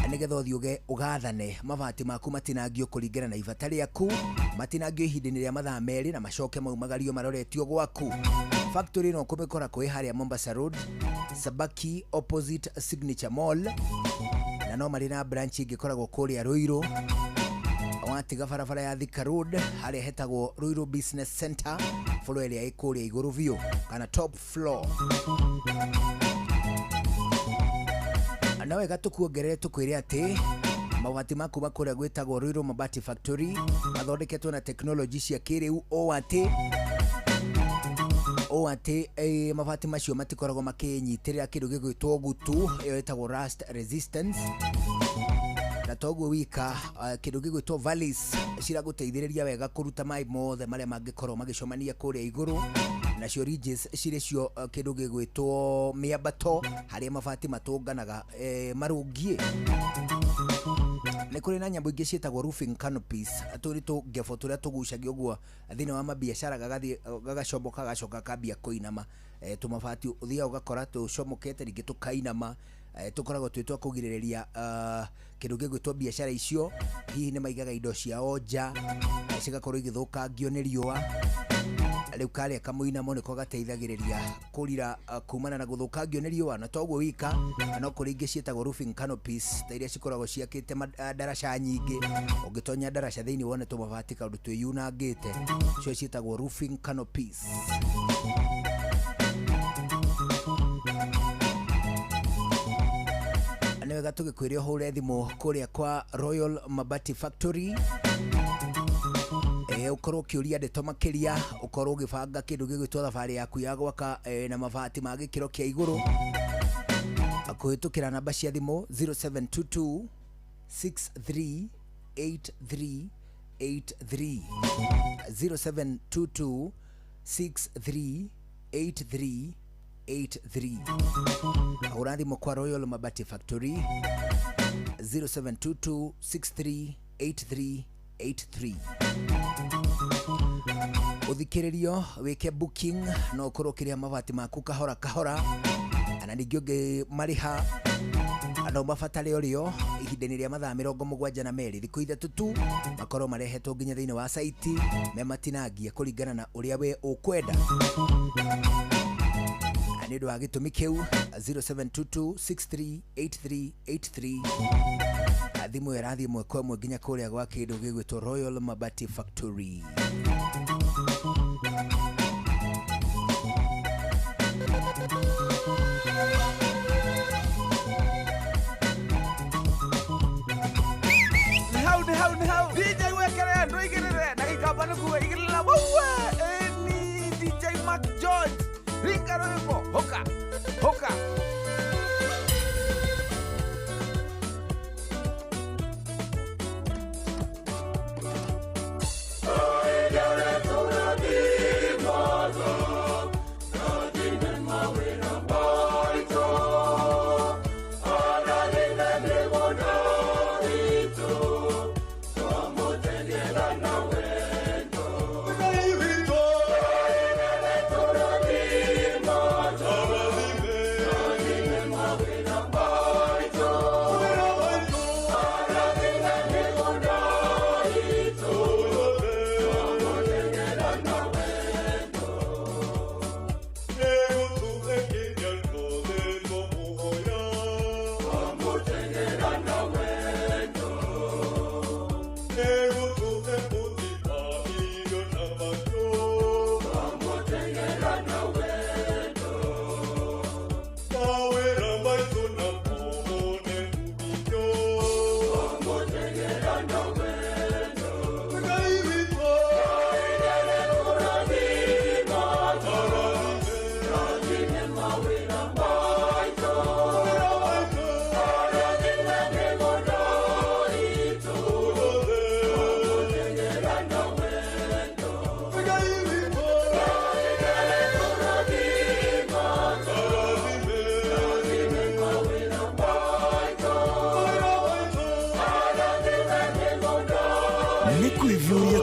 nĩgetha ũthiĩ ũgathane mabati maku matinangio kũringana na ibata rĩaku, matinangio ihinda-inĩ rĩa mathaa 2 na macoke maumagario maroretio gwaku. Factory no kũmĩkora kwĩ harĩa Mombasa Road, Sabaki opposite Signature Mall, na no marĩ na branch ĩngĩkoragwo kũrĩa Ruiru, watiga barabara ya Thika Road harĩa hetagwo Ruiru Business Center, floor ĩrĩa ĩ kũrĩa igũrũ biũ kana top floor. Na wega tũkuongerere tũkwĩre atĩ mabati maku ma kũrĩa gwĩtagwo Ruiru Mabati Factory mathondeketwo na teknolojĩ cia kĩrĩu o atĩ mabati macio matikoragwo makĩnyitĩrĩra kĩndũ gĩgwĩtwo gutu, ĩyo ĩtagwo rust resistance. Na toguo wika kĩndũ gĩgwĩtwo valleys ciragũteithĩrĩria wega kũruta maĩ mothe marĩa mangĩkorwo magĩcemania kũrĩa igũrũ, nacio ridges cirĩ cio kĩndũ gĩgwĩtwo mĩambato harĩa mabati matũnganaga marũngiĩ. Nĩ kũrĩ na nyamũ ingĩ ciĩtagwo roofing canopies, tũu nĩ tũngebũ tũrĩa tũgucagio ũguo thĩinĩ wa mabiacara gagathiĩ gagacomoka gagacoka kambia kũinama. Tũmabati ũthiaga ũgakora tũcomokete rĩngĩ tũkainama, tũkoragwo twĩ twa kũgirĩrĩria kĩndũ gĩgwĩtwo biacara icio. Hihi nĩ maigaga indo ciao nja, Cigakorwo igĩthũkangio nĩ riũa. Rĩu karĩa kamũinamo nĩko gateithagĩrĩria kũrira kumana na gũthũkangio nĩ riũa. Na toguo wika, no kũrĩ ingĩ ciĩtagwo roofing canopies, ta iria cikoragwo ciakĩte ndaraca nyingĩ. Ũngĩtonya ndaraca thĩinĩ wone tũmabati kaũndũ twĩyunangĩte, cio ciĩtagwo roofing canopies. Nĩ wega tũgĩkwĩre ũhũre thimũ kũrĩa kwa Royal Mabati Factory. Ukorwo ũkĩũria ndeto makĩria, ũkorwo ũgĩbanga kĩndũ gĩgwĩtwo thabarĩ yaku ya gwaka na mabati ma gĩkĩro kĩa igũrũ, kũhĩtũkĩra namba cia thimũ 0722 638383, 0722 638383. Hũra thimũ kwa Royal Mabati Factory 0722 638383. Uthikiririo wike booking no ukorwo ukiria mabati maku kahora kahora, na ningĩ ũngĩmarĩha no mabatare ũrĩo ihinda-inĩ rĩa mathaa 72, thikũ 3 tu makorwo marehetwo nginya thĩinĩ wa site me matinangie kũringana na ũrĩa we ũkwenda. Nĩ ũndũ wa gĩtũmi kĩu 0722 638383, thimũ ĩyo ĩrathiĩ ĩmwe kwa ĩmwe nginya kũrĩa gwa kĩndũ gĩgwĩtwo Royal Mabati Factory. Nĩ hau nĩ hau DJ wekere andũ igĩrĩre na gĩkamba nĩkuo igĩrĩra waua. Ĩni DJ Mark George ringa rwĩmbo hoka hoka.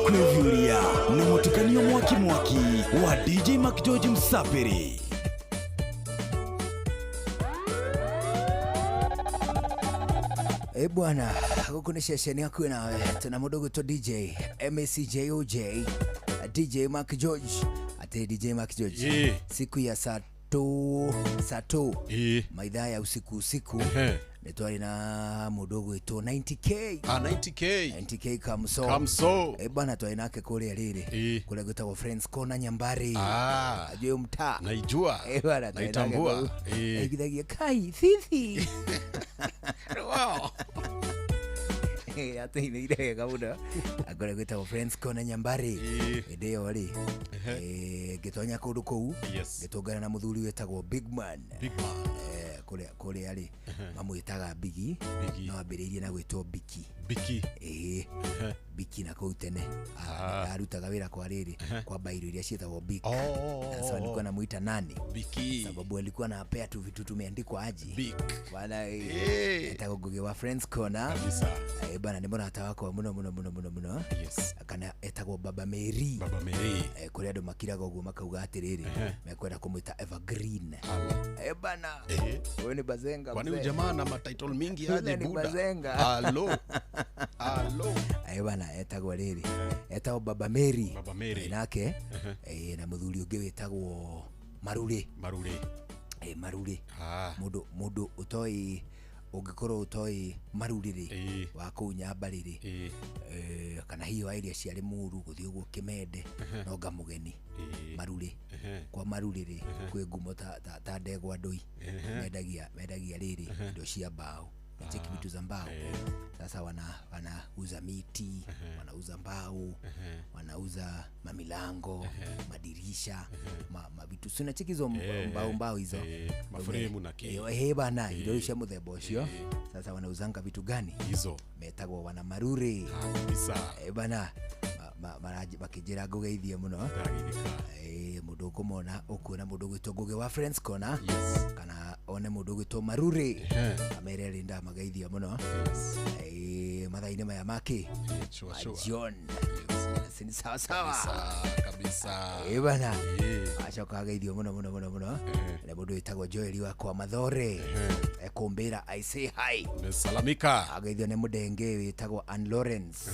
Kwĩvyũria na mũtukanio mwaki mwaki wa DJ Mark George Msafiri. E bwana, gũkũ nĩ ceceni hakuhĩ nawe, tuna mũndũ ũgwĩtwo DJ MACJOJ, DJ Mark George. Ate DJ Mark George, siku ya saa tu maithaa ya usiku usiku nĩ twarĩ na mũndũ ũgwĩtwo 90K. 90K. 90K Kamso. Kamso. Bwana twarĩ nake kũrĩa rĩrĩ, kũrĩa gwĩtagwo Friends Corner Nyambari. Ajue mtaa. Naijua. Bwana twarĩ nake Naitambua. Aigithagia kai thithi. Wow. Ateithĩire wega mũno. Kũrĩa gwĩtagwo Friends Corner Nyambari. Hĩndĩ ĩyo rĩ, ngĩtonya kũndũ kũu, ngĩtũngana na mũthuri wĩtagwo Big Man. Big Man. Kũrĩa rĩ mamwĩtaga Bigi, no ambĩrĩirie na gwĩtwo Biki. Biki. Biki na kũu tene arutaga wĩra kwa rĩrĩ kwa bairo iria ciĩtagwo Bik. Sasa alikuwa anamuita nani? Biki. Sababu alikuwa anapea tu vitu tumeandikwa aje. Bik. Bwana etagwo Ngugi wa Friends Corner. Kabisa. Bana nĩ mũrata wakwa mũno mũno mũno mũno mũno. Yes. Kana etagwo Baba Mary. Baba Mary. Kũrĩa andũ makiraga ũguo makauga atĩrĩrĩ, mekwenda kũmwĩta Evergreen. Bana. Huyu ni bazenga. Kwani huyu jamaa na matitle mingi aje Yule ni buda? bazenga. Alo. Alo. Bana etagwo rĩrĩ, etagwo Baba Mary. Baba Mary. Nake na mũthuri ũngĩ wĩtagwo Marure. Marure. Marure. Mũndũ ũtoĩ, ũngĩkorwo ũtoĩ Marure rĩ, wa kũu Nyambarĩ rĩ, kana hihi wa iria cia Limuru gũthiĩ ũguo Kĩmende, no ngamũgeni Marure. Kwa Marure rĩ, kwĩ ngumo ta ndegwa ndũi, mendagia rĩrĩ indo cia mbao. Nacheki vitu za mbao. Sasa wanauza miti, wanauza mbao, wanauza mamilango, madirisha, ma vitu. Si unacheki hizo mbao hizo. Mafremu na kile. Bana, indo cia muthemba ucio. Sasa wanauzanga vitu gani? Hizo. Metagwo wana Marure. Kabisa. Bana, makĩnjĩra ngũgeithie mũno. Mũndũ ũkũmona ũkuona mũndũ ũgwĩtwo Ngũgĩ wa Friends Corner. Kana one mũndũ ũgwĩtwo Marure. Amere rĩ ndamageithia mũno. Mathaa-inĩ maya make. John. Ni sawa sawa. Kabisa. Bana. Acoka ageithio mũno mũno mũno mũno. Na mũndũ wĩtagwo Joel wa kwa Mathore. Ekũmbĩra I say hi. Mesalamika. Ageithio nĩ mũndenge wĩtagwo Ann Lawrence.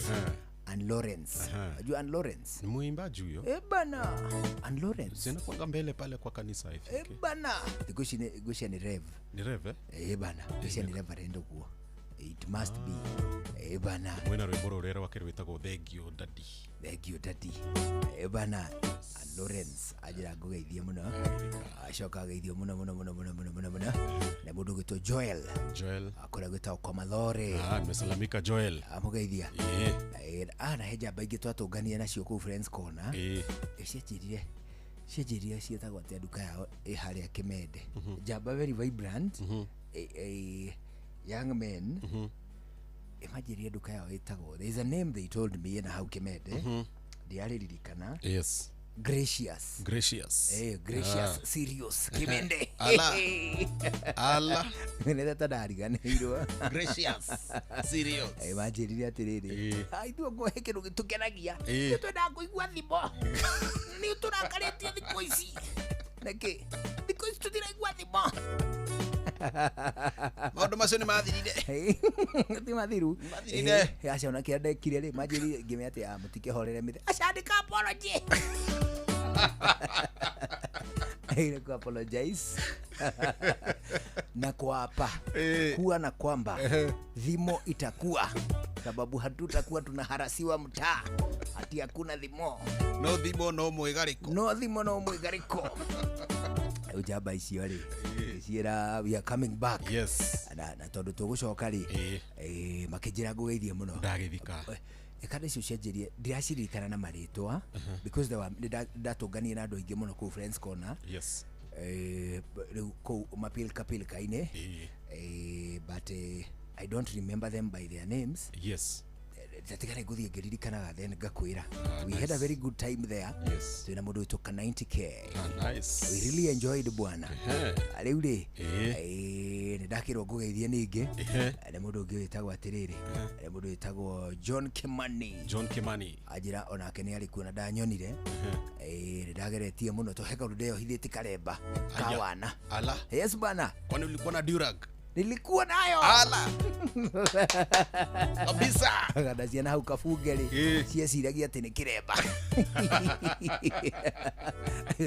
Ann Lawrence. Unajua Ann Lawrence? Ni mwimbaji huyo. Bana. Ann Lawrence. Sina kwanga mbele pale kwa kanisa I think. Bana. Thikũ ni rev. Ni rev eh? Bana. Thikũ ni reverend ũguo. It must be. Bana. Mwena rwĩmbo rũrĩa rwake rwĩtagwo Thank you Daddy. Thank you Daddy. Bana. Ann Lawrence anjĩra ngũgeithie mũno. Acoka ageithio mũno mũno mũno mũno mũno mũno mũno. Na mũndũ ũgwĩtwo Joel. Joel. Akoragwo gwĩtagwo kwa Mathore. Nimesalamika Joel. Amũgeithia. Na he njamba ingĩ twatũngania nacio kũu Friends Corner. Cianjĩrire ciĩtagwo atĩa nduka yao ĩ harĩa Kĩmende. Njamba very vibrant. Young men. Imanjĩrire nduka yao ĩtagwo. There is a name they told me na hau Kĩmende. Ndiarĩririkana. Yes. Gracious. Gracious. Gracious. Serious. Kimende. Ala. Ala. Nĩ ta ndariganĩirwo. Gracious. Serious. Manjĩrire atĩrĩrĩ. Ithuĩ ngũhe kĩndũ gĩtũkenagia. Nĩ twendaga kũigua thimbo. Nĩ tũrakarĩtie thikũ ici. Nĩkĩ? Thikũ ici tũtiraigua thimbo. Maũndũ macio nĩ mathirire. Ti mathiru. Mathirire. Aca ona kĩrĩa ndekire rĩ, manjĩrire ngĩmenya atĩ mũtikĩhorere mĩthĩ. Aca andĩka apology. Ile apologize. Na kuapa kuwa na kwamba dhimo itakuwa, sababu hatutakuwa tunaharasiwa mtaa ati hakuna dhimo. No dhimo no mwigariko. No dhimo no mwigariko. Ujaba icio rĩ, ciĩra we are coming back. Yes. Na tondũ tũgũcoka rĩ, makĩnjĩra ngũgeithie mũno. Ndagĩthika. Kada icio cianjĩrie ndiracirikana na marĩtwa because there were ndatũnganie na andũ aingĩ mũno kũu Friends Corner. Yes. Rĩu kũu mapilka pilka-inĩ. But I don't remember them by their names. Yes. Tatigane ngũthiĩ ngĩririkanaga then ngakwĩra. We had a very good time there. Yes. Twĩna mũndũ wĩtwo 90K. Nice. We really enjoyed bwana. Rĩu rĩ, nĩ ndakĩrwo ngũgeithie ningĩ. Nĩ mũndũ ũngĩ wĩtagwo atĩrĩrĩ, nĩ mũndũ wĩtagwo John Kimani. John Kimani. Anjĩra onake nĩ arĩ kuo na ndanyonire. Nĩ ndageretie mũno to he kaũndũ ndeyohithĩtie karemba ka wana. Ala. Yes bwana. Kwani ulikuwa na durag? Nilikuwa nayo. Ala. Kabisa. Ganda ciana hau kabunge rĩ, cieciragia atĩ nĩ kĩremba.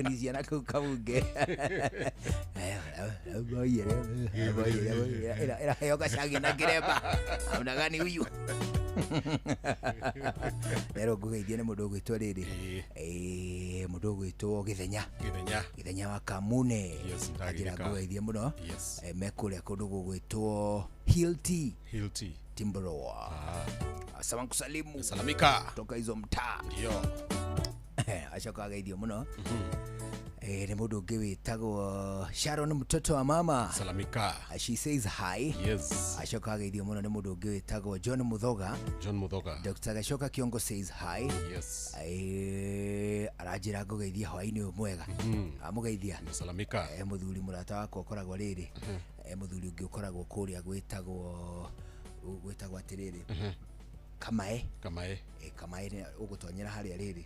Ni ciana kau kabunge. Ĩraheo gacagi na kĩremba. Namna gani huyu? Rero ngũgeithie nĩ mũndũ ũgwĩtwo rĩrĩ. Mũndũ ũgwĩtwo Gĩthenya. Gĩthenya. Gĩthenya wa Kamune. Yes, Anjĩra ngũgeithie mũno. Yes. Me kũrĩa kũndũ gũgwĩtwo Hill Tea. Hill Tea. Timboroa. Asalamu kusalimu. Salamika. Toka hizo mtaa. Ndio. Acoka ageithio mũno. Nĩ mũndũ ũngĩ wĩtagwo Sharon mtoto wa mama. Salamika. She says hi. Yes. Acoka ageithio mũno nĩ mũndũ ũngĩ wĩtagwo John Muthoga. John Muthoga. Dr. Gashoka Kiongo says hi. Yes. Aranjĩra ngũgeithie hwaĩ-inĩ ũyũ mwega. Amũgeithia. Salamika. Mũthuri mũrata wakwa ũkoragwo rĩrĩ. Mũthuri ũngĩ ũkoragwo kũrĩa gwĩtagwo atĩrĩrĩ. Kamae. Kamae. Kamae nĩ ũgũtonyera harĩa rĩrĩ.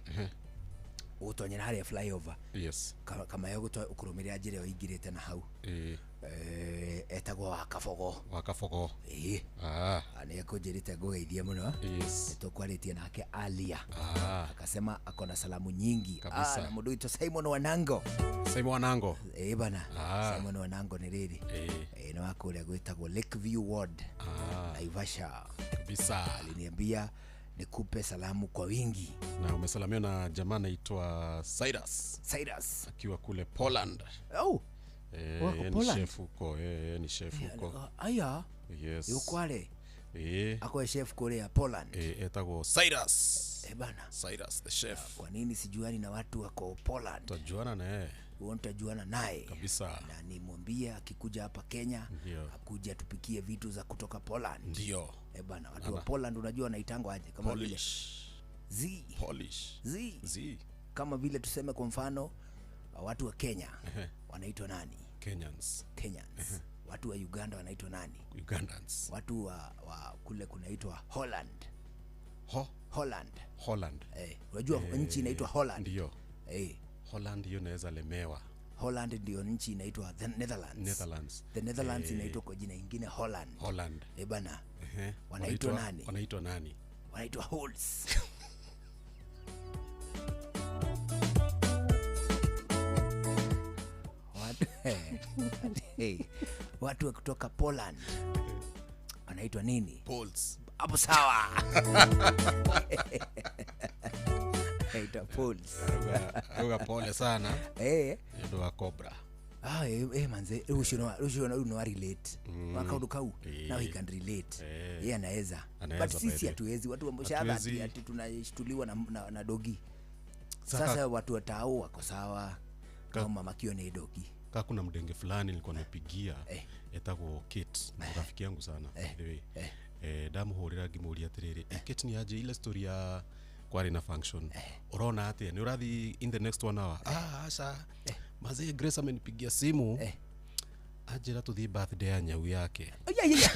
Ũgũtonyera harĩa flyover. Yes. Kamae ũkũrũmĩrĩra njĩra ĩyo ĩingĩrĩte na hau. Etagwo wa Kabogo. Wa Kabogo. Ĩĩ. Ah. Nĩ ekũnjĩrĩte ngũgeithie mũno. Yes. Nĩtũkwarĩtie nake alia. Ah. Akasema ako na salamu nyingi. Kabisa. Na mũndũ witũ Simon Wanango. Simon Wanango. Ĩĩ bana. Ah. Simon Wanango nĩ rĩrĩ. Ĩĩ. Nĩ wa kũrĩa gwĩtagwo Lakeview Ward. Ah. Naivasha. Kabisa. Aliniambia nikupe salamu kwa wingi. Na umesalamiwa na jamaa anaitwa Cyrus. Cyrus. Akiwa kule Poland. Oh. Eh, Wako yeye ni Poland? chef huko, yeye ni chef huko. Aya. Yes. Yukware. Eh. Ako chef kũrĩa Poland. Eh, etagwo Cyrus. Eh bana. Cyrus the chef. Kwa nini sijuani na watu wako Poland? Tutajuana naye. Huo nitajuana naye. Kabisa. Na nimwambie akikuja hapa Kenya Ndio. akuje atupikie vitu za kutoka Poland. Ndio. Eh bana, watu wa Ana. Poland unajua wanaitangwa aje? Kama vile Polish. Z. Polish. Z. Z. Kama vile tuseme kwa mfano watu wa Kenya wanaitwa nani? Kenyans. Kenyans. Watu wa Uganda wanaitwa nani? Ugandans. Watu wa kule kunaitwa Holland. Holland. Holland. Eh, unajua nchi inaitwa Holland. Ndio. Eh. Holland hiyo naweza lemewa. Holland ndio nchi inaitwa the Netherlands. Netherlands. The Netherlands Eh. inaitwa kwa jina ingine Holland. Holland. Eh bana. Ehe. Wanaitwa nani? Wanaitwa nani? Wanaitwa Hols. Watu, hey, watu wa kutoka Poland wanaitwa nini? Poles. Hapo sawa. Naitwa Poles. Ruga pole sana. Eh. Ndio wa Cobra. Ah, manze, ucio no relate. Mm. Makaundu kau. Eh. Now he can relate. Eh. Yeye anaweza. Anaweza But by sisi the way. hatuwezi. Watu wa mshahara Hatuwezi. ati tunashtuliwa na dogi. Sasa- Sasa watu wa tao wako sawa. Kama mama kio ni dogi. Ka kuna mdenge fulani nilikuwa nimepigia etagwo Kate, ni rafiki yangu sana by the way. Ndamuhũrĩra ngĩmũria atĩrĩrĩ, Kate ni aje ile story ya kwarĩ na function ũrona atĩa nĩ ũrathiĩ in the next one hour? Ah, aca mazee, Grace amenipigia simu anjĩra tũthiĩ birthday ya nyau yake. Yeah, yeah, yeah.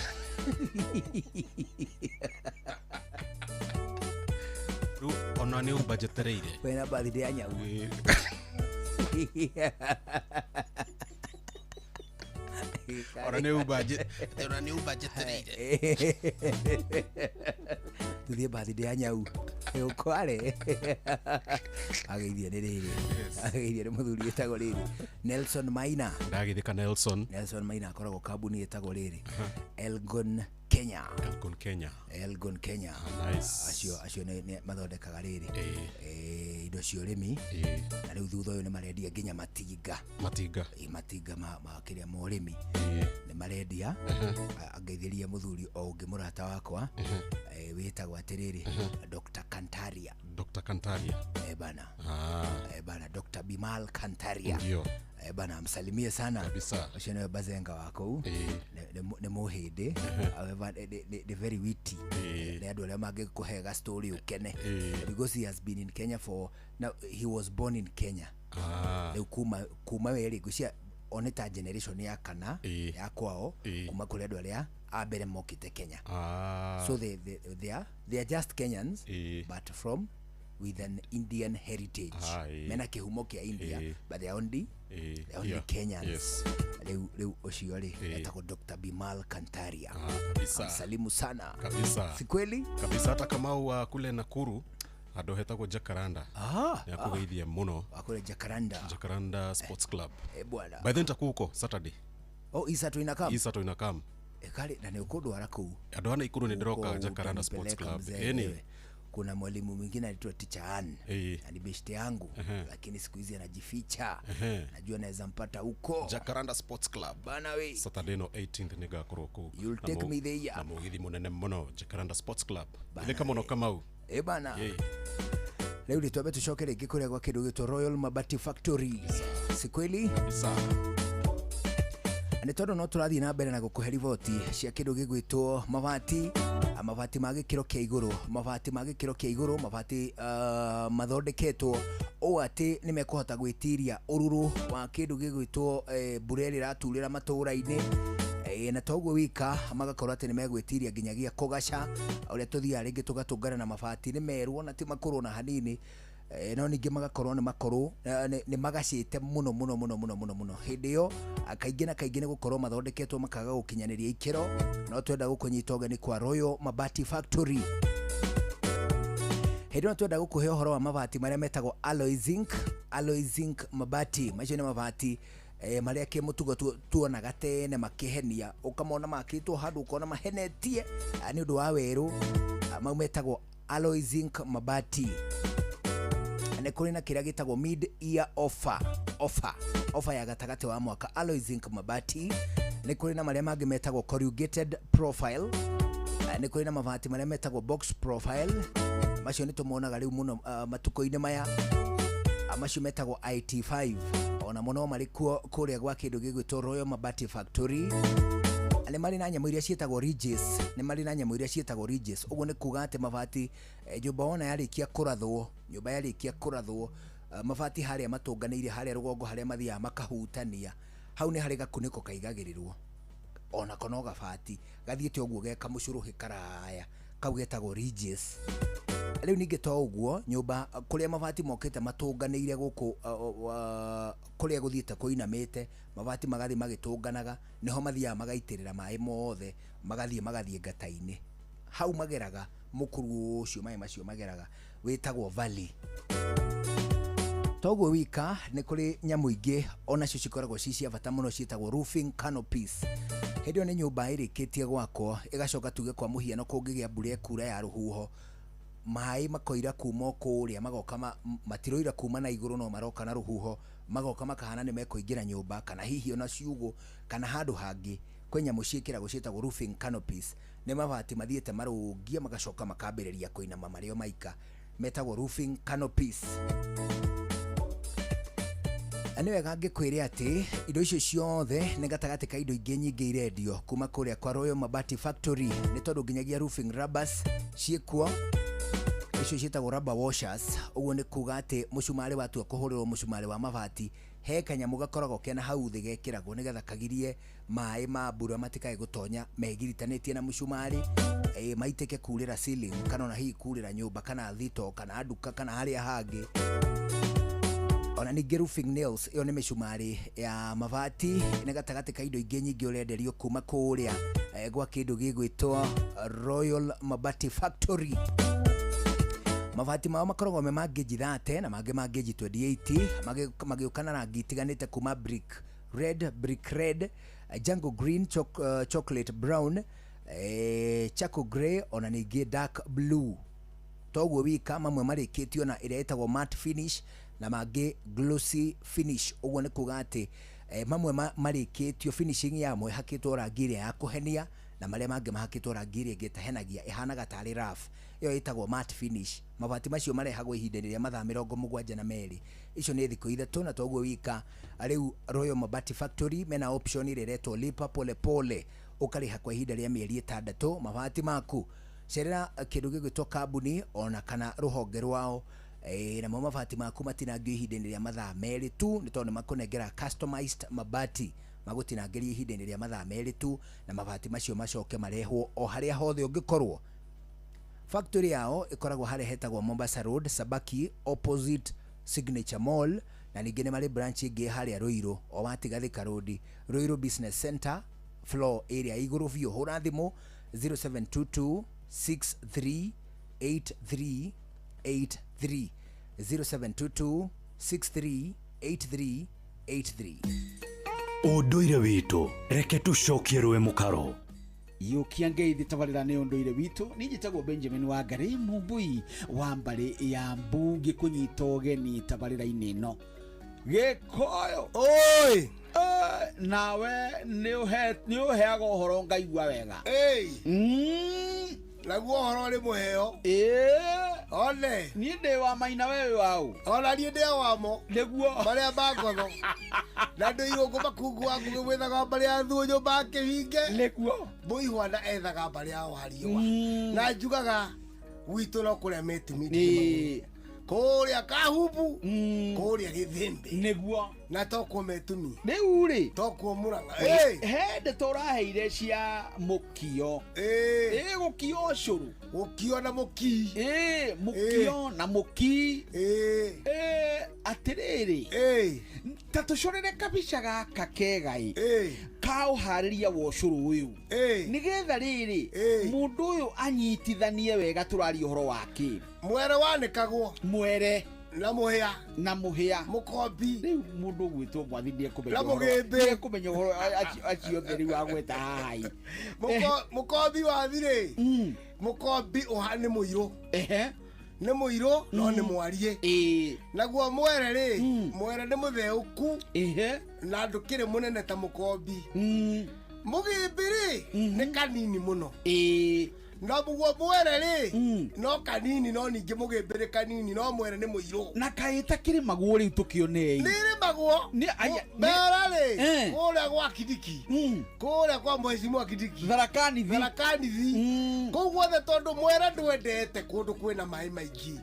Rĩu ona nĩ umbanjetereire. Wena birthday ya nyau. Ona nĩ ona nĩ umbanjetereire. Tuthiĩ birthday ya nyau ũkware ageithio nĩ rĩrĩ, ageithio nĩ mũthuri wĩtagwo rĩrĩ Nelson Maina. Ndagĩthĩka Nelson. Nelson Maina akoragwo kambuni ĩtagwo rĩrĩ Elgon Kenya. Elgon Kenya. Elgon Kenya. Nice. Acio nĩ mathondekaga rĩrĩ indo cia ũrĩmi na rĩu thutha ũyũ nĩ marendia nginya matinga. Matinga. Matinga ma kĩrĩa ma ũrĩmi nĩ marendia. Angeithĩria mũthuri o ũngĩ mũrata wakwa wĩtagwo atĩrĩrĩ Dr. Kantaria. Dr. Kantaria. Eh bana. Ah. Eh bana, Dr. Bimal Kantaria. Ndio. Eh bana, msalimie sana. Kabisa. Ũcio nĩwe bazenga wako. Nĩ mũhĩndĩ. However, nĩ very witty. Nĩ andũ arĩa mangĩkũhe story ũkene. Because he has been in Kenya for now, he was born in Kenya. Ah. Rĩu kuma werĩ ngwĩciria one ta generation ya kana ya kwao kuma kũrĩ andũ arĩa a mbere mokĩte Kenya. Ah. So they are just Kenyans but from with an Indian heritage. Ah, mena kĩhumo kĩa India but they are only they are only yeah. Kenyans. Yes. Rĩu ũcio rĩ etagwo Dr. Bimal Kantaria. Kabisa. Amsalimu sana. Kabisa. Si kweli? Kabisa, hata Kamau wa kule Nakuru handũ hetagwo Jacaranda. Ah, nĩ akũgeithia mũno. Wakule Jacaranda. Jacaranda Sports Club. Bwana. By then nitakuwa huko Saturday. Oh, Isa tu inakam. Isa tu inakam. Kale na nĩ ũkũndwara kũu. Andũ a Nakuru nĩ ndĩroka Huko Jacaranda Sports utanipeleka Club. mzee Ĩni. wewe. Kuna mwalimu mwingine anaitwa Teacher Ann. Na ni beshte yangu lakini siku hizi anajificha. Najua naweza mpata huko. Jacaranda Sports Club. Bana we. Saturday no 18th nĩ ngakorwo kũu. You'll Na take me there. Na mũgithi mũnene mũno Jacaranda Sports Club. Ithĩka mũno Kamau. Eh bana. Rĩu rĩ twambe tũcoke rĩngĩ kũrĩa gwa kĩndũ gĩtwo Royal Mabati Factory. Si kweli? Nĩ tondũ no tũrathiĩ na mbere na gũkũhe riboti cia kĩndũ gĩgwĩtwo mabati, mabati ma gĩkĩro kĩa igũrũ, mabati ma gĩkĩro kĩa igũrũ, mabati mathondeketwo ũũ atĩ nĩ mekũhota gwĩtiria ũrũrũ wa kĩndũ gĩgwĩtwo mbura ĩrĩa ĩraturĩra matũũra-inĩ. Na toguo wika magakorwo atĩ nĩ megwĩtiria nginyagia kũgaca ũrĩa tũthiaga rĩngĩ tũgatũngana na mabati nĩ merũ ona ti makũrũ na hanini. No ningĩ magakorwo nĩ makorwo nĩ magacĩte mũno mũno mũno mũno mũno mũno. Hĩndĩ ĩyo kaingĩ na kaingĩ nĩ gũkorwo mathondeketwo makaga gũkinyanĩria ikĩro. No twenda gũkũnyita ũgeni kwa Royal Mabati Factory. Hĩndĩ ĩno twenda gũkũhe ũhoro wa mabati marĩa metagwo alloy zinc, alloy zinc mabati. Macio nĩ mabati marĩa kĩmũtugo tuonaga tene makĩhenia, ũkamona makĩtwo handũ ũkona mahenetie nĩ ũndũ wa werũ. Mau metagwo alloy zinc mabati. Nĩ kũrĩ na kĩrĩa gĩtagwo mid year offer, offer, offer ya gatagatĩ wa mwaka, alloy zinc mabati. Nĩ kũrĩ na marĩa mangĩ metagwo corrugated profile. Nĩ kũrĩ na mabati marĩa metagwo box profile. Macio nĩ tũmonaga rĩu mũno matukũ-inĩ maya. Macio metagwo IT5. Ona mũno marĩ kuo kũrĩa gwa kĩndũ gĩgwĩtwo Royal Mabati Factory. Nĩ marĩ na nyamũ iria ciĩtagwo ridges. Nĩ marĩ na nyamũ iria ciĩtagwo ridges. Ũguo nĩ kuga atĩ mabati, nyũmba wona yarĩkia kũrathwo, nyũmba yarĩkia kũrathwo, mabati harĩa matũnganĩire harĩa rũgongo harĩa mathiaga makahutania, hau nĩ harĩ gakunĩko kaigagĩrĩrwo onako no gabati gathiĩte ũguo ge kamũcũrũhĩ karaya, kau getagwo ridges. Rĩu ningĩ to ũguo, nyũmba kũrĩa mabati mokĩte matũnganĩire gũkũ, kũrĩa gũthiĩte kũinamĩte, mabati magathiĩ magĩtũnganaga, nĩho mathiaga magaitĩrĩra maĩ mothe, magathiĩ magathiĩ ngata-inĩ. Hau mageraga mũkuru ũcio maĩ macio mageraga wĩtagwo valley. Toguo wika nĩ kũrĩ nyamũ ingĩ onacio cikoragwo ci cia bata mũno ciĩtagwo roofing canopies. Hĩndĩ ĩyo nĩ nyũmba ĩrĩkĩtie gwakwo, ĩgacoka tuge kwa mũhiano kũngĩgĩa mbura ĩkura ya rũhuho, maĩ makoira kuma o kũrĩa magoka matiroira kuma na igũrũ no maroka na rũhuho, magoka makahana nĩ mekũingĩra nyũmba kana hihi ona ciugũ kana handũ hangĩ. Kwĩ nyamũ ciĩkĩragwo ciĩtagwo roofing canopies. Nĩ mabati mathiĩte marũngie magacoka makambĩrĩria kũinama marĩ o maika, metagwo roofing canopies. Na nĩ wega ngĩkwĩre atĩ indo icio ciothe nĩ gatagatĩ ka indo ingĩ nyingĩ irendio kuma kũrĩa kwa Royal Mabati Factory, nĩ tondũ nginyagia roofing rubbers ciĩkuo, icio ciĩtagwo rubber washers. Ũguo nĩ kuga atĩ mũcumarĩ watua kũhũrĩrwo mũcumarĩ wa mabati, he kanyamũ gakoragwo kena hau thĩ gekĩragwo nĩgetha kagirie maĩ ma mbura matikae gũtonya megiritanĩtie na mũcumarĩ, maitĩke kurĩra ceiling kana ona hihi kurĩra nyũmba kana thito kana nduka kana harĩa hangĩ. Ona ningĩ roofing nails, ĩyo nĩ mĩcumarĩ ya mabati, nĩ gatagatĩ ka indo ingĩ nyingĩ ũrenderio kuma kũrĩa gwa kĩndũ gĩgwĩtwo Royal Mabati Factory. Mabati mao makoragwo me ma gauge 30 na mangĩ ma gauge 28, magĩũka na rangi itiganĩte kuma brick red, brick red, jungle green, chocolate brown, charcoal grey, ona ningĩ dark blue. Toguo wika mamwe marĩkĩtio na ĩrĩa ĩtagwo matte finish na mangĩ glossy finish. Ũguo nĩ kuga atĩ mamwe marĩkĩtio finishing yamo ĩhakĩtwo rangi ĩrĩa ya kũhenia na marĩa mangĩ mahakĩtwo rangi ĩrĩa ĩngĩ ĩtahenagia, ĩhanaga tarĩ rough. Ĩyo ĩtagwo matte finish. Mabati macio marehagwo ihinda rĩa mathaa mĩrongo mũgwanja na merĩ. Icio nĩ thikũ ithatũ. Na toguo wika, rĩu Royal Mabati Factory mena option ĩrĩa ĩretwo lipa pole pole, ũkarĩha kwa ihinda rĩa mĩeri ĩtandatũ mabati maku. Cerera kĩndũ gĩgwĩtwo kambuni ona kana rũhonge rwao, namo mabati maku matinangio ihinda-inĩ rĩa mathaa merĩ tu, nĩ tondũ nĩ makũnengera customized mabati magũtinangĩria ihinda-inĩ rĩa mathaa merĩ tu, na mabati macio macoke marehwo o harĩa hothe ũngĩkorwo. Factory yao ĩkoragwo harĩa hetagwo Mombasa Road, Sabaki, opposite Signature Mall, na ningĩ nĩ marĩ branch ĩngĩ harĩa Ruiru, o watiga Thika Road, Ruiru Business Center, floor ĩrĩa igũrũ biũ. Hũra thimũ 0722 6383 83, 0722 6383 83. Ũndũire witũ, reke tũcokie rũĩ mũkaro. Yũkia ngeithi tabarĩra nĩ ũndũire witũ. Niĩ njĩtagwo Benjamin Wangari Mumbui wa mbarĩ ya Mbu, ngĩkũnyita ũgeni tabarĩra-inĩ ĩno. Gĩkũyũ oi, nawe nĩ ũheaga ũhoro ngaigua wega. Naguo ũhoro ũrĩ mũheo. One. Niĩ ndĩ wa maina, we wĩ waũ? Ona niĩ ndĩ wamo. Nĩguo. Marĩa ma ngotho. Na ndĩ irũngũ makungu wa ngũgĩ mwĩthaga mbarĩ ya thuo nyũmba ya kĩhinge. Nĩguo. Mũihwana ethaga mbarĩ ya wariũa. Na njugaga gwitũ no kũrĩa mĩtumi. Kũrĩa Kahubu, kũrĩa Gĩthĩmbĩ. Nĩguo. Na tokuo Metumi. Rĩu rĩ. Tokuo Mũrang'a. He ndeto ũraheire cia mũkio. Ĩ gũkio ũcũrũ. Gũkio na mũkii. Ĩ mũkio na mũkii. Ĩ atĩrĩrĩ. Ta tũcorere kabica gaka kega ĩ. Ka ũharĩria wa ũcũrũ ũyũ. Nĩgetha rĩrĩ mũndũ ũyũ anyitithanie wega tũraria ũhoro wa kĩ. Mwere wanĩkagwo. Mwere. Na mũhĩa. Na mũhĩa. Mũkombi. Rĩu mũndũ ũgwĩtwo Mwathi nĩekũmenya Na ũhoro- mũgĩmbĩ. nĩekũmenya ũhoro acio othe rĩu agweta haha ĩ. Mũkombi wathi rĩ. Mũkombi ũha nĩ mũirũ. Nĩ mũirũ no nĩ mwariĩ. Naguo mwere rĩ, mwere nĩ mũtheũku. Na ndũkĩrĩ mũnene ta mũkombi. Mũgĩmbĩ rĩ, nĩ kanini mũno. No mũguo mwere rĩ, no kanini no ningĩ mũgĩmbĩ nĩ kanini no mwere nĩ mũirũ. Na kaĩ takĩrĩmagwo rĩu tũkĩonei. Nĩrĩmagwo. Nĩ aya Mbera rĩ, kũrĩa gwa Kindiki. Kũrĩa kwa Mheshimiwa Kindiki. Tharaka Nithi. Tharaka Nithi. Kũu guothe tondũ mwere ndwendete kũndũ kwĩna maĩ maingĩ.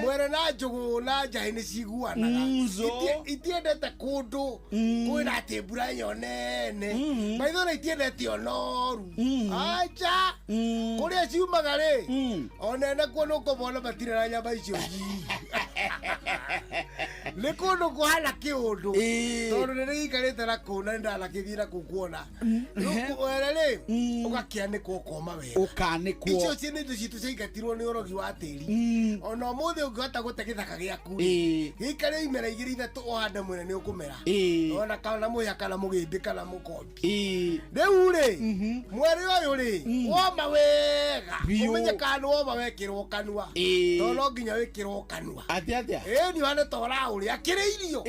Mwere na njũgũ na njahĩ nĩ ciguanaga. Itiendete kũndũ kwĩna atĩ mbura ĩyo nene. Maitho na itiendete onoru. Acha. Kũrĩa ciumaga rĩ, onene kuo nĩũkũmona matirĩ na nyama icio nyingĩ. Nĩ kũndũ kũhana kĩũndũ tondũ nĩ rĩikarĩte na kũu na nĩndanakĩthiĩ na kũu kuona. Rĩu mwere rĩ, ũgakĩanĩkwo ũkoma wega. Ũkanĩkwo. Icio ci nĩ indo citũ ciaingatirwo nĩ ũrogi wa tĩri. Ona ũmũthĩ ũngĩhota gũte gĩthaka gĩaku rĩ, gĩikare imera igĩrĩ ithatũ ũhande mwere nĩ ũkũmera. Ona kana mũhĩa kana mũgĩmbĩ kana mũkombi. Rĩu rĩ, mwere ũyũ rĩ, woma wega. Ũmenye kana nĩ woma wekĩrwo kanua. Tondũ no nginya wĩkĩrwo kanua. Atĩa atĩa? Ĩĩ nĩ ũhane ta ũraũrĩa kĩrĩ irio.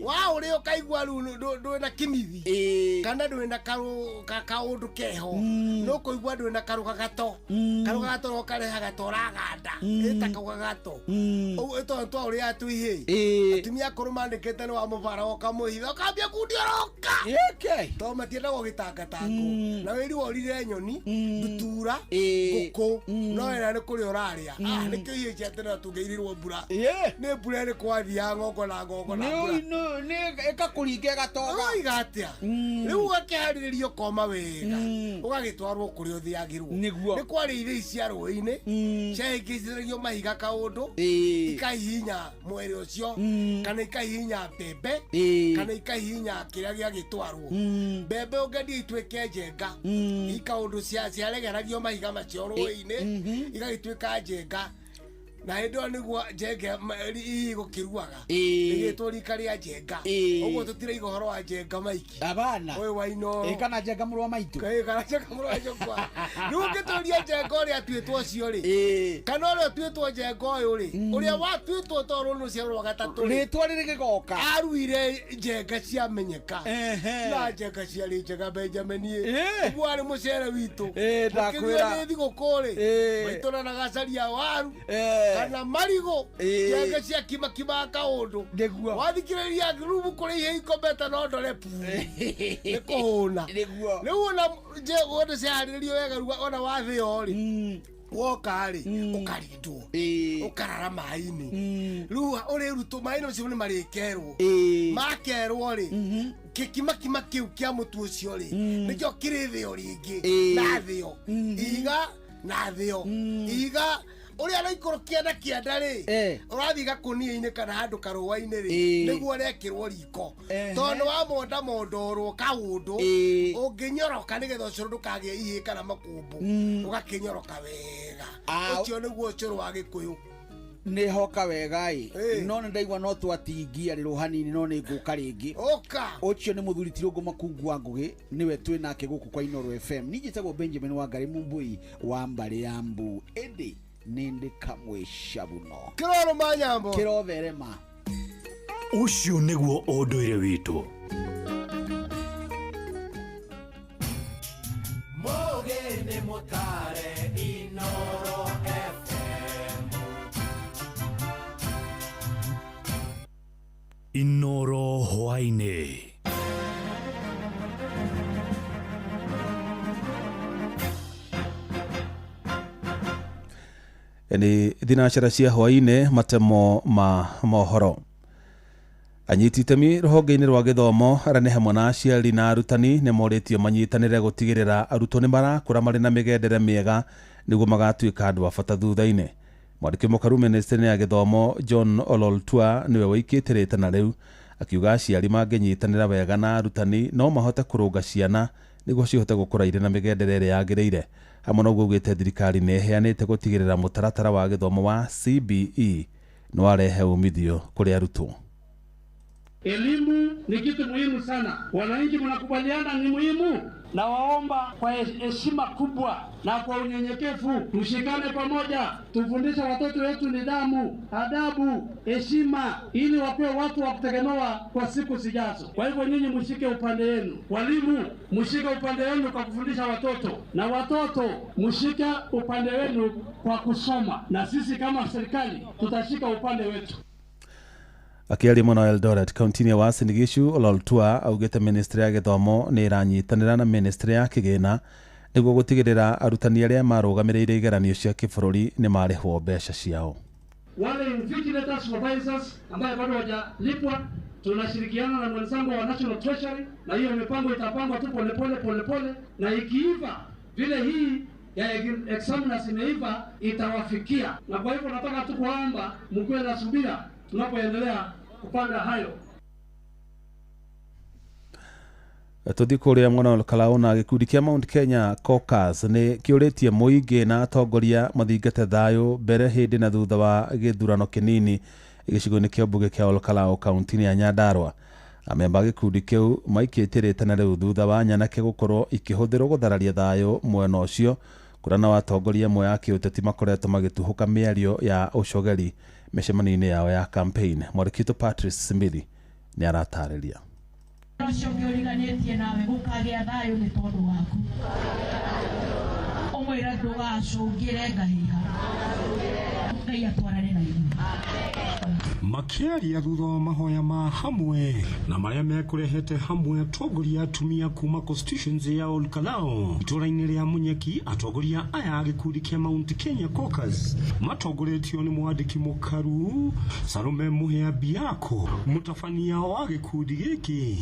Waũrĩa ũkaigua rĩu ndwĩna kĩmithi. Kana ndwĩna kaũndũ keho. Nĩ ũkũigua ndwĩna karũgagato. Karũgagato no karehaga ta ũraganda. Ĩta karũgagato. Ũguo tondũ twaũrĩaga twĩ ihĩĩ. Atumia akũrũ mandĩkĩte nĩ wa mũbara ũkamũhitha ũkambia kundioroka. Tondũ matiendaga ũgĩtangatangwo. Na wĩri worire nyoni, ndutura, ngũkũ, no wena nĩ kũrĩa ũrarĩa. Nĩkĩo ihĩĩ cia tene tũngĩirirwo mbura. Nĩ mbura ĩrĩ kwathiaga ng'ongo na ng'ongo na mbura. Nĩ ĩkakũringa ĩgatoga. Ũroiga atĩa? Rĩu ũgakĩharĩrĩrio ũkoma wega. Ũgagĩtwarwo kũrĩa ũthĩagĩrwo. Nĩguo. Nĩ kwarĩ ithĩi cia rũĩ-inĩ. Ciahĩngĩcithagio mahiga kaũndũ. Ikahihinya mwere ũcio. Kana ikahihinya mbembe. Kana ikahihinya kĩrĩa gĩagĩtwarwo. Mbembe ũngĩendia ituĩke njenga. Ikaũndũ ciaregeragio mahiga macio rũĩ-inĩ. Igagĩtuĩka njenga. Na hĩndĩ ĩyo nĩguo njenga igũkĩruaga. Ĩgĩtwo rika rĩa njenga. Ũguo tũtiraiga ũhoro wa njenga maiki. Abana. Ũyũ wa Inooro. Ĩ kana njenga mũrũ wa maitũ. Ĩ kana njenga mũrũ wa nyũkwa. Rĩu ũngĩtũria njenga ũrĩa atuĩtwo ũcio rĩ. Kana ũrĩa ũtuĩtwo njenga ũyũ rĩ. Ũrĩa watuĩtwo tondũ rũrũ rũciaro rwa gatatũ rĩ. Rĩtwa rĩrĩ gĩgoka. Aruire njenga ciamenyeka. Na njenga ciarĩ njega Benjamin ĩ. Ũguo arĩ mũcere witũ. Ndakwĩra. Mũkĩrua nĩ thigũkũ rĩ. Maitũ na gacaria waru. Kana marigũ. Njenga cia kimakimaga kaũndũ. Nĩguo. Wathikĩrĩria rumu kũrĩ ihe ikomete no ndore pu. Nĩ kũhũna. Nĩguo. Rĩu ona wona ciaharĩrĩrio wega rĩu ona wathĩo rĩ. Woka rĩ, ũkarindwo. Ũkarara maĩ-inĩ. Rĩu ũrĩrutwo maĩ-inĩ macio nĩ marĩkerwo. Makerwo rĩ, kĩkimakima kĩu kĩa mũtu ũcio rĩ, nĩkĩo kĩrĩthĩo rĩngĩ. Na thĩo. Ihiga na thĩo. Ihiga ũrĩa araikũrũkia na kĩanda rĩ, ũrathiĩ gakũnia-inĩ kana handũ karũa-inĩ rĩ, nĩguo ũrekĩrwo riko. Tondũ nĩ wamonda mondorwo kaũndũ, ũngĩnyoroka nĩgetha ũcũrũ ndũkagĩe ihĩĩ kana makũmbũ, ũgakĩnyoroka wega. Ũcio nĩguo ũcũrũ wa Gĩkũyũ. Nĩ hoka wega ĩ. No nĩ ndaigua no twatingia rĩrũ hanini no nĩ ngũka rĩngĩ. Ũka. Ũcio nĩ mũthuri Tirũngũ Makungu wa Ngũgĩ nĩwe twĩ nake gũkũ kwa Inooro FM. Niĩ njĩtagwo Benjamin Wangari Mumbui wa mbarĩ ya Mbu. Ĩndĩ nĩ ndĩ kamwe cabuno. Kĩrorũma nyambo. Kĩrotherema. Ũcio nĩguo ũndũire witũ. Mũgĩ nĩ mũtare Inooro FM. Inooro hwaĩ-inĩ. Nĩ thinacara cia hwaĩ-inĩ, matemo ma mohoro. Anyiti itemi rũhonge-inĩ rwa gĩthomo arĩa nĩ hamwe na aciari na arutani nĩ morĩtio manyitanĩre gũtigĩrĩra arutwo nĩ marakũra marĩ na mĩgendere mĩega nĩguo magatuĩka andũ a bata thutha-inĩ. Mwandĩki mũkaru ministry ya gĩthomo John Ololtua nĩwe wĩikĩte rĩtana rĩu, akiuga aciari mangĩnyitanĩra wega na arutani no mahote kũrũnga ciana nĩguo cihote gũkũra irĩ na mĩgendere ĩrĩa yagĩrĩire. Hamwe na ũguo augĩte thirikari nĩ ĩheanĩte gũtigĩrĩra mũtaratara wa gĩthomo wa CBE nĩ warehe umithio kũrĩ arutwo. Elimu ni kitu muhimu sana. Wananchi mnakubaliana ni muhimu? Nawaomba kwa heshima kubwa na kwa unyenyekevu tushikane pamoja, tufundishe watoto wetu nidhamu, adabu, heshima ili wakuwe watu wa kutegemewa kwa siku zijazo. Kwa hivyo nyinyi mshike upande wenu, walimu mshike upande wenu kwa kufundisha watoto, na watoto mshike upande wenu kwa kusoma, na sisi kama serikali tutashika upande wetu. Akĩaria mwena wa Eldoret kaunti-inĩ ya Uasin Gishu, Ololtua augĩte ministry ya gĩthomo nĩ ĩranyitanĩra na ministry ya kĩgĩna nĩguo gũtigĩrĩra arutani arĩa marũgamĩrĩire igeranio cia kĩbũrũri nĩ marĩhwo mbeca ciao. Wale invigilators supervisors ambaye bado hawajalipwa, tunashirikiana na mwenzangu wa National Treasury, na hiyo mipango itapangwa tu polepole polepole, na ikiiva vile hii ya examiners imeiva itawafikia. Na kwa hivyo nataka tu kuomba mkuwe na subira tunapoendelea kupanga hayo. Tũthiĩ kũrĩa mwena wa Olkalau na gĩkundi kĩa Mount Kenya Caucus nĩ kĩũrĩtie mũingĩ na atongoria mathingate thayũ mbere, hĩndĩ na thutha wa gĩthurano kĩnini gĩcigo-inĩ kĩa mbunge kĩa Olkalau kaunti-inĩ ya Nyandarua. Amemba a gĩkundi kĩu maikĩtie rĩtana rĩu thutha wa nyanake gũkorwo ikĩhũthĩrwo gũthararia thayũ mwena ũcio, kũrĩa nao atongoria amwe a kĩũteti makoretwo magĩtuhũka mĩario ya ũcogeri mĩcemanio-inĩ yao ya campaign. Mwandĩki witũ Patrice Simithi nĩ aratarĩria. Ũcio ũngĩ ũriganĩtie nawe gũkagĩa thayũ nĩ tondũ waku, ũmwĩre ndũgacũngĩre ngahiha, Ngai atwarane na ithuĩ. Makĩaria thutha wa mahoya ma hamwe na marĩa mekũrehete hamwe atongoria atumia kuma constituency ya Olkalau itũra-inĩ rĩa Munyeki, atongoria aya a gĩkundi kĩa Mount Kenya Caucus matongoretio nĩ mwandĩki mũkaru Salome Muhea Biako, mũtabania wa gĩkundi gĩkĩ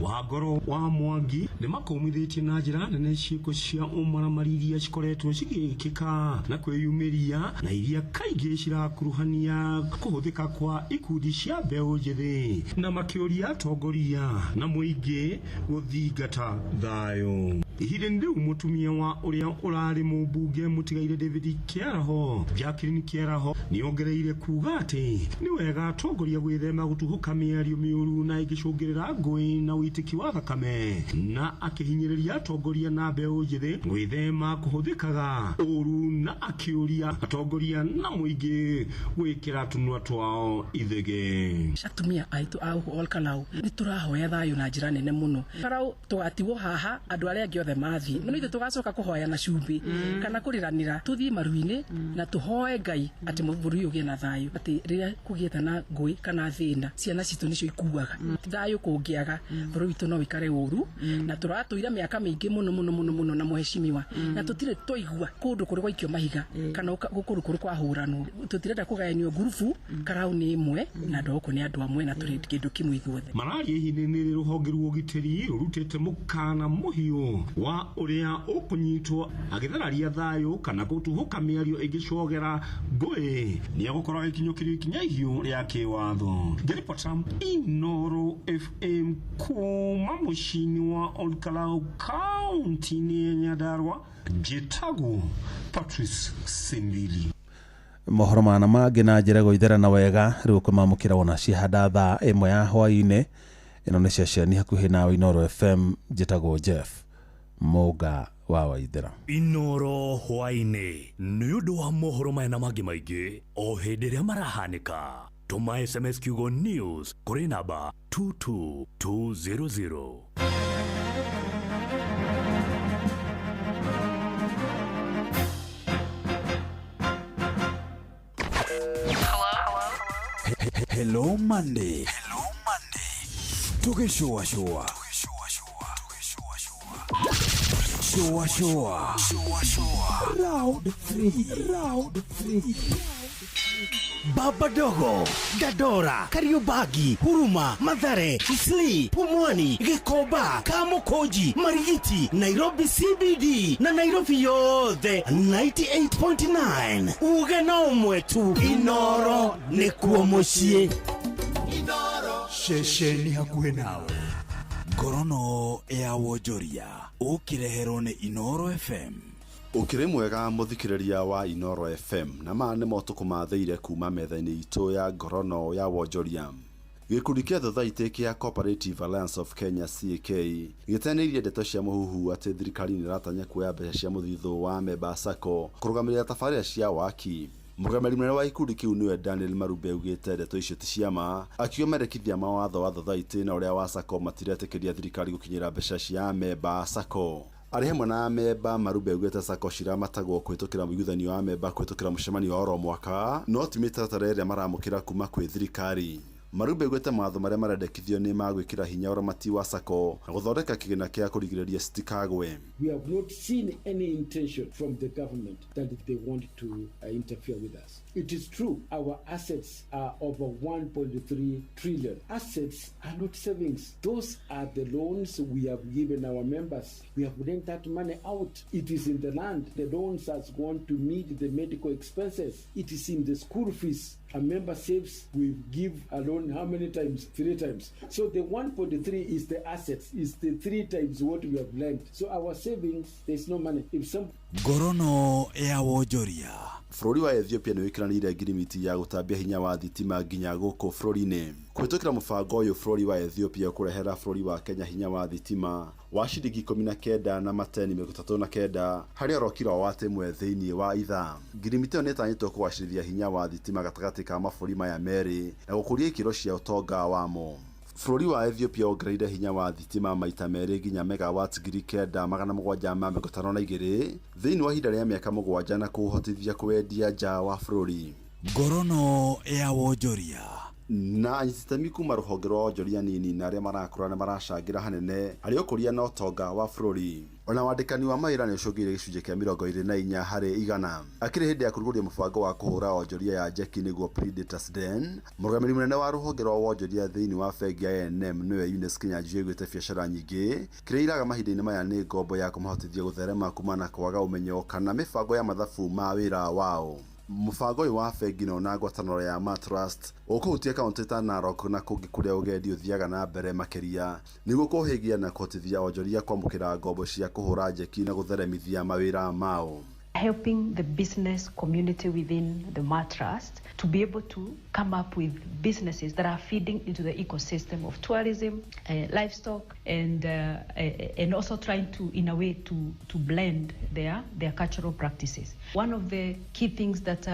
wa ngoro wa Mwangi, nĩ makũmithĩtie na njĩra nene ciĩko cia ũmaramari iria cikoretwo cigĩkĩka na kwĩyumĩria na iria kaingĩ cirakuruhania kũhũthĩka kwa ikundi cia mbeũ njĩthĩ, na makĩũria atongoria na mũingĩ gũthingata thayũ. Ihinda-inĩ rĩu mũtumia wa ũrĩa ũrarĩ mũmbunge mũtigaire David Kĩaraho, Jacqueline Kĩaraho, nĩongereire kuga atĩ nĩ wega atongoria gwĩthema gũtuhũka mĩario mĩũru na ĩngĩcũngĩrĩra ngũĩ na ũitĩki wa thakame, na akĩhinyĩrĩria atongoria na mbeũ njĩthĩ gwĩthema kũhũthĩkaga ũru, na akĩũria atongoria na mũingĩ gwĩkĩra tũnua twao ithege. Atumia aitũ a gũkũ Olkalau nĩ tũrahoya thayũ na njĩra nene mũno. Karau tũgatigwo haha andũ arĩa angĩ othe mathiĩ, no ithuĩ tũgacoka kũhoya na cumbĩ kana kũrĩranĩra, tũthiĩ maru-inĩ na tũhoe Ngai atĩ bũrũri ũyũ ũgĩe na thayũ, atĩ rĩrĩa kũgĩte na ngũĩ kana thĩna ciana citũ nĩcio ikuaga. Thayũ kũngĩaga bũrũri witũ no ũikare ũru, na tũratũire mĩaka mĩingĩ mũno mũno mũno mũno na mũhecimiwa, na tũtirĩ twaigua kũndũ kũrĩ gwaikio mahiga kana kũndũ kũrĩ kwahũranwo. Tũtirenda kũgayanio ngurubu, Karau nĩ ĩmwe na andũ a gũkũ nĩ andũ amwe na tũrĩ kĩndũ kĩmwe ithuothe. Mararia ihinda-inĩ rĩrĩ rũhonge rwa ũgitĩri rũrutĩte mũkana mũhiũ wa ũrĩa ũkũnyitwo agĩthararia thayũ kana gũtuhũka mĩario ĩngĩcogera ngũĩ nĩ egũkorwo agĩkinyũkĩrio ikinya ihiũ rĩa kĩwatho. Ngĩribota Inooro FM kuma mũciĩ-inĩ wa Olkalau kaunti-inĩ ya Nyandarua, njĩtagwo Patrice Simbili. Mohoro mana mangĩ na njĩra gũitherana wega rĩu ũkũmamũkĩra wona cihanda thaa 1 ya hwaĩ-inĩ. Ĩno nĩ ceceni hakuhĩ nawe Inooro FM, njĩtagwo Jeff Mũnga wa Waithera. Inooro hwaĩ-inĩ nĩ ũndũ wa mohoro maya na mangĩ maingĩ o hĩndĩ ĩrĩa marahanĩka. Tũma SMS kiugo news kũrĩ namba 22200. Hello Monday. Hello Monday. Tũgĩcũacũa. Shua shua. Round 3. Round 3. Baba Dogo, Dandora, Kariobangi, Huruma, Mathare, Isli, Pumwani, Gikomba, Kamukunji, Marigiti, Nairobi CBD na Nairobi yothe 98.9. Uge na ũmwe tu, Inoro nĩkuo mũciĩ. Ceceni hakuhĩ nawe. Ngorono ya wonjoria ũkĩreherwo nĩ Inoro FM. Ũkĩrĩ mwega mũthikĩrĩria wa Inoro FM na maya nĩmo tũkũmathĩire kuma metha-inĩ itũ ya ngorono ya wonjoria. Gĩkundi kĩa thothaitĩ kĩa Cooperative Alliance of Kenya CAK gĩteanĩirie ndeto cia mũhuhu atĩ thirikari nĩratanya kuoya mbeca cia mũthithũ wa amemba a SACCO kũrũgamĩrĩra tabarĩra cia waki. Mũrũgamĩrĩri mũnene wa gĩkundi kĩu nĩwe Daniel Marube augĩte ndeto icio ti cia ma, akiuga mendekithia ma watho wa thothaitĩ na ũrĩa wa SACCO matiretĩkĩria thirikari gũkinyĩra mbeca cia amemba a SACCO. Arĩ hamwe na amemba, Marube augĩte SACCO ciramatagwo kũhĩtũkĩra mũiguithanio wa amemba kũhĩtũkĩra mũcemanio wa oro mwaka, no ti mĩtaratara ĩrĩa maramũkĩra kuma kwĩ thirikari. Marube augĩte mawatho marĩa marendekithio nĩ ma gwĩkĩra hinya ũramati wa SACCO na gũthondeka kĩgĩna kĩa kũrigĩrĩria citikagwe. We have not seen any intention from the government that they want to interfere with us. It is true, our assets are over 1.3 trillion. Assets are not savings. Those are the loans we have given our members. We have lent that money out. It is in the land. The loans has gone to meet the medical expenses. It is in the school fees. A member saves, we give a loan how many times? 3 times. So the 1.3 is the assets, is the 3 times what we have lent. So our savings, there's no money. If some Ngorono ya wonjoria. Bũrũri wa Ethiopia nĩ wĩkĩranĩire ngirimiti ya gũtambia hinya wa thitima nginya gũkũ bũrũri-inĩ. Kũhĩtũkĩra mũbango ũyũ, bũrũri wa Ethiopia ũkũrehera bũrũri wa Kenya hinya wa thitima wa ciringi 19 na mateni 39 harĩ oro kilowati ĩmwe thĩinĩ wa ithaa. Ngirimiti ĩyo nĩ ĩtanyĩtwo kũgacĩrithia hinya wa thitima gatagatĩ ka mabũrũri maya merĩ na gũkũria ikĩro cia ũtonga wamo. Bũrũri wa Ethiopia wongereire hinya wa thitima maita merĩ nginya megawatts 9752 thĩinĩ wa ihinda rĩa mĩaka 7 na kũũhotithia kũwendia nja wa bũrũri. Ngorono ya wonjoria. Na anyititemi kuma rũhonge rwa wonjoria nini na arĩa marakũra nĩ maracangĩra hanene harĩ ũkũria na ũtonga wa bũrũri. Ona wandĩkani wa mawĩra nĩ ũcũngĩrĩirie gĩcunjĩ kĩa 24 harĩ igana. Akĩrĩ hĩndĩ ya kũrugũria mũbango wa kũhũra wonjoria ya njeki nĩguo Predators Den, mũrũgamĩrĩri mũnene wa rũhonge rwa wonjoria thĩinĩ wa bengi ya NM nĩwe Eunice Kinyanjui augĩte biacara nyingĩ kĩrĩa iraga mahinda-inĩ maya nĩ ngombo ya kũmahotithia gũtherema kumana na kwaga ũmenyo kana mĩbango ya mathabu ma wĩra wao. Mũbango ũyũ wa bengi no na ngwatanĩro ya Matrust ũkũhutia kaũntĩ ta Narok na kũngĩ kũrĩa ũgendi ũthiaga na mbere makĩria nĩguo kũhĩgia na kũhotithia onjoria kwamũkĩra ngombo cia kũhũra njeki na gũtheremithia mawĩra mao. Helping the business community within the Matrust to be able to come up with businesses that are feeding into the ecosystem of tourism, livestock, and also trying to, in a way, to blend their cultural practices. One of the key things that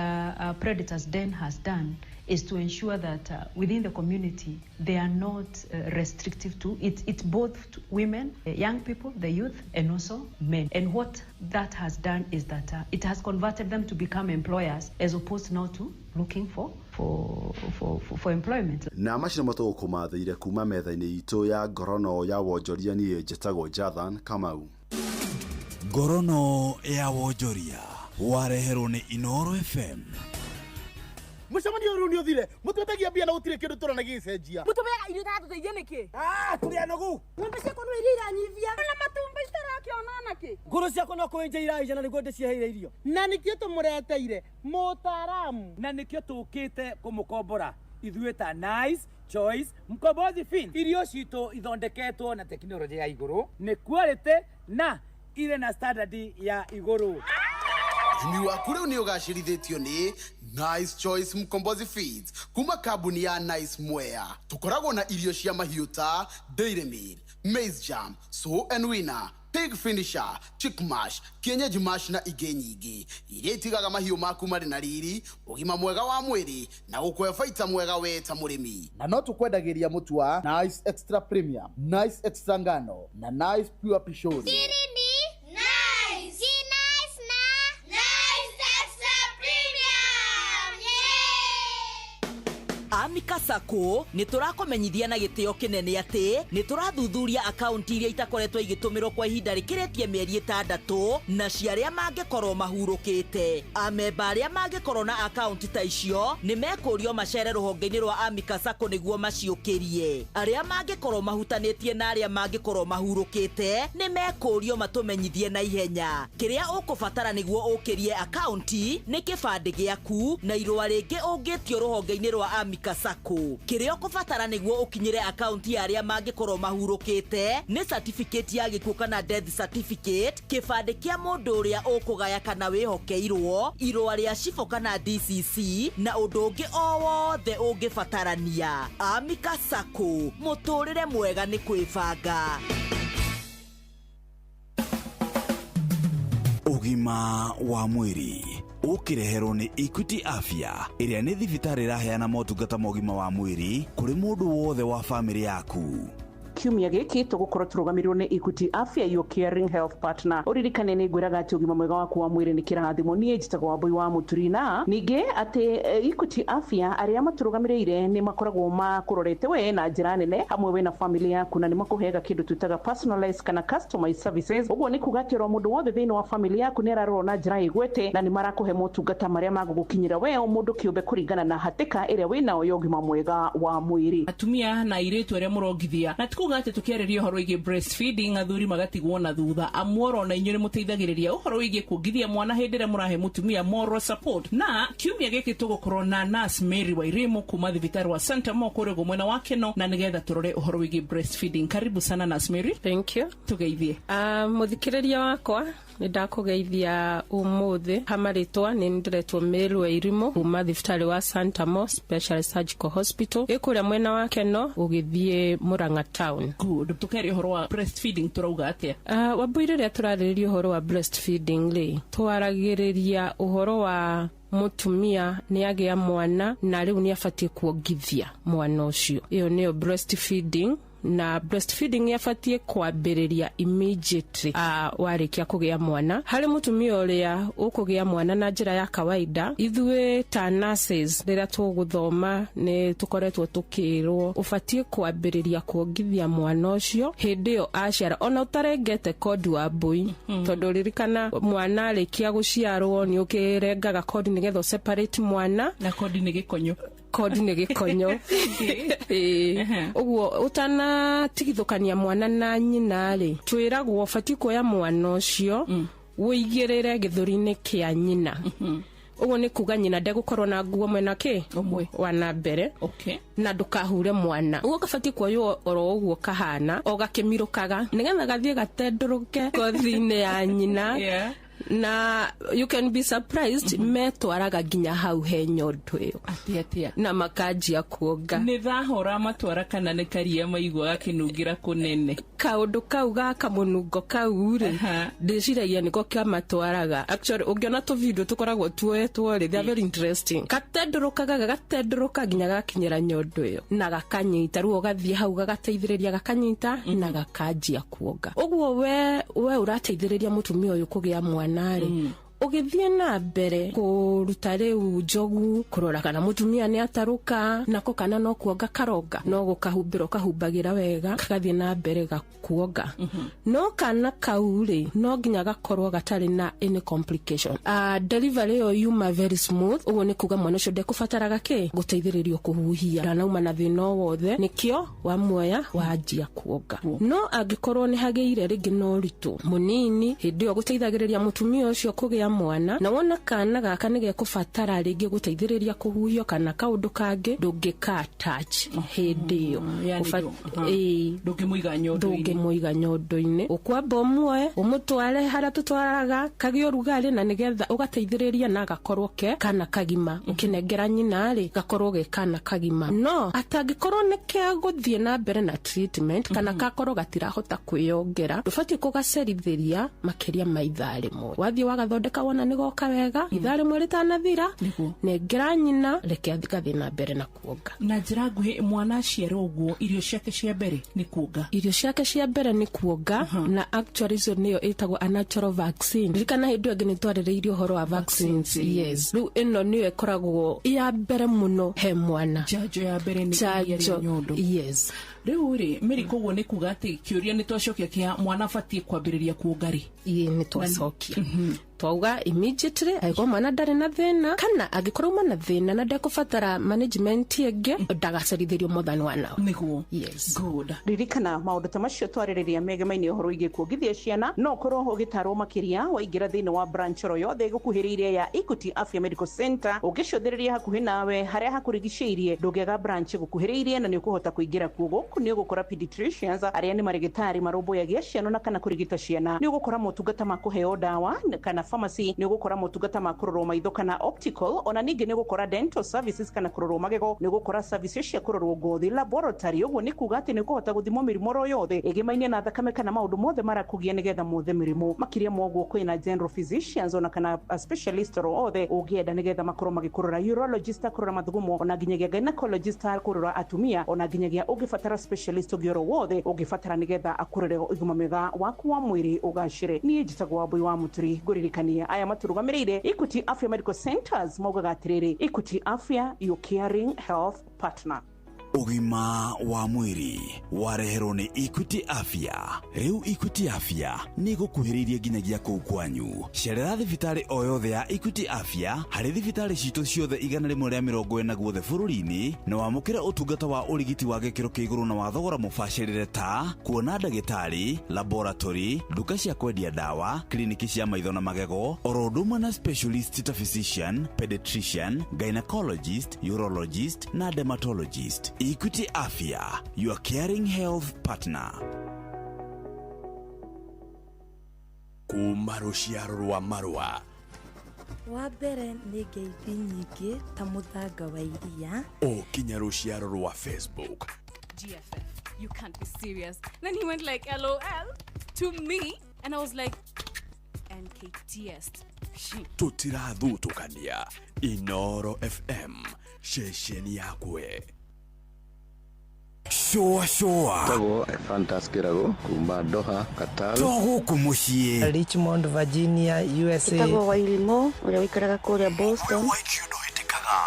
Predators Den has done is to ensure that within the community they are not restrictive to it. It's both to women, young people, the youth, and also men. And what that has done is that it has converted them to become employers as opposed now to looking for employment. Na macio nĩmo tũgũkũmathĩire kuma metha-inĩ itũ ya ngorono ya wonjoria. Niĩ njĩtagwo Jathan Kamau. Ngorono ya wonjoria wareherwo nĩ Inoro FM. Mũcemanio ũyũ nĩ ũthire mũtwetagia mbia na gũtirĩ kĩndũ tũrona gĩgĩcenjia. Mũtũmeaga irio itatũteithia nĩkĩ? Tũrĩ anogu. Ng'ombe ciakwa no iria iranyivia na matumbĩ citarakĩona nakĩ. Ngũrũ ciakwa no kũenja iraija na nĩguo ndĩciheire irio. Na nĩkĩo tũmũreteire mũtaaramu. Na nĩkĩo tũkĩte kũmũkombora ithuĩ ta Nice Choice Mkombozi Fin. Irio citũ ithondeketwo na tekinoronjĩ ya igũrũ, nĩ quality na irĩ na standard ya igũrũ. Ũrĩmi waku rĩu nĩ ũgacĩrithĩtio nĩ Nice Choice Mkombozi Feeds kuma kambuni ya Nice Mwea. Tũkoragwo na irio cia mahiũ ta Dairy Meal, Maize Jam, Sow and Winner, Pig Finisher, Chick Mash, Kienyeji Mash na ingĩ nyingĩ iria itigaga mahiũ maku marĩ na riri, ũgima mwega wa mwĩrĩ na gũkũhe baita mwega we ta mũrĩmi. Na no tũkwendagĩria mũtu wa Nice Extra Premium, Nice Extra Ngano na Nice Pure Pishori. Amika Sacco nĩ tũrakũmenyithia na gĩtĩo kĩnene atĩ nĩ tũrathuthuria akaunti iria itakoretwo igĩtũmĩrwo kwa ihinda rĩkĩrĩtie mĩeri 6 na cia arĩa mangĩkorwo mahurũkĩte. Amemba arĩa mangĩkorwo na akaunti ta icio nĩ mekũrio macere rũhonge-inĩ rwa Amika Sacco nĩguo maciũkĩrie. Arĩa mangĩkorwo mahutanĩtie na arĩa mangĩkorwo mahurũkĩte nĩ mekũrio matũmenyithie na ihenya. Kĩrĩa ũkũbatara nĩguo ũkĩrie akaunti nĩ kĩbandĩ gĩaku na irũa rĩngĩ ũngĩtio rũhonge-inĩ rwa Amika Sacco. Kĩrĩa ũkũbatara nĩguo ũkinyĩre akaunti ya arĩa mangĩkorwo mahurũkĩte nĩ certificate ya gĩkuũ kana death certificate, kĩbandĩ kĩa mũndũ ũrĩa ũkũgaya kana wĩhokeirwo, irũa rĩa cibũ kana DCC na ũndũ ũngĩ o wothe ũngĩbatarania. Amika Sacco, mũtũrĩre mwega nĩ kwĩbanga. Ũgima wa mwĩrĩ ũkĩreherwo nĩ Equity Afya ĩrĩa nĩ thibitarĩ ĩraheana motungata ma ũgima wa mwĩrĩ kũrĩ mũndũ wothe wa bamĩrĩ yaku. Kiumia gĩkĩ tũgũkorwo tũrũgamĩrĩirwo nĩ Equity Afya, your caring health partner. Ũririkane nĩ ngwĩraga atĩ ũgima mwega waku wa mwĩrĩ nĩ kĩrathimo. Niĩ njĩtagwo Wambui wa Mũturi, na ningĩ atĩ Equity Afya arĩa matũrũgamĩrĩire nĩ makoragwo makũrorete we na njĩra nene hamwe we na family yaku, na nĩ makũheaga kĩndũ twĩtaga personalized kana customized services. Ũguo nĩ kuga atĩ oro mũndũ wothe thĩinĩ wa family yaku nĩ ararorwo na njĩra ĩgwete, na nĩ marakũhe motungata marĩa magũgũkinyĩra we o mũndũ kĩũmbe kũringana na hatĩka ĩrĩa wĩnayo ya ũgima mwega wa mwĩrĩ. Atumia na airĩtu arĩa mũrongithia, na tikuga atĩ tũkĩarĩria ũhoro wĩgiĩ breastfeeding athuri magatigwo na thutha, amu na inyuĩ nĩ mũteithagĩrĩria ũhoro wĩgiĩ kuongithia mwana hĩndĩ ĩrĩa mũrahe mũtumia moral support. Na kiumia gĩkĩ tũgũkorwo na Nurse Mary Wairimu kuma thibitarĩ wa Santa Mo kũrĩa ũguo mwena wa Keno, na nĩgetha tũrore ũhoro wĩgiĩ breastfeeding. Karibu sana, Nurse Mary. Thank you. Tũgeithie. Mũthikĩrĩria wakwa, nĩ ndakũgeithia ũmũthĩ. Hamarĩtwa nĩ ndĩretwo Mary Wairimu kuma thibitarĩ wa Santa Mo Special Surgical Hospital ĩ kũrĩa mwena wa Keno ũgĩthiĩ Murang'a town. Good. Tũkeria ũhoro wa breastfeeding tũrauga atĩa? Wambui, rĩrĩa tũrarĩrĩria ũhoro wa breastfeeding rĩ, twaragĩrĩria ũhoro wa mũtumia nĩ agĩa mwana na rĩu nĩ abatiĩ kuongithia mwana ũcio. Ĩyo nĩyo breastfeeding, na breastfeeding yabatiĩ kwambĩrĩria immediately warĩkia kũgĩa mwana. Harĩ mũtumia ũrĩa ũkũgĩa mwana na njĩra ya kawaida, ithuĩ ta nurses rĩrĩa tũgũthoma nĩ tũkoretwo tũkĩrwo ũbatiĩ kwambĩrĩria kuongithia mwana ũcio hĩndĩ ĩyo aciara, ona ũtarengete kondi wa mbũi, tondũ ririkana mwana arĩkia gũciarwo nĩ ũkĩrengaga kondi nĩgetha ũseparate mwana. Na kondi nĩ gĩkonyo. Kondi nĩ gĩkonyo. Ĩĩ. Ũguo ũtanatigithũkania mwana na nyina rĩ, twĩragwo ũbatiĩ kuoya mwana ũcio ũigĩrĩre gĩthũri-inĩ kĩa nyina. Ũguo nĩ kuga nyina ndegũkorwo na nguo mwena kĩ wa na mbere, na ndũkahure mwana. Ũguo kabatiĩ kuoywo oro ũguo kahana o gakĩmirũkaga nĩgetha gathiĩ gatendũrũke ngothi-inĩ ya nyina. Na you can be surprised, metwaraga nginya hau he nyondo ĩyo. Atĩa atĩa? Na makanjia kuonga. Nĩ thahora matwara kana nĩ karia maigua gakĩnungĩra kũnene? Kaũndũ kau gaka mũnungo kau rĩ, ndĩciragia nĩko kamatwaraga. Actually, ũngĩona tũ video tũkoragwo tuoetwo rĩ, they are very interesting. Gatendũrũkaga, gagatendũrũka nginya gakinyĩra nyondo ĩyo na gakanyita. Rĩu ũgathiĩ hau gagateithĩrĩria, gakanyita na gakanjia kuonga. Ũguo we ũrateithĩrĩria mũtumia ũyũ kũgĩa mwana rĩ, ũgĩthiĩ na mbere kũruta rĩu njogu, kũrora kana mũtumia nĩ atarũka, nako kana no kuonga karonga, no gũkahumbĩra ũkahumbagĩra wega, gagathiĩ na mbere gakuonga. No kana kau rĩ, no nginya gakorwo gatarĩ na any complication. Delivery ĩyo yuma very smooth. Ũguo nĩ kuga mwana ũcio ndekũbataraga kĩ gũteithĩrĩrio kũhuhia, ndanauma na thĩna o wothe, nĩkĩo wamuoya wanjia kuonga. No angĩkorwo nĩ hagĩire rĩngĩ na ũritũ mũnini hĩndĩ ĩyo gũteithagĩrĩria mũtumia ũcio kũgĩa mwana, na wona kana gaka nĩ gekũbatara rĩngĩ gũteithĩrĩria kũhuhio kana kaũndũ kangĩ, ndũngĩka touch hĩndĩ ĩyo. Yani Ĩĩ. Ndũngĩmũiga nyondo-inĩ. Ndũngĩmũiga nyondo-inĩ. Ũkwamba ũmuoe ũmũtware harĩa tũtwaraga kagĩe ũrugarĩ, na nĩgetha ũgateithĩrĩria na gakorwo ke kana kagima. Ũkĩnengera nyina rĩ, gakorwo ge kana kagima. No atangĩkorwo nĩ kegũthiĩ na mbere na treatment kana gakorwo gatirahota kwĩyongera, ndũbatiĩ kũgacerithĩria makĩria ma ithaa 1. Wathiĩ wagathondeka. Gatwĩka wona nĩ goka wega ithaa rĩmwe rĩtanathira, nengera nyina, reke gathiĩ na mbere na kuonga. Na njĩra nguhĩ, mwana aciarwo ũguo, irio ciake cia mbere nĩ kuonga? Irio ciake cia mbere nĩ kuonga, na actually icio nĩyo ĩtagwo a natural vaccine. Ririkana hĩndĩ ĩyo ĩngĩ nĩ twarĩrĩirie ũhoro wa vaccines. Yes, rĩu ĩno nĩyo ĩkoragwo ya mbere mũno he mwana. Njanjo ya mbere nĩ iria rĩa Njanjo, nyondo. Yes. Rĩu rĩ, Mary, koguo nĩ kuga atĩ kĩũria nĩ twacokia kĩa mwana abatiĩ kwambĩrĩria kuonga rĩ? Ĩĩ, nĩ twacokia, twauga immediately angĩkorwo mwana ndarĩ na thĩna, kana angĩkorwo uma na thĩna na ndekũbatara management ĩngĩ, ndagacerithĩrio more than one hour. Nĩguo. Yes. Good. Ririkana maũndũ ta macio twarĩrĩria megemainie ũhoro wĩgiĩ kuongithia ciana, no ũkorwo ũgĩtarwo makĩria waingĩra thĩinĩ wa branch oro yothe ĩgũkuhĩrĩirie ya Equity Afya Medical Center. Ũngĩcũthĩrĩria hakuhĩ nawe harĩa hakũrigicĩirie, ndũngĩaga branch ĩgũkuhĩrĩirie na nĩ ũkũhota kũingĩra kuo. Gũkũ nĩ ũgũkora pediatricians, arĩa nĩ marĩgĩtarĩ marũmbũyagia ciana na kana kũrigita ciana. Nĩ ũgũkora motungata ma kũheo ndawa kana pharmacy, nĩ ũgũkora motungata ma kũrorwo maitho kana optical, ona ningĩ nĩ ũgũkora dental services kana kũrorwo magego, nĩ ũgũkora services cia kũrorwo ngothi, laboratory. Ũguo nĩ kuga atĩ nĩ ũkũhota gũthimwo mĩrimũ oro yothe ĩgĩmainie na thakame kana maũndũ mothe marakũgia nĩgetha mothe mĩrimũ. Makĩria ma ũguo, kwĩna general physicians ona kana a specialist oro othe ũngĩenda nĩgetha makorwo magĩkũrora, urologist akũrora mathugumo, ona nginyagia gynecologist akũrora atumia, ona nginyagia ũngĩbatara specialist ũngĩ oro wothe ũngĩbatara nĩgetha akũrore ũgima mwega waku wa mwĩrĩ ũgacĩre. Niĩ njĩtagwo Wambui wa Mũturi. Ngũririkania aya matũrũgamĩrĩire Equity Afya Medical Centers maugaga atĩrĩrĩ, Equity Afya, your caring health partner. Ũgima wa mwĩrĩ wareherwo nĩ Equity Afya. Rĩu Equity Afya nĩ ĩgũkuhĩrĩirie nginyagia kũu kwanyu. Cerera thibitarĩ o yothe ya Equity Afya harĩ thibitarĩ citũ ciothe 140 guothe bũrũri-inĩ, na wamũkĩre ũtungata wa ũrigiti wa gĩkĩro kĩa igũrũ na wa thogora mũbacĩrĩre, ta kuona ndagĩtarĩ, laboratory, nduka cia kwendia ndawa, kliniki cia maitho na magego, oro ũndũ ũmwe na specialist ta physician, pediatrician, gynecologist, urologist na dermatologist. Equity Afya, your caring health partner. Kuma rũciaro rwa marũa Wa mbere nĩ ngeithi nyingĩ ta mũthanga wa iria. O kinya rũciaro rwa Facebook. GFF, you can't be serious. Then he went like, LOL to me. And I was like, NKTS. Tũtirathutũkania. Inoro FM, ceceni yakwe. Shũa shũa. Tagwo Fantas Kĩrago kuma Doha, Qatar. To gũkũ mũciĩ. Richmond, Virginia, USA. Ĩtagwo Wairimũ ũrĩa ũikaraga kũrĩa Boston.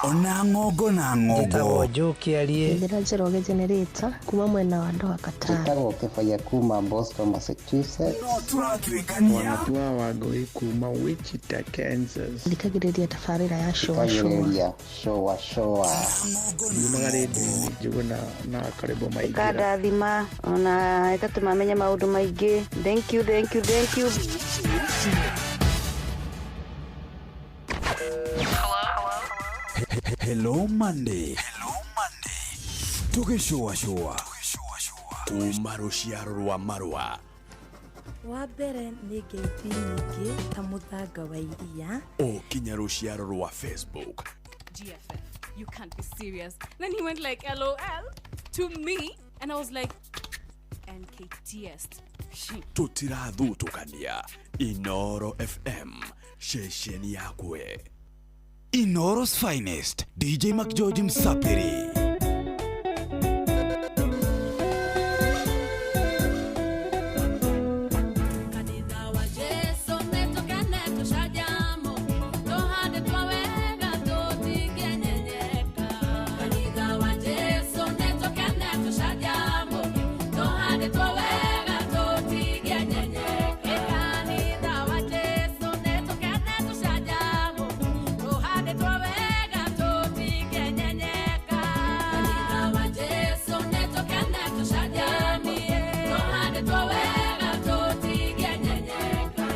Ona ng'ongo na ng'ongo. Njĩtagwo Joe Kĩarie. Njĩra Njoroge Generator kuma mwena wa Doha, Qatar. Njĩtagwo Kĩbaya kuma Boston, Massachusetts. No tũratuĩkania. Wanatua Wangũi kuma Wichita, Kansas. Thikagĩrĩria tabarĩra ya Shũa Shũa. Thikagĩrĩria Shũa Shũa. Nyumaga rĩndiũ-inĩ Njũgũna na Karĩbo Maingĩra. Ĩkandathima ona ĩgatũma menye maũndũ maingĩ. Thank you, thank you, thank you. Hello Monday. Tũgĩcũacũa. Kuma rũciaro rwa marũa Wa mbere nĩ ngeithi nyingĩ ta mũthanga wa iria. O kinya rũciaro rwa Facebook. GFF, you can't be serious. Then he went like, LOL to me. And I was like, NKTS. Tũtirathutũkania. Inoro FM, ceceni yakwe. Inoro's finest, DJ McGeorge Msapiri. Kanitha wa Jesu nĩtũkene tũcanjamũ, tũhandĩtwo wega tũtingĩnyenyeka. Kanitha wa Jesu nĩtũkene tũcanjamũ, tũhandĩtwo wega tũtingĩnyenyeka. Kanitha wa Jesu nĩtũkene tũcanjamũ, tũhandĩtwo wega tũtingĩnyenyeka. Kanitha wa Jesu nĩtũkene tũcanjamũ, tũhandĩtwo wega tũtingĩnyenyeka.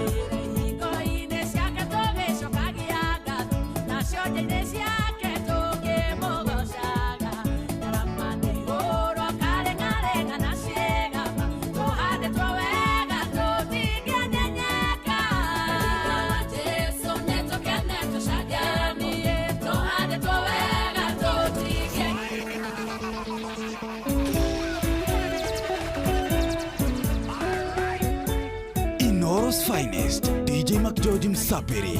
Ihingo-inĩ ciake tũgĩcokagia ngatho, nacio nja-inĩ ciake tũkĩmũgoocaga. Ndarama nĩ igũrũ akareng'areng'a na ciĩgamba, tũhandĩtwo wega tũtingĩnyenyeka. Kanitha wa Jesu nĩtũkene tũcanjamũke, tũhandĩtwo wega tũtingĩnyenyeka. Inoro's finest, DJ DJ McGeorge Msapiri.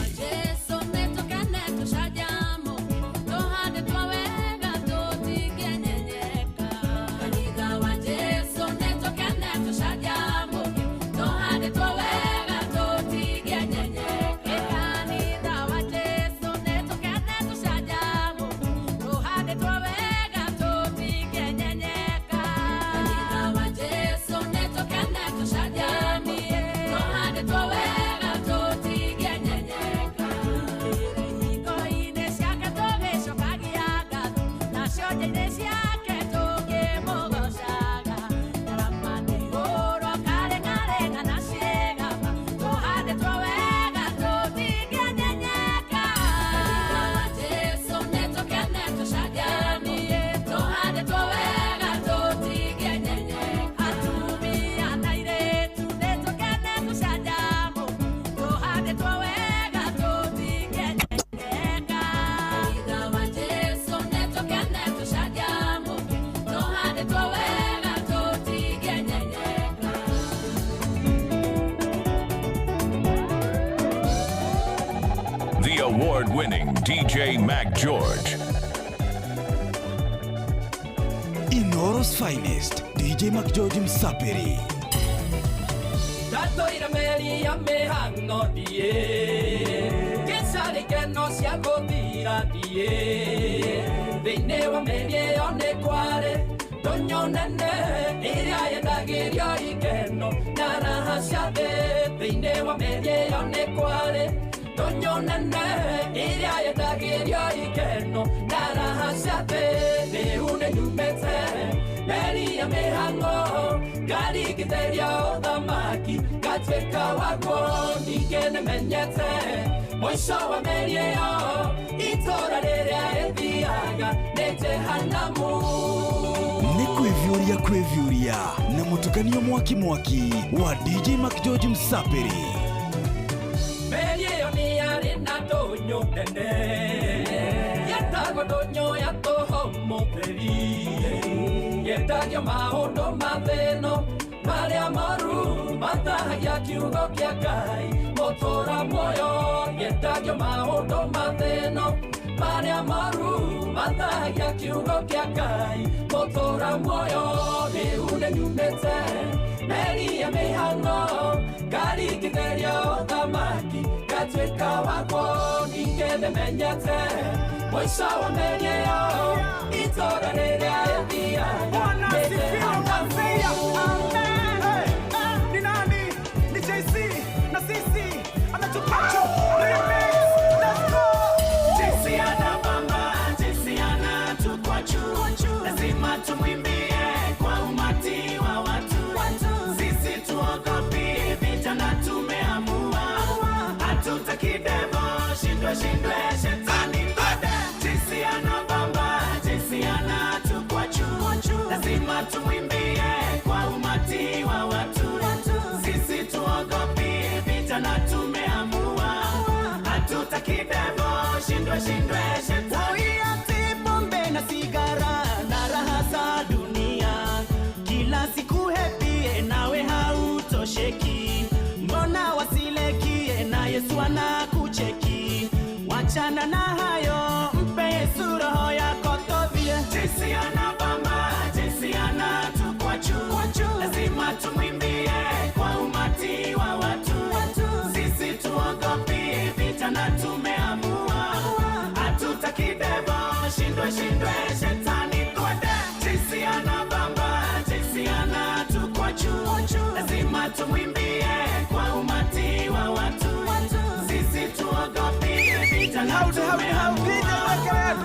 The award-winning DJ Mac George. Inoro's finest, DJ McGeorge Msapiri. Ndatoire meri ya mĩhang'o ndiĩ kĩcarĩ keno cia gũthira ndiĩ thĩinĩ wa meri ĩyo nĩ kwarĩ ndũnyũ nene ĩrĩa yendagĩrio ikeno na raha cia thĩ thĩinĩ wa meri ĩyo nĩ kwarĩ ndũnyũ nene ĩrĩa yendagĩrio ikeno na raha cia thĩ rĩu nĩnyumĩte meri ya mĩhang'o ngarigithĩria ũthamaki ngatuĩka wakwo ningĩ nĩmenyete mũico wa meri ĩyo itũra rĩrĩa rĩthiaga nĩ Jehanamu. Nĩ kwĩviũria kwĩviũria na mũtukanio mwaki mwaki wa DJ McGeorge Msapiri. Meri ĩyo nĩ yarĩ na ndũnyũ nene yetagwo ndũnyũ ya tũhũ mũtheri yendagio maũndũ ma thĩno marĩa moru mathahagia kiugo kĩa Ngai mũtũra muoyo yendagio maũndũ ma thĩno marĩa moru mathahagia kiugo kĩa Ngai mũtũra muoyo rĩu nĩnyumĩte meri ya mĩhang'o ngarigithĩria ũthamaki ngatuĩka wakwo ningĩ nĩmenyete mũico wa meri ĩyo itũra rĩrĩa rĩthiaga nĩ Jehanamu. Ni nani? Ni JC na CC ametupacho remix. Let's go. JC anabamba, JC anatukwaju, lazima tumwimbie kwa umati wa watu. Sisi tuogopi vijana, tumeamua hatutaki devo, shindwe shindwe shetani. JC anabamba, JC anatukwaju, lazima tumwimbie kwa umati wa watu. Sisi tuogopi vijana, tumeamua hatutaki devo, shindwe shindwe shetani. Ati pombe na sigara na raha za dunia, kila siku happy nawe hautosheki, mbona wasilekie na Yesu anakucheki? Wachana na hayo, mpe Yesu roho yako tovie. JC anabamba, JC anatukwaju, lazima tumwimbie kwa umati wa watu. Sisi tuogopi vijana, tumeamua hatutaki devo, shindwe shindwe shetani. JC anabamba, JC anatukwaju, lazima tumwimbie kwa umati wa watu. Sisi tuogopi vijana, tumeamua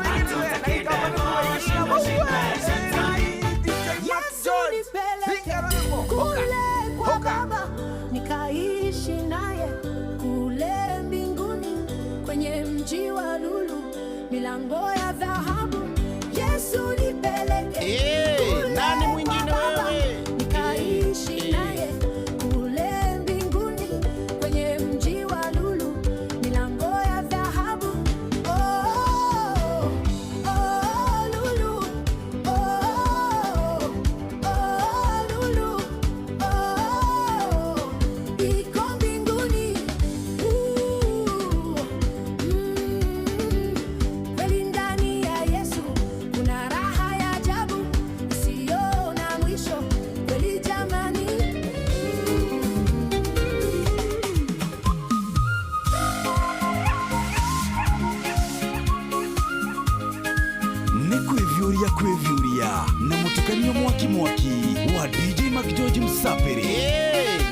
hatutaki devo, shindwe shindwe shetani. Yesu nipeleke kule kwa Baba, nikaishi naye kule mbinguni, kwenye mji wa lulu, milango ya dhahabu. Yesu nipeleke kule nani mwingine kwa Baba, wewe? nikaishi naye kule mbinguni, kwenye mji wa lulu, milango ya dhahabu. Oh, kwĩviũria kwĩviũria na mũtukanio mwaki mwaki wa DJ McGeorge Msapiri.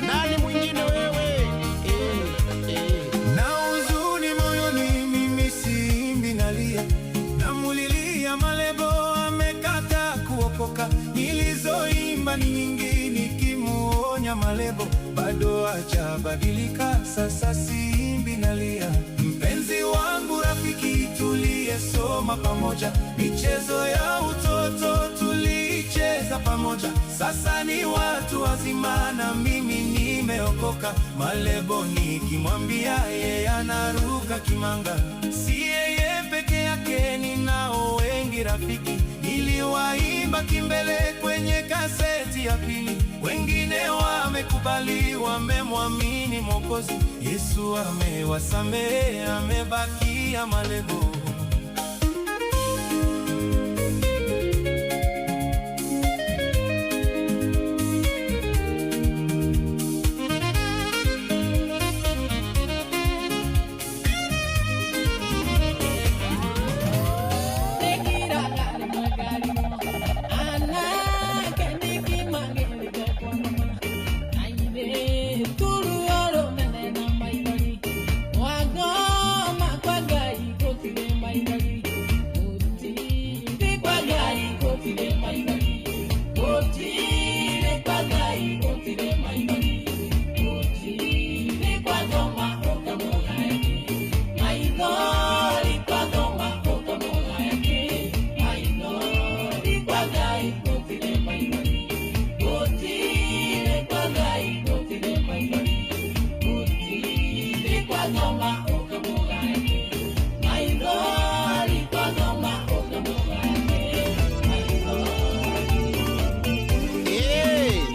Nani mwingine wewe? Na huzuni moyoni, mimi siimbi, nalia, namulilia Malebo amekata kuokoka. Nilizoimba ni nyingi, nikimuonya Malebo bado hajabadilika. Sasa siimbi, nalia. Mpenzi wangu, rafiki, tuliyesoma pamoja, michezo ya utoto tulicheza pamoja, sasa ni watu wazima na mimi nimeokoka. Malebo nikimwambia yeye anaruka kimanga, si yeye peke yake, ninao wengi rafiki. Niliwaimba kimbele kwenye kaseti ya pili, wengine wamekubali, wamemwamini Mwokozi Yesu, amewasamehe, amebakia Malebo.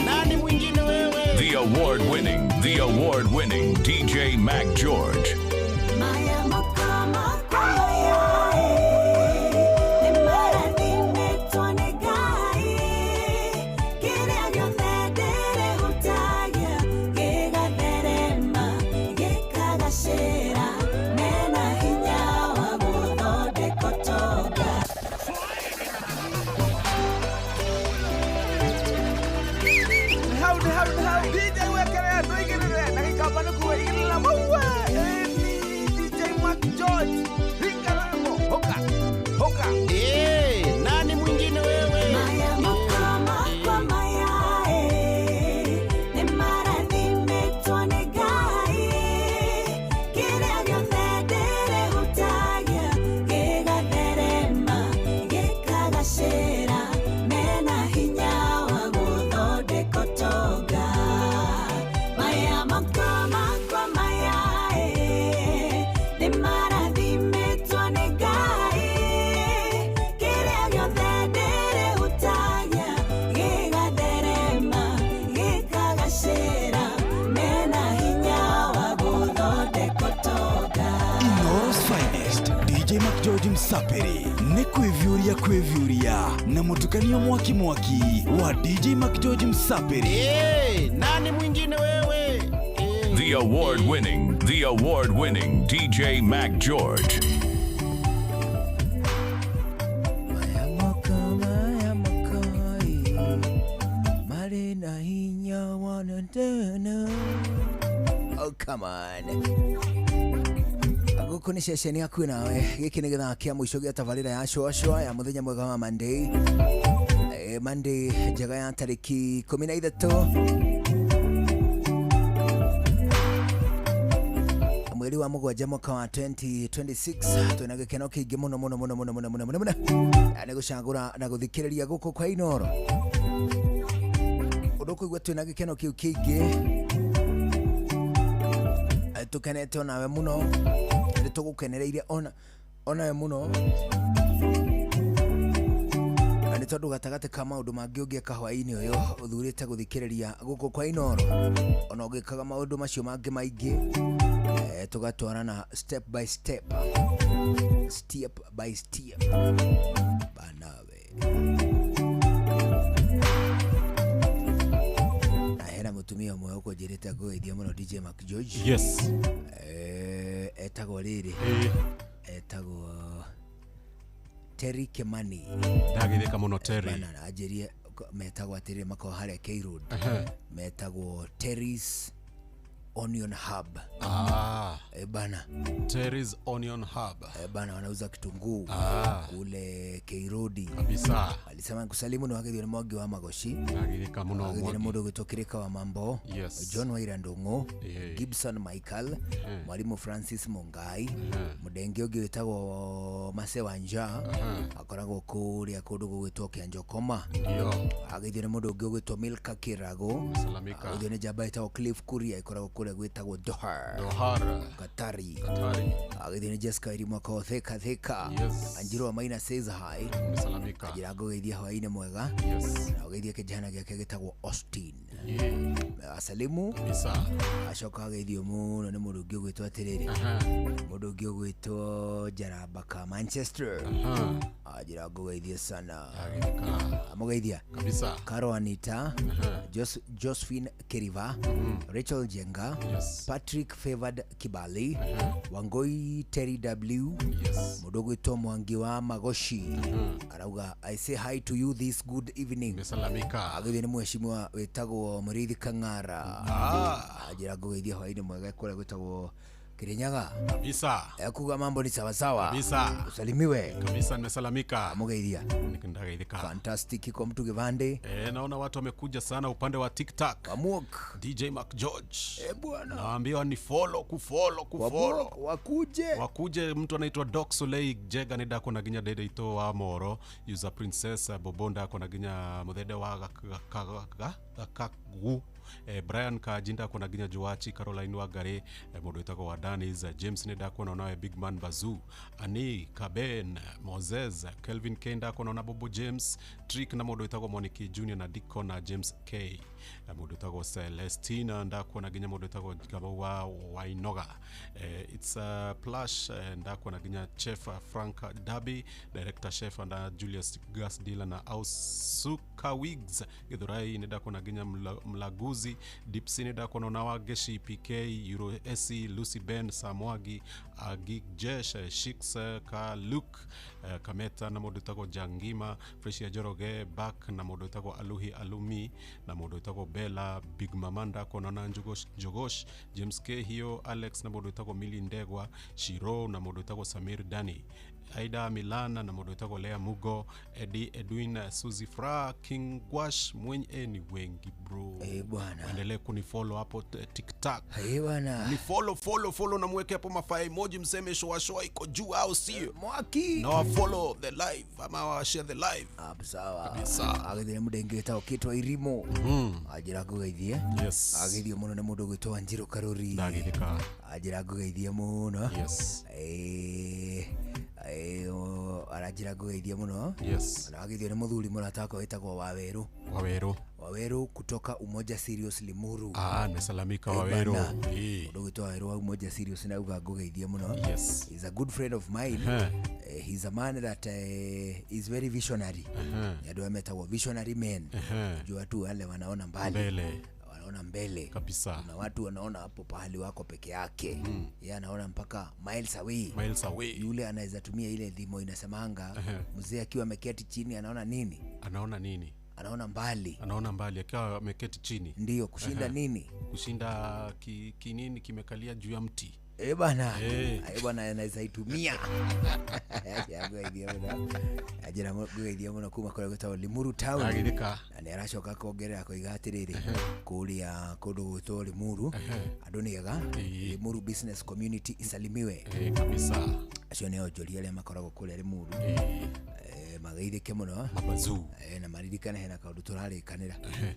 Nani mwingine wewe? The award winning, the award winning DJ Mac George. Hau hau hau DJ wekere tuigirire na gikamba nikuwe igirira maua eni DJ Mark George ringaramo hoka hoka. Nani mwingine wewe? Inooro's finest DJ McGeorge Msapiri nĩ kwĩviũria kwĩviũria na mũtukanio mwaki mwaki wa DJ McGeorge Msapiri. Nani mwingine wewe? The award winning, the award winning DJ Mac George. Oh, come on. Gũkũ nĩ ceceni hakuhĩ nawe. Gĩkĩ nĩ gĩthaa kĩa mũico gĩa tabarĩra ya cũacũa ya mũthenya mwega wa Monday. Monday njega ya tarĩki 13 mweri wa mũgwanja mwaka wa 2026. Twĩna gĩkeno kĩingĩ mũno mũno mũno mũno mũno mũno mũno mũno nĩ gũcagũra na gũthikĩrĩria gũkũ kwa Inooro. Ũndũ ũkũigua twĩna gĩkeno kĩu kĩingĩ, tũkenete onawe mũno, nĩ tũgũkenereire onawe mũno, na nĩ tondũ gatagatĩ ka maũndũ mangĩ ũngĩka hwaĩ-inĩ ũyũ ũthurĩte gũthikĩrĩria gũkũ kwa Inooro, ona ũgĩkaga maũndũ macio mangĩ maingĩ, tũgatwarana step by step, step by step banawe. Na hena mũtumia ũmwe ũkũnjĩrĩte ngũgeithia mũno DJ Mac George. Yes. Etagwo rĩrĩ, etagwo Terry Kimani. Ndagithika muno Terry. Bana anjirie metagwo atĩrĩrĩ, makoragwo harĩa K Road. Metagwo Terry's Onion Hub. Bana. Terry's Onion Hub. Bana wanauza kitunguu kule K Road. Kabisa. Alisema nkusalimu ni wagethio ni Mwangi wa Magoshi. Ndagithika muno Wagethio ni Mwangi. mũndũ ũgwĩtwo Kirika wa Mambo. Yes. John Waira Ndung'u, Gibson Michael, Mwalimu Francis Mungai, mũdengi ũngĩ wĩtagwo Mase Wanja, akoragwo kũrĩa kũndũ gũgwĩtwo Kĩanjokoma. Ndio. Ageithio nĩ mũndũ ũngĩ ũgwĩtwo Milka Kirago. Salamika. Ageithio nĩ njamba ĩtagwo Cliff Kuria, ĩkoragwo kũrĩa gwĩtagwo Doha. Dohar. Katari. Katari. Ageithio nĩ Jessica Irimũ akoragwo Thika Thika. Yes. Anjiro wa Maina says hi. Salamika. Anjira ngũgeithia hwaĩ-inĩ mwega. Yes. Na ũgeithie kĩjana gĩake gĩtagwo Austin. Yeah. Asalimu. Kabisa. Acoka ageithio mũno nĩ mũndũ ũngĩ ũgwĩtwo atĩrĩrĩ, mũndũ ũngĩ ũgwĩtwo Njaramba ka Manchester. Anjĩra ngũgeithie sana. Amũgeithia Kabisa. Caro Anita, Josephine Kiriva, Rachel Jenga, Patrick Favored Kibali, Wangoi Terry W, mũndũ ũgwĩtwo Mwangi wa Magoshi. Arauga I say hi to you this good evening. Salamika. Ageithio nĩ mheshimiwa wĩtagwo Mũrĩithi Kang'ara. Anjĩra ngũgeithia hwaĩ-inĩ mwega kũrĩa gwĩtagwo Kirinyaga. Kabisa. Ekuga mambo ni sawasawa. Kabisa. Usalimiwe. Kabisa nimesalamika. Amugeithia. Ndageithika. Fantastic kwa mtu Givande. Naona watu wamekuja sana upande wa TikTok. Wamuok. DJ Mac George. Bwana. Naambiwa ni follow, kufollow, kufollow. Wamuok, wakuje. Wakuje mtu anaitwa Doc Soleil Jega ni dako na ginya dede ito wa Moro, user Princess Bobonda ako na ginya muthede wa Gakagu. Brian Kajinda kona ginya Juachi, Caroline Wagare, mundu witagwo wa Danis, James ni ndakona nawe Big Man Bazoo, Ani Kaben, Moses, Kelvin K ndakona na Bobo James, Trick na mundu witagwo Moniki Junior na Dicko na James K. Mundu witagwo Celestina ndakona ginya mundu witagwo Kamau wa Wainoga. It's a plush ndakona ginya Chef Frank Dabi, Director Chef na Julius Gas Dealer na Ausuka Wigs. Githurai ni ndakona ginya Mlaguzi, Dipsy ni ndakona na Wageshi PK, Euro SC, Lucy Ben, Samwagi, Agik Jesh, Shix Ka Luke, Kameta na mundu witagwo Jangima, Fresh ya Joroge Back na mundu witagwo Aluhi Alumi na mundu witagwo Bella Big Mama ndakona na Njogosh Njogosh, James K Hio, Alex na mundu witagwo Mili Ndegwa, Shiro na mundu witagwo Samir Dani, Aida Milana na mundu witagwo Lea Mugo, Eddie Edwin, Suzy Fra, King Gwash mwenye ni wengi bro. Bwana. Endelee kunifollow hapo TikTok. Bwana. Ni follow follow follow na mweke hapo mafaa emoji mseme shoa shoa iko juu au sio? Mwaki. Na follow the live ama share the live. Sawa. Kabisa. Agithire mudenge witagwo Kitwa Irimo. Anjira ngũgeithie. Yes. Ageithio mũno nĩ mũndũ ũgwĩtwo Wanjiru Karuri. Ndagithika. Anjira ngũgeithie mũno. Yes. Aranjira ngũgeithie mũno. Yes. Na ageithio nĩ mũthuri mũrata wakwa wĩtagwo Waweru. Waweru. Waweru kutoka Umoja Serious Limuru. Nimesalamika Waweru. Mũndũ ũgwĩtwo Waweru wa Umoja Serious na uga ngũgeithie mũno. Yes. He's a good friend of mine. He's a man that is very visionary. Ni andũ metagwo visionary men. Juu watu wale wanaona mbali. Mbele. Wanaona mbele kabisa. Kuna watu wanaona hapo pahali wako peke yake. Yeye anaona mpaka miles away. Miles away. Yule anaweza tumia ile dhimo inasemanga mzee akiwa ameketi chini anaona nini? Anaona nini? Anaona mbali. Anaona mbali akiwa ameketi chini. Ndio kushinda nini? Kushinda kinini kimekalia juu ya mti. Bana. Bana anaweza itumia. Ajira ngũgeithia mũno kuma kũrĩa gwĩtagwo Limuru Town. Agithika. Na nĩ aracoka kuongerera koiga atĩrĩrĩ, kũrĩa kũndũ gwĩtwo Limuru andũ nĩ ega. Limuru Business Community isalimiwe. Kabisa. Acio nĩ onjoria arĩa makoragwo kũrĩa Limuru. Mageithĩke mũno. Mabazuu. Na maririkane hena kaũndũ tũrarĩkanĩra.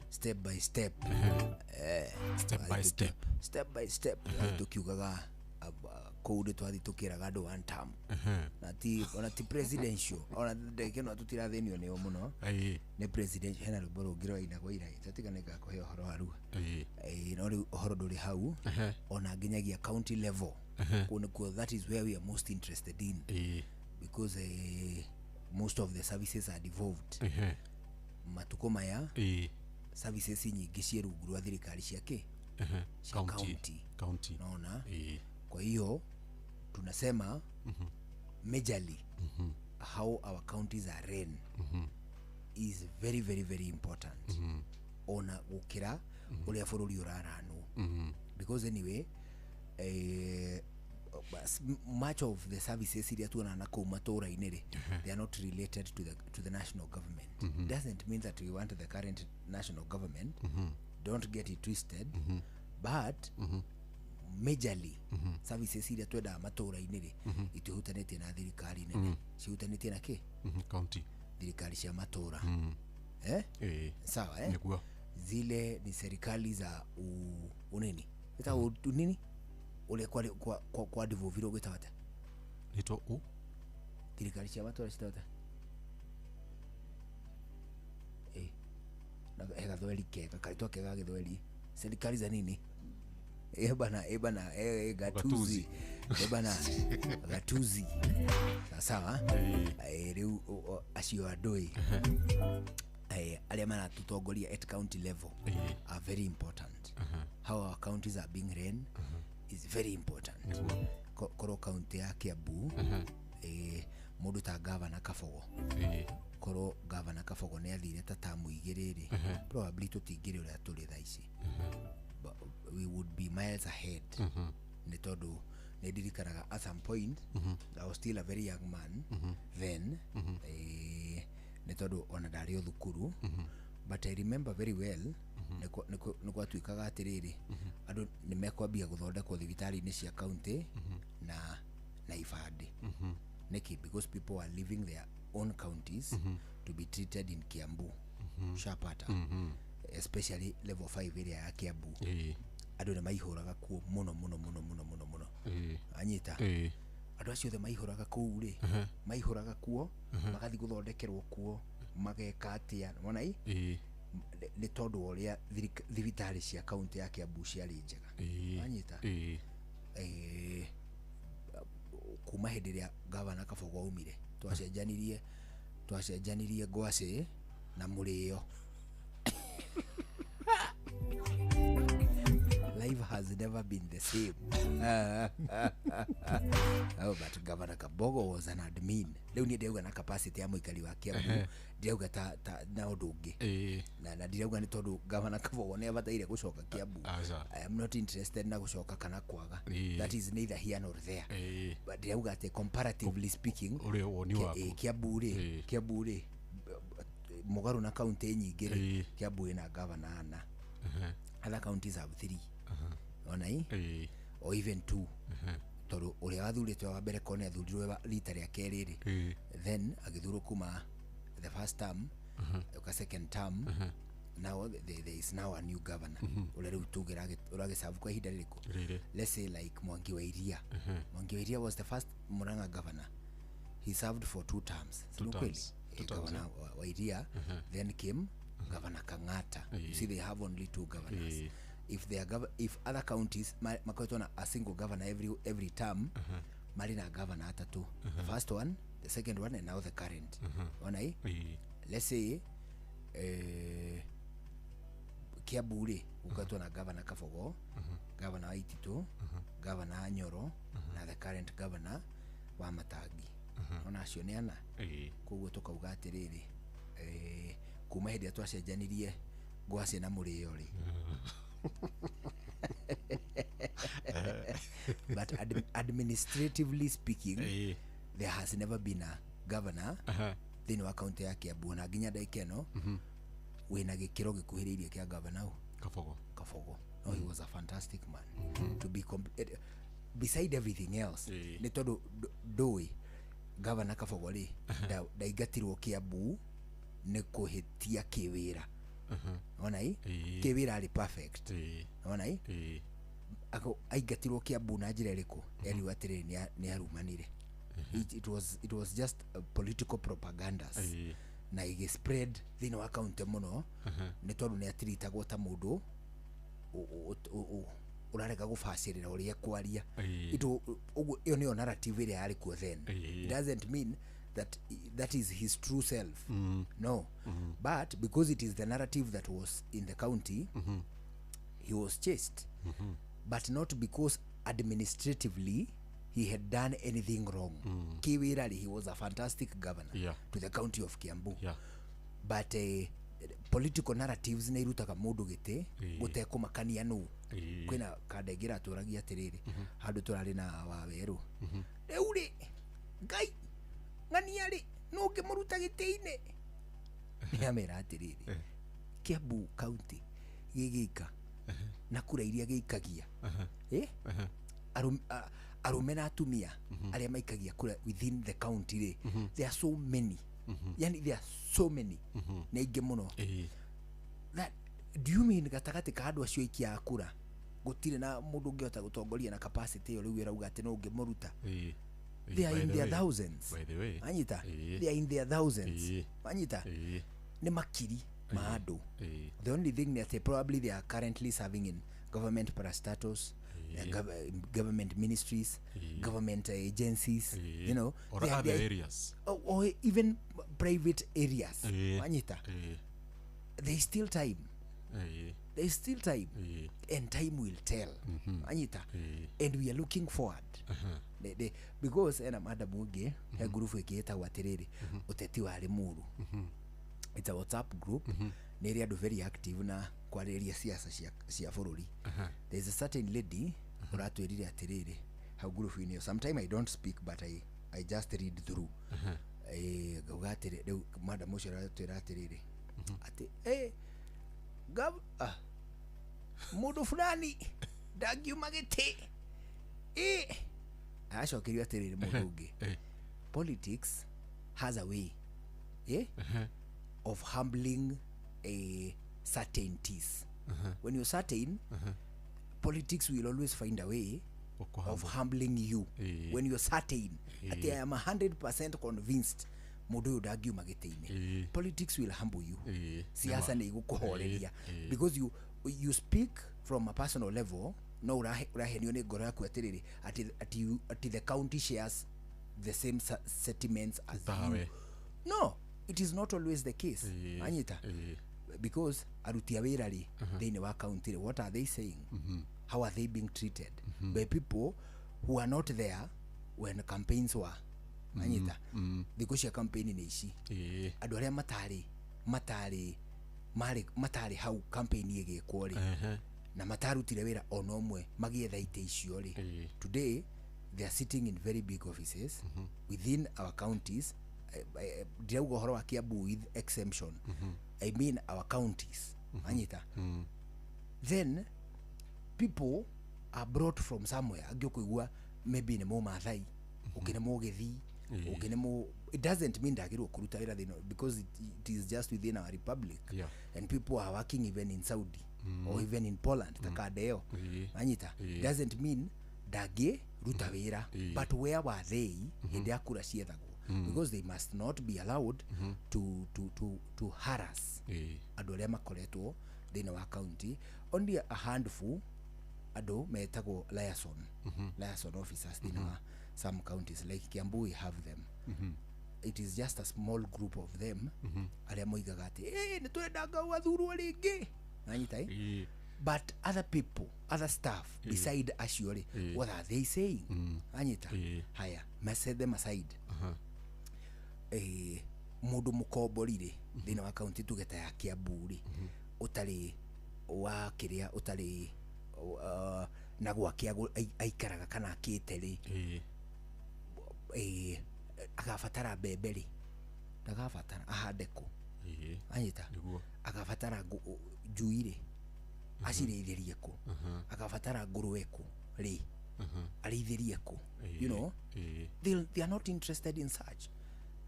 Step by step. Step by step. Step by step. Tukiugaga kũu nĩ twathi tũkĩraga andũ one term. Na ti ona ti presidential ona ndeke no tũtirathinio nĩo mũno. Nĩ presidential hena rwĩmbo rũngĩ rwainagwo ira tatiga nĩngakũhe ũhoro wa rua. No rĩu ũhoro ndũrĩ hau ona nginyagia county level. Kũu nĩkuo that is where we are most interested in. Because most of the services are devolved. Matukũ maya services nyingĩ ciĩ rungu rwa thirikari cia kĩ? Cia county. County. Naona? Kwa hiyo tunasema majorly How our counties are run is very very very important ona gukira uria bururi uraranwo, because anyway much of the services iria tuonaga na kũu matũra-inĩ rĩ, they are not related to the national government. Doesn't mean that we want the current national government, don't get it twisted, but majorly services iria twendaga matũra-inĩ rĩ, itihutanĩtie na thirikari nene, cihutanĩtie na kĩ? County. Thirikari cia matũra, eh? Sawa, eh? Nĩguo. Zile ni serikali za unini ita unini uria kwa devolve gwĩtagwo atĩa? Nĩtwo u Thirikari cia matũra citagwo atĩa? Eh, na he gathweri kega, karĩtwa kega ga gĩthweri, serikali za nini? Eh bana, eh bana, eh gatuzi. Eh bana, gatuzi. Sawa, eh rĩu acio andũ ĩ arĩa maratutongoria at county level are very important. How our counties are being run is very important. Korwo county ya Kiambu, mũndũ ta gavana Kabogo, korwo gavana Kabogo nĩ athire ta tamu igĩrĩ rĩ, probably tũtingĩrĩ ũrĩa tũrĩ thaa ici. But we would be miles ahead, nĩ tondũ nĩ ndirikanaga at some point I was still a very young man then, nĩ tondũ ona ndarĩ o thukuru, but I remember very well nĩ gwatuĩkaga atĩrĩrĩ, andũ nĩ mekwambia gũthondekwo thibitarĩ-inĩ cia county na ibandĩ. Nĩkĩ? Because people are leaving their own counties to be treated in Kiambu. Shapata, especially level 5 ĩrĩa ya Kiambu, andũ nĩ maihũraga kuo mũno mũno mũno mũno mũno mũno. Anyita, andũ acio othe maihũraga kũu rĩ, maihũraga kuo magathiĩ gũthondekerwo kuo, mageka atĩa, wona i nĩ tondũ wa ũrĩa thibitarĩ cia kaunti ya Kiambu ciarĩ njega. Wanyita? Kuma hĩndĩ ĩrĩa gavana Kabogo aumire, twacenjanirie ngwacĩ na mũrĩo. Life has never been the same. Oh, but Governor Kabogo was an admin. Rĩu niĩ ndĩrauga na capacity ya mũikari wa Kiambu, ndirauga ta na ũndũ ũngĩ, na ndirauga nĩ tondũ Governor Kabogo nĩ abataire gũcoka Kiambu. I am not interested na gũcoka kana kwaga. That is neither here nor there. But ndirauga atĩ comparatively speaking, ũrĩa woni waku. Kiambu rĩ, Kiambu rĩ, mũgarũ na kaunti nyingĩ rĩ, Kiambu ĩna governor ana. Other counties have 3, ona i or even 2, tondũ ũrĩa wathurĩtwo wa mbere kone athurirwo rita rĩa kerĩ rĩ, then agĩthurwo kuma the first term uka second term. Now there is now a new governor ũrĩa rĩu tuge ũragĩserve kwa ihinda rĩrĩkũ. Let's say like Mwangi wa Iria. Mwangi wa Iria was the first Murang'a governor. He served for 2 terms. Two terms. Two terms. Governor wa Iria, then came Governor Kang'ata. You see, they have only 2 governors. If they are if other counties makoretwo na a single governor every term, marĩ na governor atatũ, the first one, the second one, and now the current. Ona i let's say Kiambu rĩ, gũkoretwo na governor Kabogo, governor wa Ititũ, governor wa Nyoro, na the current governor wa Matangi. Ona acio nĩ ana. Koguo tũkauga atĩrĩrĩ, kuma hĩndĩ ĩrĩa twacenjanirie ngwacĩ na mũrĩo rĩ, but administratively speaking, there has never been a governor thĩinĩ wa kaunti ya Kiambu na nginya ndagĩka ĩno wĩna gĩkĩro gĩkuhĩrĩirie kĩa governor Kabogo. Kabogo. No, he was a fantastic man. To be beside everything else, nĩ tondũ ndũĩ governor Kabogo rĩ, ndaingatirwo Kiambu nĩ kũhĩtia kĩwĩra. Ona i kĩwĩra arĩ perfect. Ona i aingatirwo Kiambu na njĩra ĩrĩkũ? Erirwo atĩrĩrĩ, nĩ arumanire. It was just political propagandas na ĩgĩ spread thĩinĩ wa kaunti mũno, nĩ tondũ nĩ atiritagwo ta mũndũ ũrarega gũbacĩrĩra ũrĩa ekwaria. Ũguo ĩyo nĩyo narrative ĩrĩa yarĩ kuo then. It doesn't mean that that is his true self. No. But because it is the narrative that was in the county, he was chased. But not because administratively he had done anything wrong. Kiwira rĩ, he was a fantastic governor to the county of Kiambu. But political narratives nä irutaga må ndå gä tä gå tekåmakania nå. Kwĩna kanda ĩngĩ ĩratũragia atĩrĩrĩ, handũ tũrarĩ na wawerũ rĩu rĩ, ngai ng'ania rĩ, nũ ũngĩmũruta gĩtĩ-inĩ? Nĩ amera atĩrĩrĩ, Kiambu County gĩgĩika na kura iria gĩikagia, eh? Arũme na atumia arĩa maikagia kura within the county rĩ, there are so many, yani there are so many, nĩ aingĩ mũno. That, do you mean gatagatĩ ka andũ acio aikia a kura gũtirĩ na mũndũ ũngĩhota gũtongoria na capacity ĩyo rĩu ĩrauga atĩ no ũngĩmũruta? They are By in the their way. thousands. By the way. Anyita, they are in their thousands. Anyita, nĩ makiri ma andũ. The only thing nĩ atĩ probably they are currently serving in government parastatus, government ministries, government agencies, you know, Or they are- other they are- areas. or even private areas. Anyita, there is still time. There is still time, and time will tell. Anyita, and we are looking forward. Because ena madam ũngĩ he ngurubu ĩngĩ ĩtagwo atĩrĩrĩ, ũteti wa Limuru. It's a WhatsApp group, nĩ ĩrĩ andũ very active na kwarĩrĩria siasa cia bũrũri. There is a certain lady ũratwĩrire atĩrĩrĩ hau ngurubu-inĩ ĩyo, sometime I don't speak but I just read through. Ngauga atĩrĩ, rĩu madam ũcio aratwĩra atĩrĩrĩ atĩ mũndũ fulani ndangiuma gĩtĩ. Aracokerio atĩrĩrĩ mũndũ ũngĩ, politics has a way of humbling certainties. When you're certain, politics will always find a way of humbling you. When you're certain ati I am 100% convinced mũndũ ũyũ ndangiuma gĩtĩ-inĩ, politics will humble you. Siasa nĩ igũkũhoreria because you speak from a personal level, no ũrahenio nĩ ngoro yaku atĩrĩrĩ atĩ the county shares the same sentiments as you. Tawe. No, it is not always the case. Anyita, because aruti a wĩra rĩ thĩinĩ wa county rĩ, what are they saying? How are they being treated by people who are not there when campaigns were? Anyita, thikũ cia campaign nĩ ici, andũ arĩa matarĩ marĩ matarĩ hau campaign ĩgĩkwo rĩ, na matarutire wĩra ona ũmwe magĩetha itĩ icio rĩ, today they are sitting in very big offices within our counties. Ndirauga ũhoro wa Kiambu with exemption, I mean our counties. Anyita, then people are brought from somewhere, angĩ ũkũigua maybe nĩ mũmathai, ũngĩ nĩ mũgĩthii, ũngĩ nĩ mũ, it doesn't mean ndagĩrĩirwo kũruta wĩra thĩinĩ, because it is just within our republic. And people are working even in Saudi or even in Poland, ta kanda ĩyo. Anyita, doesn't mean ndangĩruta wĩra, but where were they hĩndĩ ya kura ciethagwo? Because they must not be allowed to harass andũ arĩa makoretwo thĩinĩ wa county. Only a handful andũ metagwo liaison officers thĩinĩ wa some counties like Kiambu, we have them. It is just a small group of them arĩa moigaga atĩ nĩ twenda ngau athurwo rĩngĩ. Nanyita, eh? But other people, other staff beside acio rĩ, what are they saying? Anyita, haya, set them aside. Mũndũ mũkombori rĩ thĩinĩ wa kaunti tuge ta ya Kiambu rĩ, ũtarĩ wa kĩrĩa, ũtarĩ na gwake aikaraga kana akĩte rĩ, agabatara mbembe rĩ, ndagabatara ahande kũ? Anyita, agabatara njui rĩ, acirĩithĩrie kũ? Agabatara ngũrũwe kũ rĩ, arĩithĩrie kũ? You know, they are not interested in such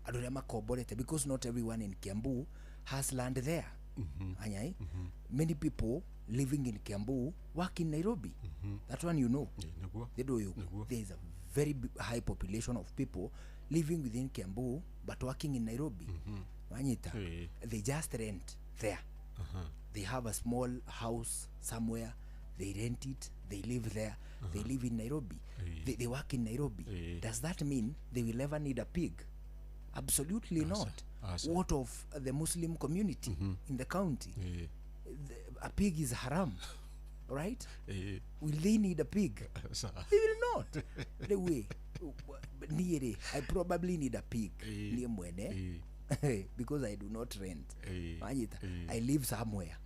andũ arĩa makomborete, because not everyone in Kiambu has land there. Anyai, many people living in Kiambu work in Nairobi. That one you know. They do you. There is a very high population of people living within Kiambu but working in Nairobi. Wanyita, they just rent there. They have a small house somewhere, they rent it, they live there, they live in Nairobi. They work in Nairobi. Does that mean they will ever need a pig? Absolutely not. What of the Muslim community in the county? A pig is haram. Alright? Ĩĩ. Will they need a pig? Aca. They will not. Rĩu ĩ, niĩ rĩ, I probably need a pig niĩ mwene, because I do not rent. Wanyita? I live somewhere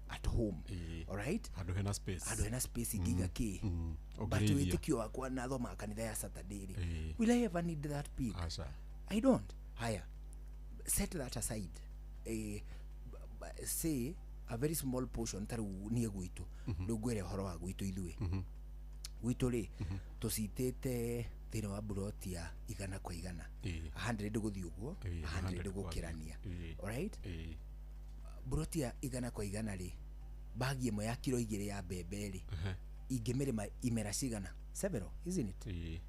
at home. Alright? Handũ hena space. Handũ hena space ingĩiga kĩ. But Ũngĩrĩithia. wĩtĩkio wakwa na thomaga kanitha ya Saturday rĩ, Ĩĩ. will I ever need that pig? Aca. I don't. Haya, set that aside. Say a very small portion ta rĩu niĩ gwitũ, rĩu ngwĩre ũhoro wa gwitũ ithuĩ. Gwitũ rĩ, tũcitĩte thĩinĩ wa buroti ya 100 kwa 100, 100 gũthiĩ ũguo, 100 gũkĩrania. Alright? Buroti ya 100 kwa 100 rĩ, bagi ĩmwe ya kiro 2 ya mbembe rĩ, ingĩmĩrĩma imera cigana? Several, isn't it?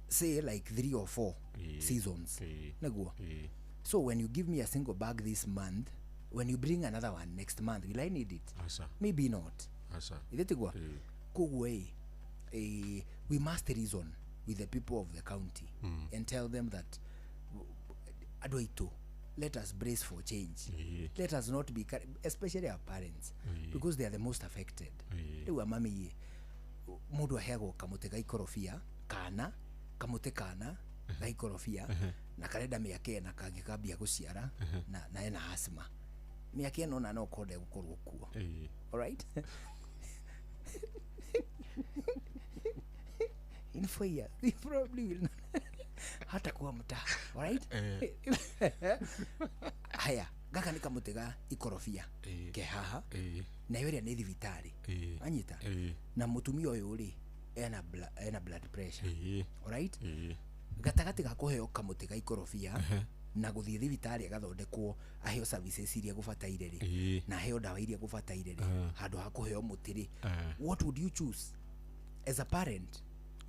Say like 3 or 4 seasons. Nĩguo. So when you give me a single bag this month, when you bring another one next month, will I need it? Aca. Maybe not. Aca. Ithe tiguo? Koguo ĩ, we must reason with the people of the county and tell them that andũ aitũ, let us brace for change. Let us not be especially our parents, because they are the most affected. Rĩu amami ĩ, mũndũ aheagwo kamũtĩ ga ikorobia kana kamũtĩ kana ga ikorobia na karenda mĩaka 4 kangĩkambia gũciara na ena asthma mĩaka 4 ona no ũkorwo ndegũkorwo kuo. Alright? In 4 years he probably will not hata kuwa mtaa. Alright? Haya, gaka nĩ kamũtĩ ga ikorobia ke haha, nayo ĩrĩa nĩ thibitarĩ. Anyita? Na mũtumia ũyũ rĩ, ena blood pressure. Alright? Gatagatĩ ga kũheo kamũtĩ ga ikorobia na gũthiĩ thibitarĩ agathondekwo aheo services iria gũbataire rĩ, na aheo ndawa iria gũbataire rĩ, handũ ha kũheo mũtĩ rĩ, what would you choose as a parent?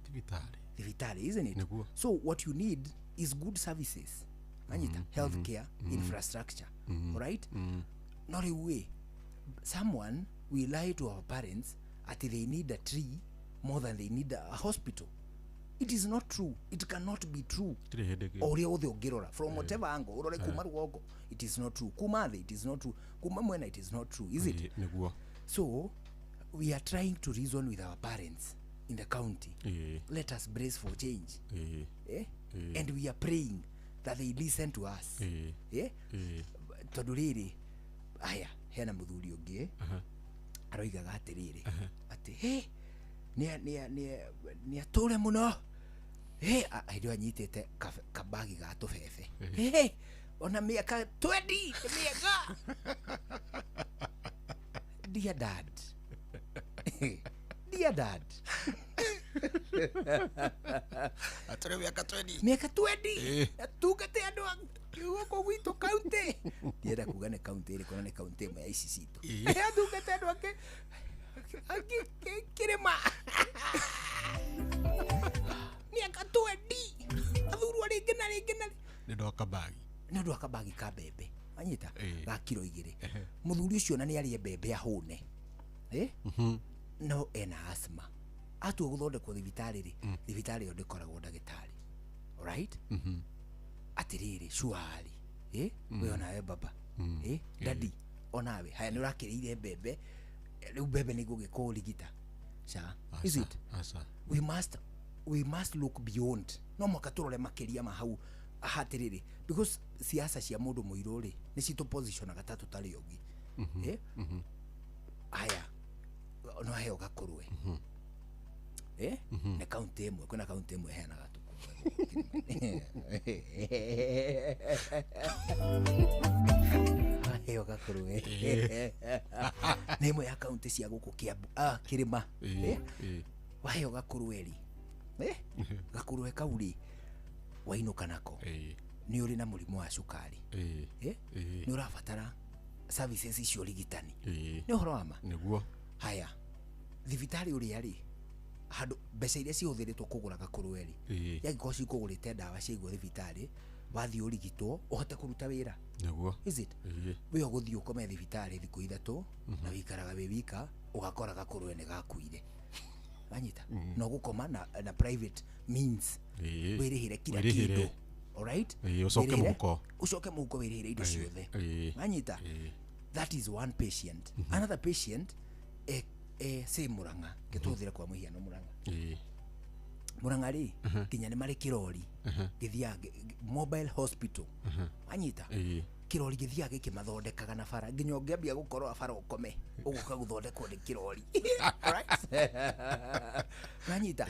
Thibitarĩ. Thibitarĩ, isn't it? Nĩguo. So what you need is good services. Anyita? Healthcare infrastructure. Alright? No rĩu ĩ, someone will lie to our parents at they need a tree more than they need a hospital. It is not true. It cannot be true. Gũtirĩ hĩndĩ ĩngĩ. O ũrĩa wothe ũngĩrora from whatever angle ũrore, kuma rũgongo it is not true, kuma thĩ it is not true, kuma mwena it is not true, is it? Ĩĩ, nĩguo. So we are trying to reason with our parents in the county. Let us brace for change. Eh? And we are praying that they listen to us. Eh? Tondũ rĩrĩ, aya hena mũthuri ũngĩ aroigaga atĩrĩrĩ, atĩ he nĩ atũre mũno. Hĩ, hĩndĩ ĩyo anyitĩte kabagi ga tũbebe. Hĩ, ona mĩaka 20 nĩ mĩega. Dear dad, dear dad, Atũre mĩaka 20. Mĩaka 20 atungate andũ gũkũ gwitũ kaunti. Ndienda kuga nĩ kaunti ĩrĩkũ, na nĩ kaunti ĩmwe ya ici citũ. Atungate andũ ake kĩrĩma mĩaka 20, athurwo rĩngĩ na rĩngĩ na Nĩ ũndũ wa kabagi. Nĩ ũndũ wa kabagi ka mbembe. Wanyita? Ga kiro 2. Mũthuri ũcio na nĩ arĩe mbembe ahũne. No ena asthma. Atua gũthondekwo thibitarĩ rĩ, thibitarĩ ĩyo ndĩkoragwo ndagĩtarĩ. Alright? Atĩrĩrĩ, shuari. We onawe baba. Daddy, onawe. Haya nĩ ũrakĩrĩire mbembe. Rĩu mbembe nĩ igũgĩkũrigita. Ca. Is it? Aca. We must look beyond. No mũhaka tũrore makĩria ma hau hatĩrĩrĩ, because siasa cia mũndũ mũirũ rĩ, nĩ citũ positionaga ta tũtarĩ ũngĩ. Haya, no heo gakũrwe. Nĩ kaunti ĩmwe, kwĩna kaunti ĩmwe ĩheanaga tũkũrwe. Heo gakũrwe. Nĩ ĩmwe ya kaunti cia gũkũ Kiambu, Kĩrĩma. Waheo gakũrwe rĩ, gakũrwe kau rĩ, wainũka nako, nĩ ũrĩ na mũrimũ wa cukari. Nĩ ũrabatara services icio ũrigitani. Nĩ ũhoro wa ma? Nĩguo. Haya, thibitarĩ ũrĩa rĩ, handũ mbeca iria cihũthĩrĩtwo kũgũra gakũrwe rĩ, yangĩkorwo cikũgũrĩte ndawa ciaigwo thibitarĩ, wathiĩ ũrigitwo ũhote kũruta wĩra. Nĩguo. Is it? We ũgũthiĩ ũkome thibitarĩ thikũ 3 na wĩikaraga wĩ wika, ũgakora gakũrwe nĩ gakuire. Wanyita? Na ũgũkoma na private means. Wĩrĩhĩre kila kĩndũ. Alright? Ũcoke mũhuko. Ũcoke mũhuko wĩrĩhĩre indo ciothe. Wanyita? That is one patient. Another patient, Say Murang'a gĩtũthĩre kwa mũhiano Murang'a. Murang'a rĩ, nginya nĩ marĩ kĩrori gĩthiaga mobile hospital, wanyita? Kĩrori gĩthiaga gĩkĩmathondekaga na bara, nginya ũngĩambia gũkorwo bara ũkome ũgũka gũthondekwo nĩ kĩrori. Alright? Wanyita?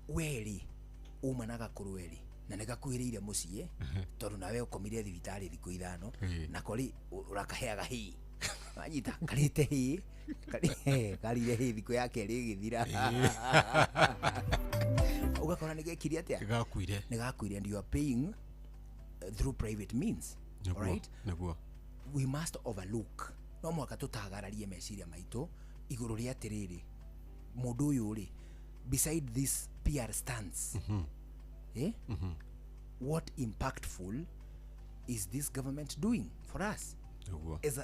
Werĩ uma na gakũrũ erĩ na nĩ gakuhĩrĩire mũciĩ, tondũ nawe ũkomire thibitarĩ thikũ 5, nako rĩ ũrakaheaga hĩ, wanyita? Karĩte hĩ, karire hĩ thikũ ya kerĩ ĩgĩthira, ũgakora nĩ gekire atĩa? Gakuire. Nĩ gakuire, and you are paying through private means. Alright? Nĩguo. We must overlook, no mũhaka tũtagararie meciria maitũ igũrũ rĩa atĩrĩrĩ, mũndũ ũyũ rĩ, beside this PR stance, what impactful is this government doing for us as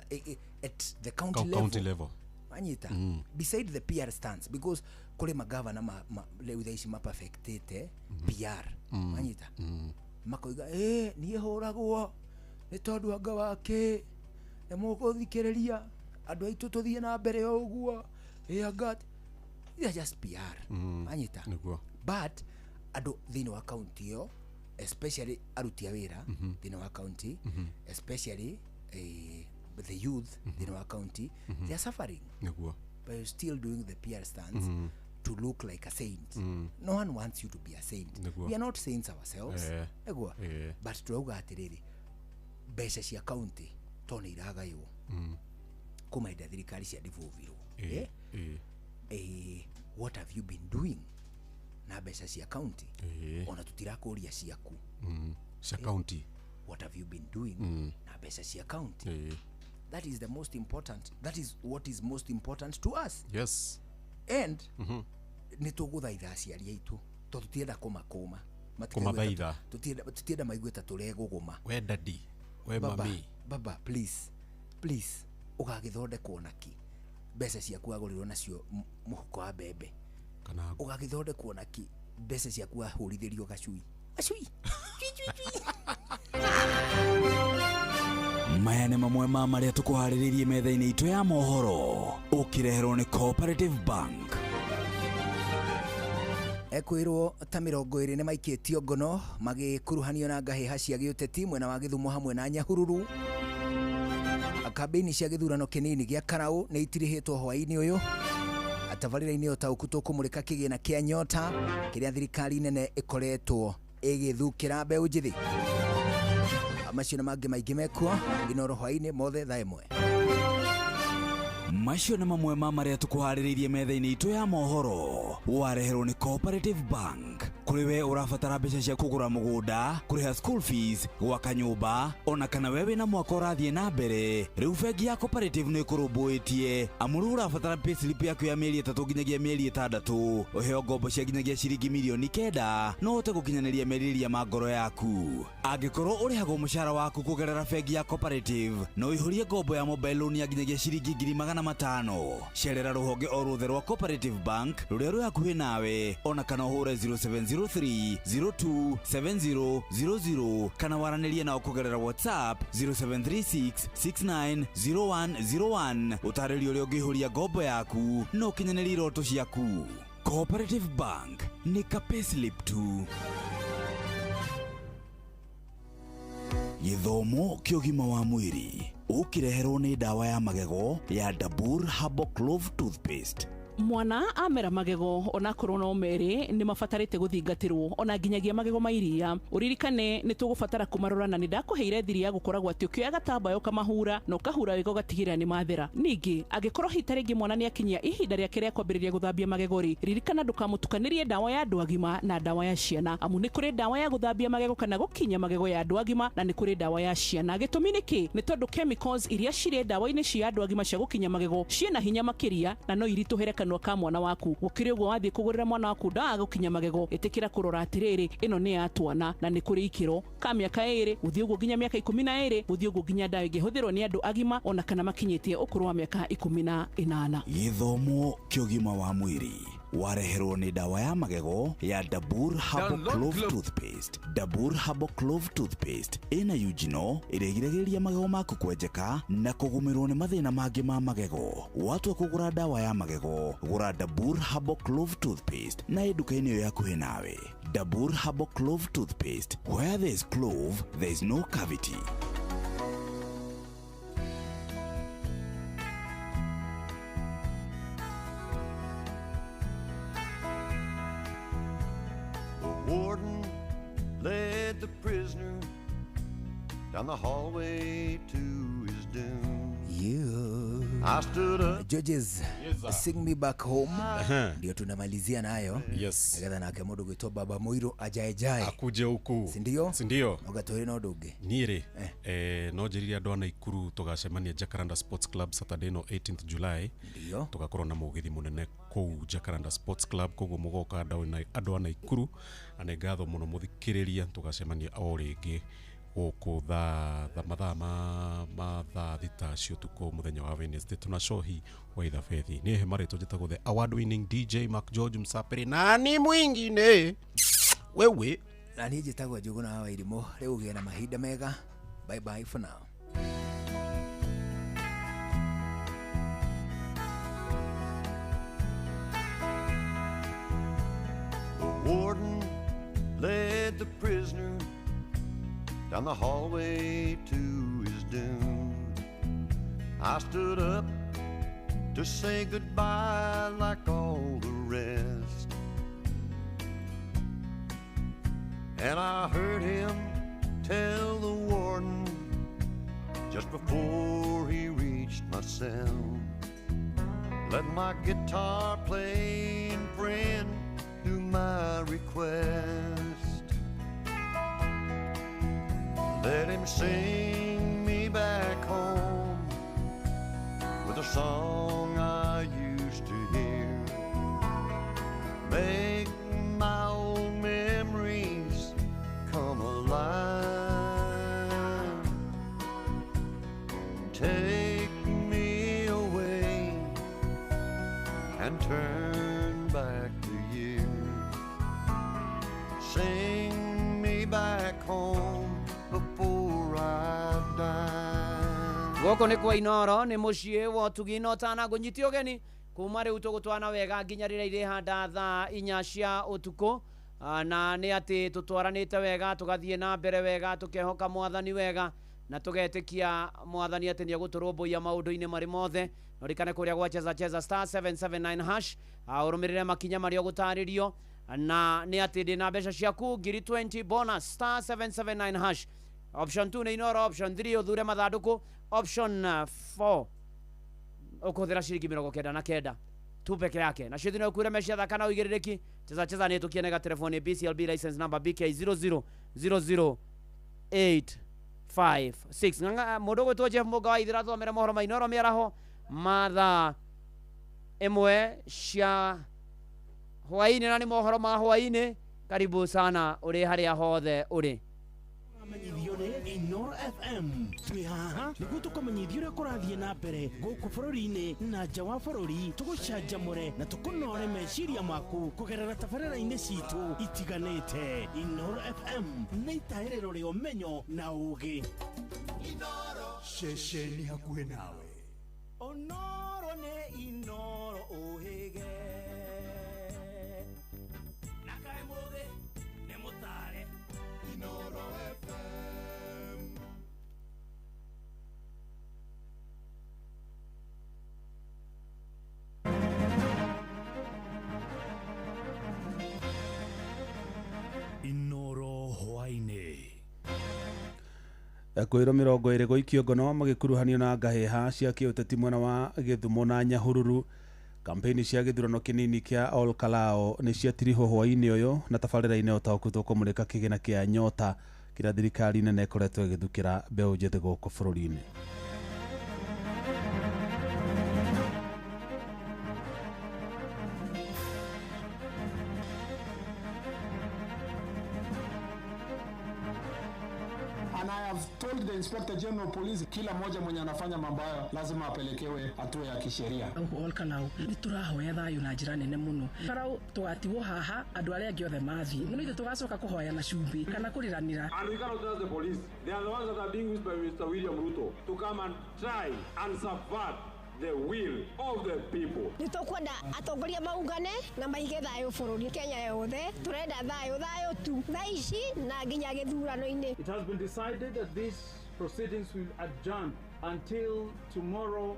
at the county level? County level. Wanyita? Beside the PR stance, because kũrĩ magavana rĩu thaa ici maperfectĩte PR. Wanyita? Makoiga niĩ hũragwo nĩ tondũ anga wake nĩ mũgũthikĩrĩria andũ aitũ tũthiĩ na mbere o ũguo, anga they are just PR. Wanyita? Nĩguo. But andũ thĩinĩ wa county ĩyo, especially aruti a wĩra thĩinĩ wa county, especially the youth thĩinĩ wa county, they are suffering. Nĩguo. But you're still doing the PR stance to look like a saint. No one wants you to be a saint. Nĩguo. We are not saints ourselves. Nĩguo. But turauga atĩrĩrĩ, mbeca cia county to nĩ iragaywo kuma hĩndĩ ya thirikari cia devolvirwo. What have you been doing na mbeca cia county? Ona tũtirakũria ciaku. Cia county. What have you been doing na mbeca cia county? That is the most important, that is what is most important to us. Yes. And nĩ tũgũthaitha aciari aitũ, tondũ tũtienda kũmakũma. Kũmathaitha. Tũtienda maigue ta tũregũgũma. We daddy, we Baba, mami. Baba, please, please, ũgagĩthondekwo naki mbeca ciaku wagũrĩrwo nacio mũhuko wa mbembe? Kana ũgagĩthondekwo naki mbeca ciaku wahũrithĩrio gacui gacui? Maya nĩ mamwe ma marĩa tũkũharĩrĩirie metha-inĩ itũ ya mohoro, ũkĩreherwo nĩ Cooperative Bank. Ekwĩrwo ta 20 nĩ maikĩtio ngono magĩkuruhanio na ngahĩha cia gĩũteti mwena wa Gĩthumo hamwe na Nyahururu. Kambĩini cia gĩthurano kĩnini gĩa Karau nĩ itirihĩtwo hwaĩ-inĩ ũyũ. Tabarĩra-inĩ ũtaũku tũkũmũrĩka kĩgĩna kĩa Nyota kĩrĩa thirikari nene ĩkoretwo ĩgĩthukĩra mbeũ njĩthĩ. Macio na mangĩ maingĩ mekuo Inoro hwaĩ-inĩ mothe thaa 1. Macio nĩ mamwe ma marĩa tũkũharĩrĩirie metha-inĩ itũ ya mohoro, wareherwo nĩ Cooperative Bank. Kũrĩ we ũrabatara mbeca cia kũgũra mũgũnda, kũrĩha school fees, gwaka nyũmba, ona kana we wĩna mwaka ũrathiĩ na mbere, rĩu bengi ya Cooperative nĩ ĩkũrũmbũĩtie. Amu rĩu ũrabatara payslip yaku ya mĩeri 3 nginyagia mĩeri 6, ũheo ngombo cia nginyagia ciringi mirioni 9, no ũhote gũkinyanĩria merirĩria ma ngoro yaku. Angĩkorwo ũrĩhagwo mũcara waku kũgerera bengi ya Cooperative, no ũihũrie ngombo ya mobile loan ya nginyagia ciringi 500,000. Cerera rũhonge o ruothe rwa Cooperative Bank rũrĩa rwĩ hakuhĩ nawe, ona kana ũhũre 0703 02 70 00, kana waranĩrie nao kũgerera WhatsApp 0736 69 0101. Ũtarĩrio ũrĩa ũngĩihũria ngombo yaku na ũkinyanĩrie iroto ciaku. Cooperative Bank nĩ ka payslip tu. Gĩthomo kĩa ũgima wa mwĩrĩ ũkĩreherwo nĩ ndawa ya magego ya Dabur Herbal Clove Toothpaste. Mwana amera magego onakorwo no merĩ nĩ mabatarĩte gũthingatĩrwo ona nginyagia magego ma iria. Ũririkane nĩ tũgũbatara kũmarora, na nĩ ndakũheire thiri ya gũkoragwo atĩ ũkĩoya gatambaya ũkamahura na ũkahura wega ũgatigĩrĩra nĩ mathera. Ningĩ angĩkorwo hita rĩngĩ mwana nĩ akinyia ihinda rĩake rĩa kwambĩrĩria gũthambia magego rĩ, ririkana ndũkamũtukanĩrie ndawa ya andũ agima na ndawa ya ciana, amu nĩ kũrĩ ndawa ya gũthambia magego kana gũkinya magego ya andũ agima na nĩ kũrĩ ndawa ya ciana. Gĩtũmi nĩ kĩ? Nĩ tondũ chemicals iria cirĩ ndawa-inĩ cia andũ agima cia gũkinya magego ciĩna hinya makĩria na no iritũhĩre kanua ka mwana waku. Gũkĩrĩ ũguo, wathiĩ kũgũrĩra mwana waku ndawa ya gũkinya magego, ĩtĩkĩra kũrora atĩrĩrĩ, ĩno nĩ ya twana na nĩ kũrĩ ikĩro ka mĩaka 2 gũthiĩ ũguo nginya mĩaka 12 gũthiĩ ũguo nginya ndawa ĩngĩhũthĩrwo nĩ andũ agima ona kana makinyĩtie ũkũrũ wa mĩaka 18. Gĩthomo kĩa ũgima wa mwĩrĩ Wareherwo nĩ ndawa ya magego ya Dabur Herbal Clove Toothpaste. Dabur Herbal Clove Toothpaste ĩna eugenol ĩrĩa ĩgiragĩrĩria magego maku kwenjeka na kũgũmĩrwo nĩ mathĩna mangĩ ma magego. Watua kũgũra ndawa ya magego, gũra Dabur Herbal Clove Toothpaste na ĩ nduka-inĩ ĩyo hakuhĩ nawe. Dabur Herbal Clove Toothpaste, where there is clove, there is no cavity. The warden led the prisoner down the hallway to his doom. You. I stood up. Judges, Yes, sir. sing me back home. Aha. Ndio tunamalizia nayo. Yes. Nigetha nake mundu gwitwo Baba Muiru ajaejae. Akuje huku. Sindio? Sindio? Ugatwire na undu ungi. Niĩ rĩ no njĩrire andũ a Naikuru tũgacemania Jacaranda Sports Club Saturday no 18th July. Ndio. Tũgakorwo na mũgithi mũnene kũu Jacaranda Sports Club, koguo mũgoka andũ a Naikuru, na nĩ ngatho mũno mũthikĩrĩria, tũgacemania o rĩngĩ gũkũ thaa mathaa ma thaa 6 cia ũtukũ mũthenya wa Wednesday tuna shohi wa ithabethi. Niĩ he marĩtwa njĩtagwo the award winning DJ Mark George Msapiri, nani mwingine wewe. Na niĩ njĩtagwo Njũgũna wa Wairimũ. Rĩu ũgĩe na mahinda mega. Bye bye for now. The warden led the prisoner down the hallway to his doom. I stood up to say goodbye like all the rest. And I heard him tell the warden just before he reached my cell, let my guitar playing friend do my request. Let him sing me back home with a song I used to hear. Make my old memories come alive. Take me away and turn back the years. Sing me back home before I die. Gũkũ nĩ kwa Inoro nĩ mũciĩ wa ũtugi na ũtana ngũnyite ũgeni kuma rĩu tũgũtwana wega nginya rĩrĩa irĩhanda thaa 4 cia ũtukũ. Na nĩ atĩ tũtwaranĩte wega, tũgathiĩ na mbere wega, tũkehoka mwathani wega na tũgetĩkia mwathani atĩ nĩegũtũrũmbũiya maũndũ-inĩ marĩ mothe. Na ũririkane kũrĩa gwa cheza cheza star 779 hash, ũrũmĩrĩre makinya marĩa ũgũtarĩrio, na nĩ atĩ ndĩna mbeca ciaku ngiri 20 bonus star 779 hash. Option 2 nĩ Inoro, option 3 ũthure mathandũkũ, option 4 ũkũhũthĩra ciringi 99 tu peke yake. Na ciothe no ũkuire mecia thaka na ũigĩrĩrĩki. Cheza cheza nĩ tũkienega telefoni BCLB license number BK 0000856. Ng'ang'a mũndũ ũgwĩtwo Jeff Mũnga wa Ithira athomere mohoro ma Inoro mĩaraho mathaa 1 cia hwaĩ-inĩ, na nĩ mohoro ma hwaĩ-inĩ. Karibu sana ũrĩ harĩa hothe ũrĩ. Menyithio nĩ Inoro FM. Twĩ haha nĩguo tũkũmenyithia ũrĩa kũrathiĩ na mbere gũkũ bũrũri-inĩ na nja wa bũrũri, tũgũcanjamũre na tũkũnore meciria maku kũgerera tabarĩra-inĩ citũ itiganĩte. Inoro FM nĩ itaĩrĩro rĩa ũmenyo na ũũgĩ. Ceceni hakuhĩ nawe. Onoro nĩ Inoro ũhĩge. Na kaĩ mũthĩ nĩ mũtare. Inoro FM. Inoro hwaĩ-inĩ. Kwĩrwo 20 gũikio ngono magĩkuruhanio na ngahĩha cia kĩũteti mwena wa Gĩthumo na Nyahururu. Kampeni cia gĩthurano kĩnini kĩa Ol Kalou nĩ ciatirihwo hwaĩ-inĩ ũyũ, na tabarĩra-inĩ ũtaũku tũkũmũrĩka kĩgĩna kĩa nyota kĩrĩa thirikari nene ĩkoretwo ĩgĩthukĩra mbeũ njĩthĩ gũkũ bũrũri-inĩ. And I have told told the Inspector General of Police, kila mmoja mwenye anafanya mambo hayo lazima apelekewe hatua ya kisheria. Gũkũ Olkalau nĩ tũrahoya thayũ na njĩra nene mũno. Karau tũgatigwo haha andũ arĩa angĩ othe mathiĩ, no ithuĩ tũgacoka kũhoya na cumbĩ kana kũrĩranĩra. And we cannot trust the police. They are the ones that are being used by Mr. William Ruto to come and try and subvert the will of the people. Nĩ tũkwenda atongoria maungane na maige thayũ bũrũri Kenya yothe. Tũrenda thayũ, thayũ tu thaa ici na nginya gĩthurano-inĩ. It has been decided that these proceedings will adjourn until tomorrow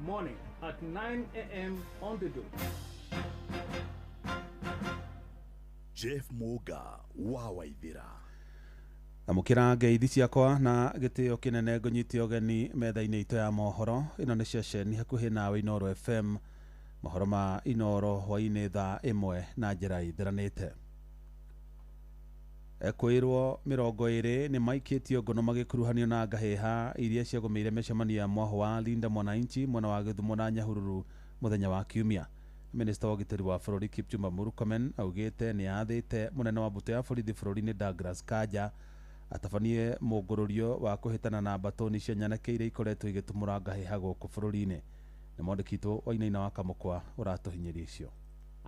morning at 9 a.m. on the dot. Jeff Muga wa Waithira. Amũkĩra ngeithi ciakwa na gĩtĩo kĩnene ngũnyite ũgeni metha-inĩ itũ ya mohoro. Ĩno nĩ ceceni hakuhĩ nawe Inooro FM, mohoro ma Inooro hwainĩ thaa 1 na njĩra ĩtheranĩte. Ekwĩrwo 20 nĩ maikĩtio ngono magĩkuruhanio na ngahĩha iria ciagũmĩire mĩcemanio ya mwaho wa Linda Mwananchi mwena wa Gĩthumo na Nyahururu mũthenya wa Kiumia. Minista wa ũgitĩri wa bũrũri Kipchumba Murkomen augĩte nĩ athĩte mũnene wa mbũtũ ya borithi bũrũri-inĩ Douglas Kanja atabanie mũngũrũrio wa kũhĩtana na mbatũni cia nyanake iria ikoretwo igĩtumũra ngahĩha gũkũ bũrũri-inĩ. Nĩ mwandĩki witũ Wainaina wa Kamũkwa ũratũhinyĩria icio.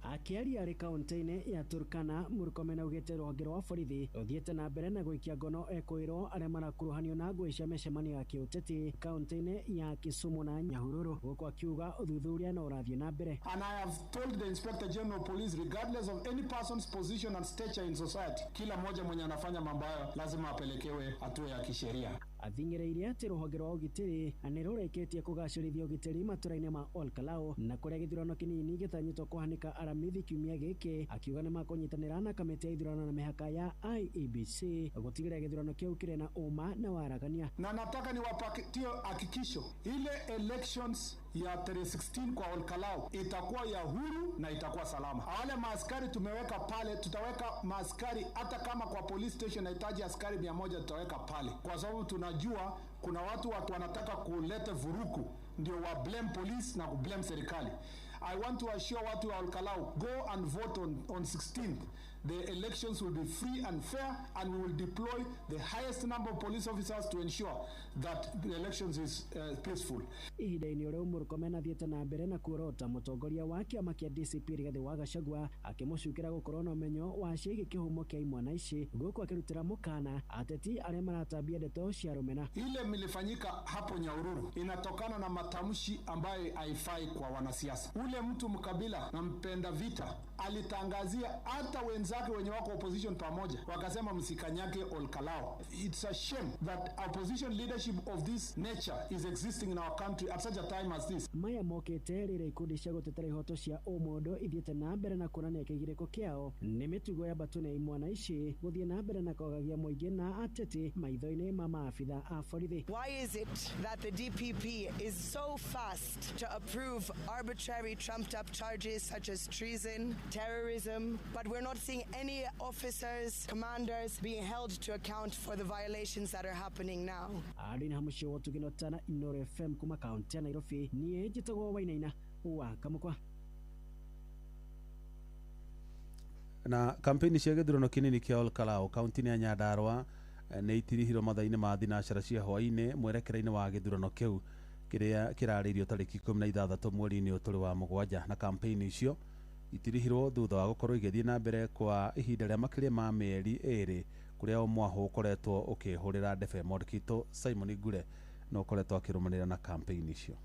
Akĩaria arĩ kaunti-inĩ ya Turkana, Murkomen augĩte rũhonge rwa borithi rũthiĩte na mbere na gũikia ngono ekwĩrwo arĩa marakuruhanio na ngũĩ cia mĩcemanio ya kĩũteti kaunti-inĩ ya Kisumu na Nyahururu, gũkũ akiuga ũthuthuria no ũrathiĩ na mbere. And I have told the Inspector General of Police, regardless of any person's position and stature in society, kila mmoja mwenye anafanya mambo hayo lazima apelekewe hatua ya kisheria. Athing'ĩrĩirie atĩ rũhonge rwa ũgitĩri nĩ rũrĩkĩtie kũgacĩrithia ũgitĩri matũra-inĩ ma Olkalau na kũrĩa gĩthurano kĩnini gĩtanyĩtwo kũhanĩka Aramithi kiumia gĩkĩ, akiuga nĩ makũnyitanĩra na kamĩtĩ ya ithurano na mĩhaka ya IEBC gũtigĩrĩra gĩthurano kĩu kĩrĩ na ũma na waragania. Na nataka niwapatie hakikisho ile elections ya tarehe 16 kwa Olkalau itakuwa ya huru na itakuwa salama. Wale maaskari tumeweka pale, tutaweka maaskari hata kama kwa police station nahitaji askari 100 tutaweka pale, kwa sababu tunajua kuna watu wanataka kuleta vuruku ndio wa blame police na kublame serikali. I want to assure watu wa Olkalau, go and vote on 16th. The elections will be free and fair, and we will deploy the highest number of police officers to ensure that the elections is peaceful. Ihinda-inĩ rĩu Murkomen athiĩte na mbere na kuorota mũtongoria wa kĩama kĩa DCP Rigathĩ wa Gachagua akĩmũcukĩra gũkorwo na ũmenyo wa ciĩgiĩ kĩhumo kĩa imwana ici, gũkũ akĩrutĩra mũkana ateti arĩa maratambia ndeto cia rũmena. Ile milifanyika hapo Nyahururu inatokana na matamshi ambayo haifai kwa wanasiasa. Ule mtu mkabila na mpenda vita alitangazia hata wenzake wenye wako opposition pamoja, wakasema msikanyake Olkalau. It's a shame that opposition leadership of this nature is existing in our country at such a time as this. Maya mokĩte rĩrĩa ikundi cia gũtetera ihoto cia ũmũndũ ithiĩte na mbere na kuonania kĩgirĩko kĩao nĩ mĩtugo ya mbatũ ya imwana ici gũthiĩ na mbere na kwagagia mũingĩ na ateti maitho-inĩ ma maabitha a borithi. Why is it that the DPP is so fast to approve arbitrary trumped up charges such as treason, terrorism, but we're not seeing any officers, commanders being held to account for the violations that are happening now? Arĩ na mũciĩ wa Ũtungata na Inooro FM kuma kaunti ya Nairobi, niĩ njĩtagwo Wainaina wa Kamũkwa. Na kampeni cia gĩthurano kĩnini kĩa Olkalau kaunti-inĩ ya Nyandarua nĩ itirihirwo mathaa-inĩ ma thinacara cia hwaĩ-inĩ mwerekera-inĩ wa gĩthurano kĩu kĩrĩa kĩrarĩirio tarĩki 16 mweri-inĩ ũyũ tũrĩ wa mũgwanja. Na kampeni icio itirihirwo thutha wa gũkorwo igĩthiĩ na mbere kwa ihinda rĩa makĩria ma mĩeri 2 kũrĩa o mwahũ ũkoretwo ũkĩhũrĩra ndebe. Mwandĩki witũ Simon Ngure no ũkoretwo akĩrũmanĩrĩra na kampeni icio.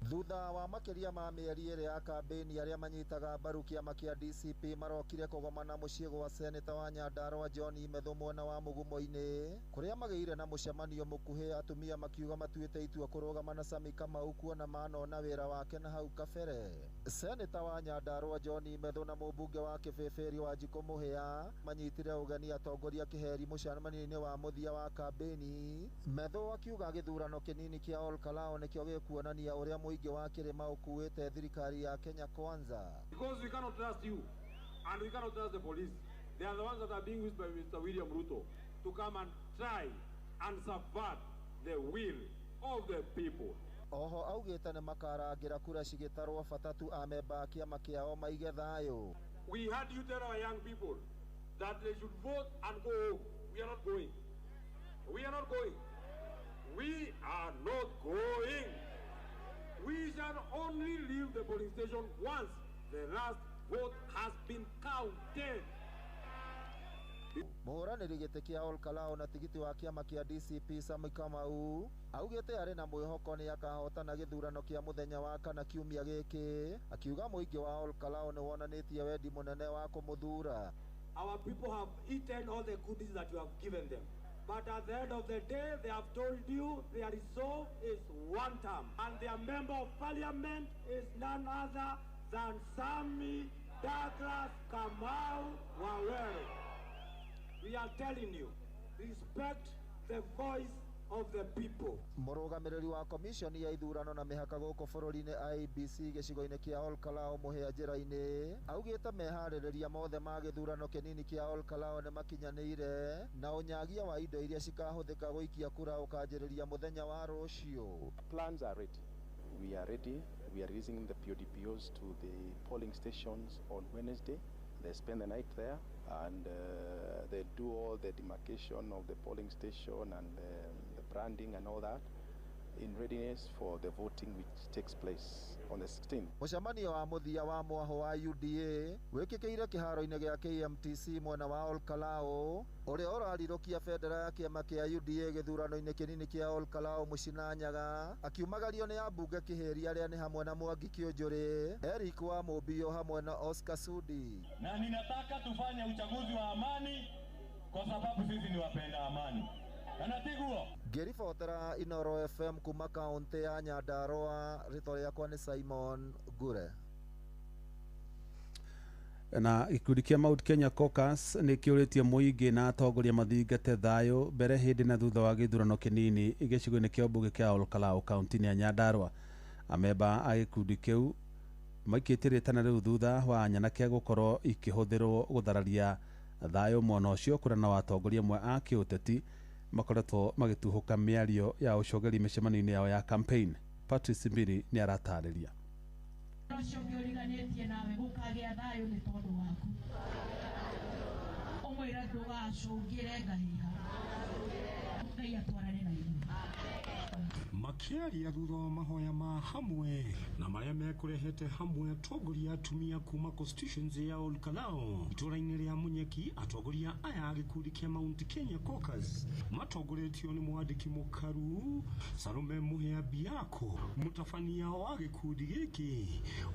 Thutha wa makĩria ma mĩeri 2 ya kambĩini, arĩa manyitaga mbaru kĩama kĩa DCP marokire kũgomana mũciĩ gwa seneta wa Nyandarua John Methu mwena wa Mũgumo-inĩ kũrĩa magĩire na mũcemanio mũkuhĩ. Atumia makiuga matuĩte itua kũrũgama na Sami Kamau kuona manona wĩra wake na hau kabere. Seneta wa Nyandarua John Methu na mũmbunge wa Kĩbĩbĩri Wanjikũ Mũhĩa manyitire ũgeni atongoria kĩheri mũcemanio-inĩ wa mũthia wa kambĩini. Methu akiuga gĩthurano kĩnini kĩa Olkalau nĩkĩo gĩkuonania ũrĩa mũingĩ wa kĩrĩma ũkuĩte thirikari ya Kenya Kwanza. Because we cannot trust you and we cannot trust the police. They are the ones that are being used by Mr. William Ruto to come and try and subvert the will of the people. Oho augĩte nĩ makarangĩra kura cigĩtarwo bata tu amemba a kĩama kĩao maige thayũ. We had you tell our young people that they should vote and go home. We are not going. We are not going. We are not going. We shall only leave the polling station once the last vote has been counted. Mũhũranĩri gĩtĩ kĩa Olkalou na tigiti wa kĩama kĩa DCP Sammy Kamau augĩte arĩ na mwĩhoko nĩ akahotana gĩthurano kĩa mũthenya wa kana kiumia gĩkĩ, akiuga mũingĩ wa Olkalou nĩ wonanĩtie wendi mũnene wa kũmũthura. Our people have eaten all the goodies that you have given them. But at the end of the day, they have told you their resolve is one term. And their member of parliament is none other than Sammy Douglas Kamau Waweru. We are telling you, respect the voice of the people. Mũrũgamĩrĩri wa komishoni ya ithurano na mĩhaka gũkũ bũrũri-inĩ IEBC gĩcigo-inĩ kĩa Olkalou Mũhĩa njĩra-inĩ augĩte meharĩrĩria mothe ma gĩthurano kĩnini kĩa Olkalou nĩ makinyanĩire na ũnyagia wa indo iria cikahũthĩka gũikia kura ũkanjĩrĩria mũthenya wa rũciũ. Plans are ready. We are ready. We are releasing the PODPOs to the polling stations on Wednesday. They spend the night there and they do all the demarcation of the polling station and the branding and all that in readiness for the voting which takes place on the 16th. Mũcemanio wa mũthia wa mwaho wa UDA wĩkĩkĩire kĩharo-inĩ gĩa KMTC mwena wa Olkalou ũrĩa ũrarirũkia bendera ya kĩama kĩa UDA gĩthurano-inĩ kĩnini kĩa Olkalou Mũcinanyaga akiumagario nĩ ambunge kĩhĩri arĩa nĩ hamwe na Mwangi Kĩũnjũrĩ, Eric wa Mũmbio hamwe na Oscar Sudi. Na ninataka tufanye uchaguzi wa amani kwa sababu sisi ni wapenda amani. Anatiguo Ngĩribotera Inoro FM kuma kaũntĩ ya Nyandarua, rĩtwa rĩakwa nĩ Simon Ngure. Na gĩkundi kĩa Mount Kenya Caucus nĩ kĩũrĩtie mũingĩ na atongoria mathingate thayũ mbere hĩndĩ na thutha wa gĩthurano kĩnini gĩcigo-inĩ kĩa ũmbunge kĩa Olkalou kaũntĩ-inĩ ya Nyandarua. Amemba a gĩkundi kĩu maikĩtie rĩtana rĩu thutha wa nyanake gũkorwo ikĩhũthĩrwo gũthararia thayũ mwena ũcio kũrĩa na atongoria amwe a kĩũteti makoretwo magĩtuhũka mĩario ya ũcogeri mĩcemanio-inĩ yao ya campaign. Patrice Mbiri nĩ aratarĩria. Ũcio ũngĩ ũriganĩtie nawe gũkagĩa thayũ nĩ tondũ waku, ũmwĩre ndũgacũngĩre ngahĩha, Ngai atwarane na ithuĩ. Makĩaria thutha wa mahoya ma hamwe na marĩa mekũrehete hamwe atongoria atumia kuma constituency ya Olkalou itũra-inĩ rĩa Munyeki, atongoria aya a gĩkundi kĩa Mount Kenya Caucus matongoretio nĩ mwandĩki mũkaru Salome Mũhĩa Biako, mũtabania wa gĩkundi gĩkĩ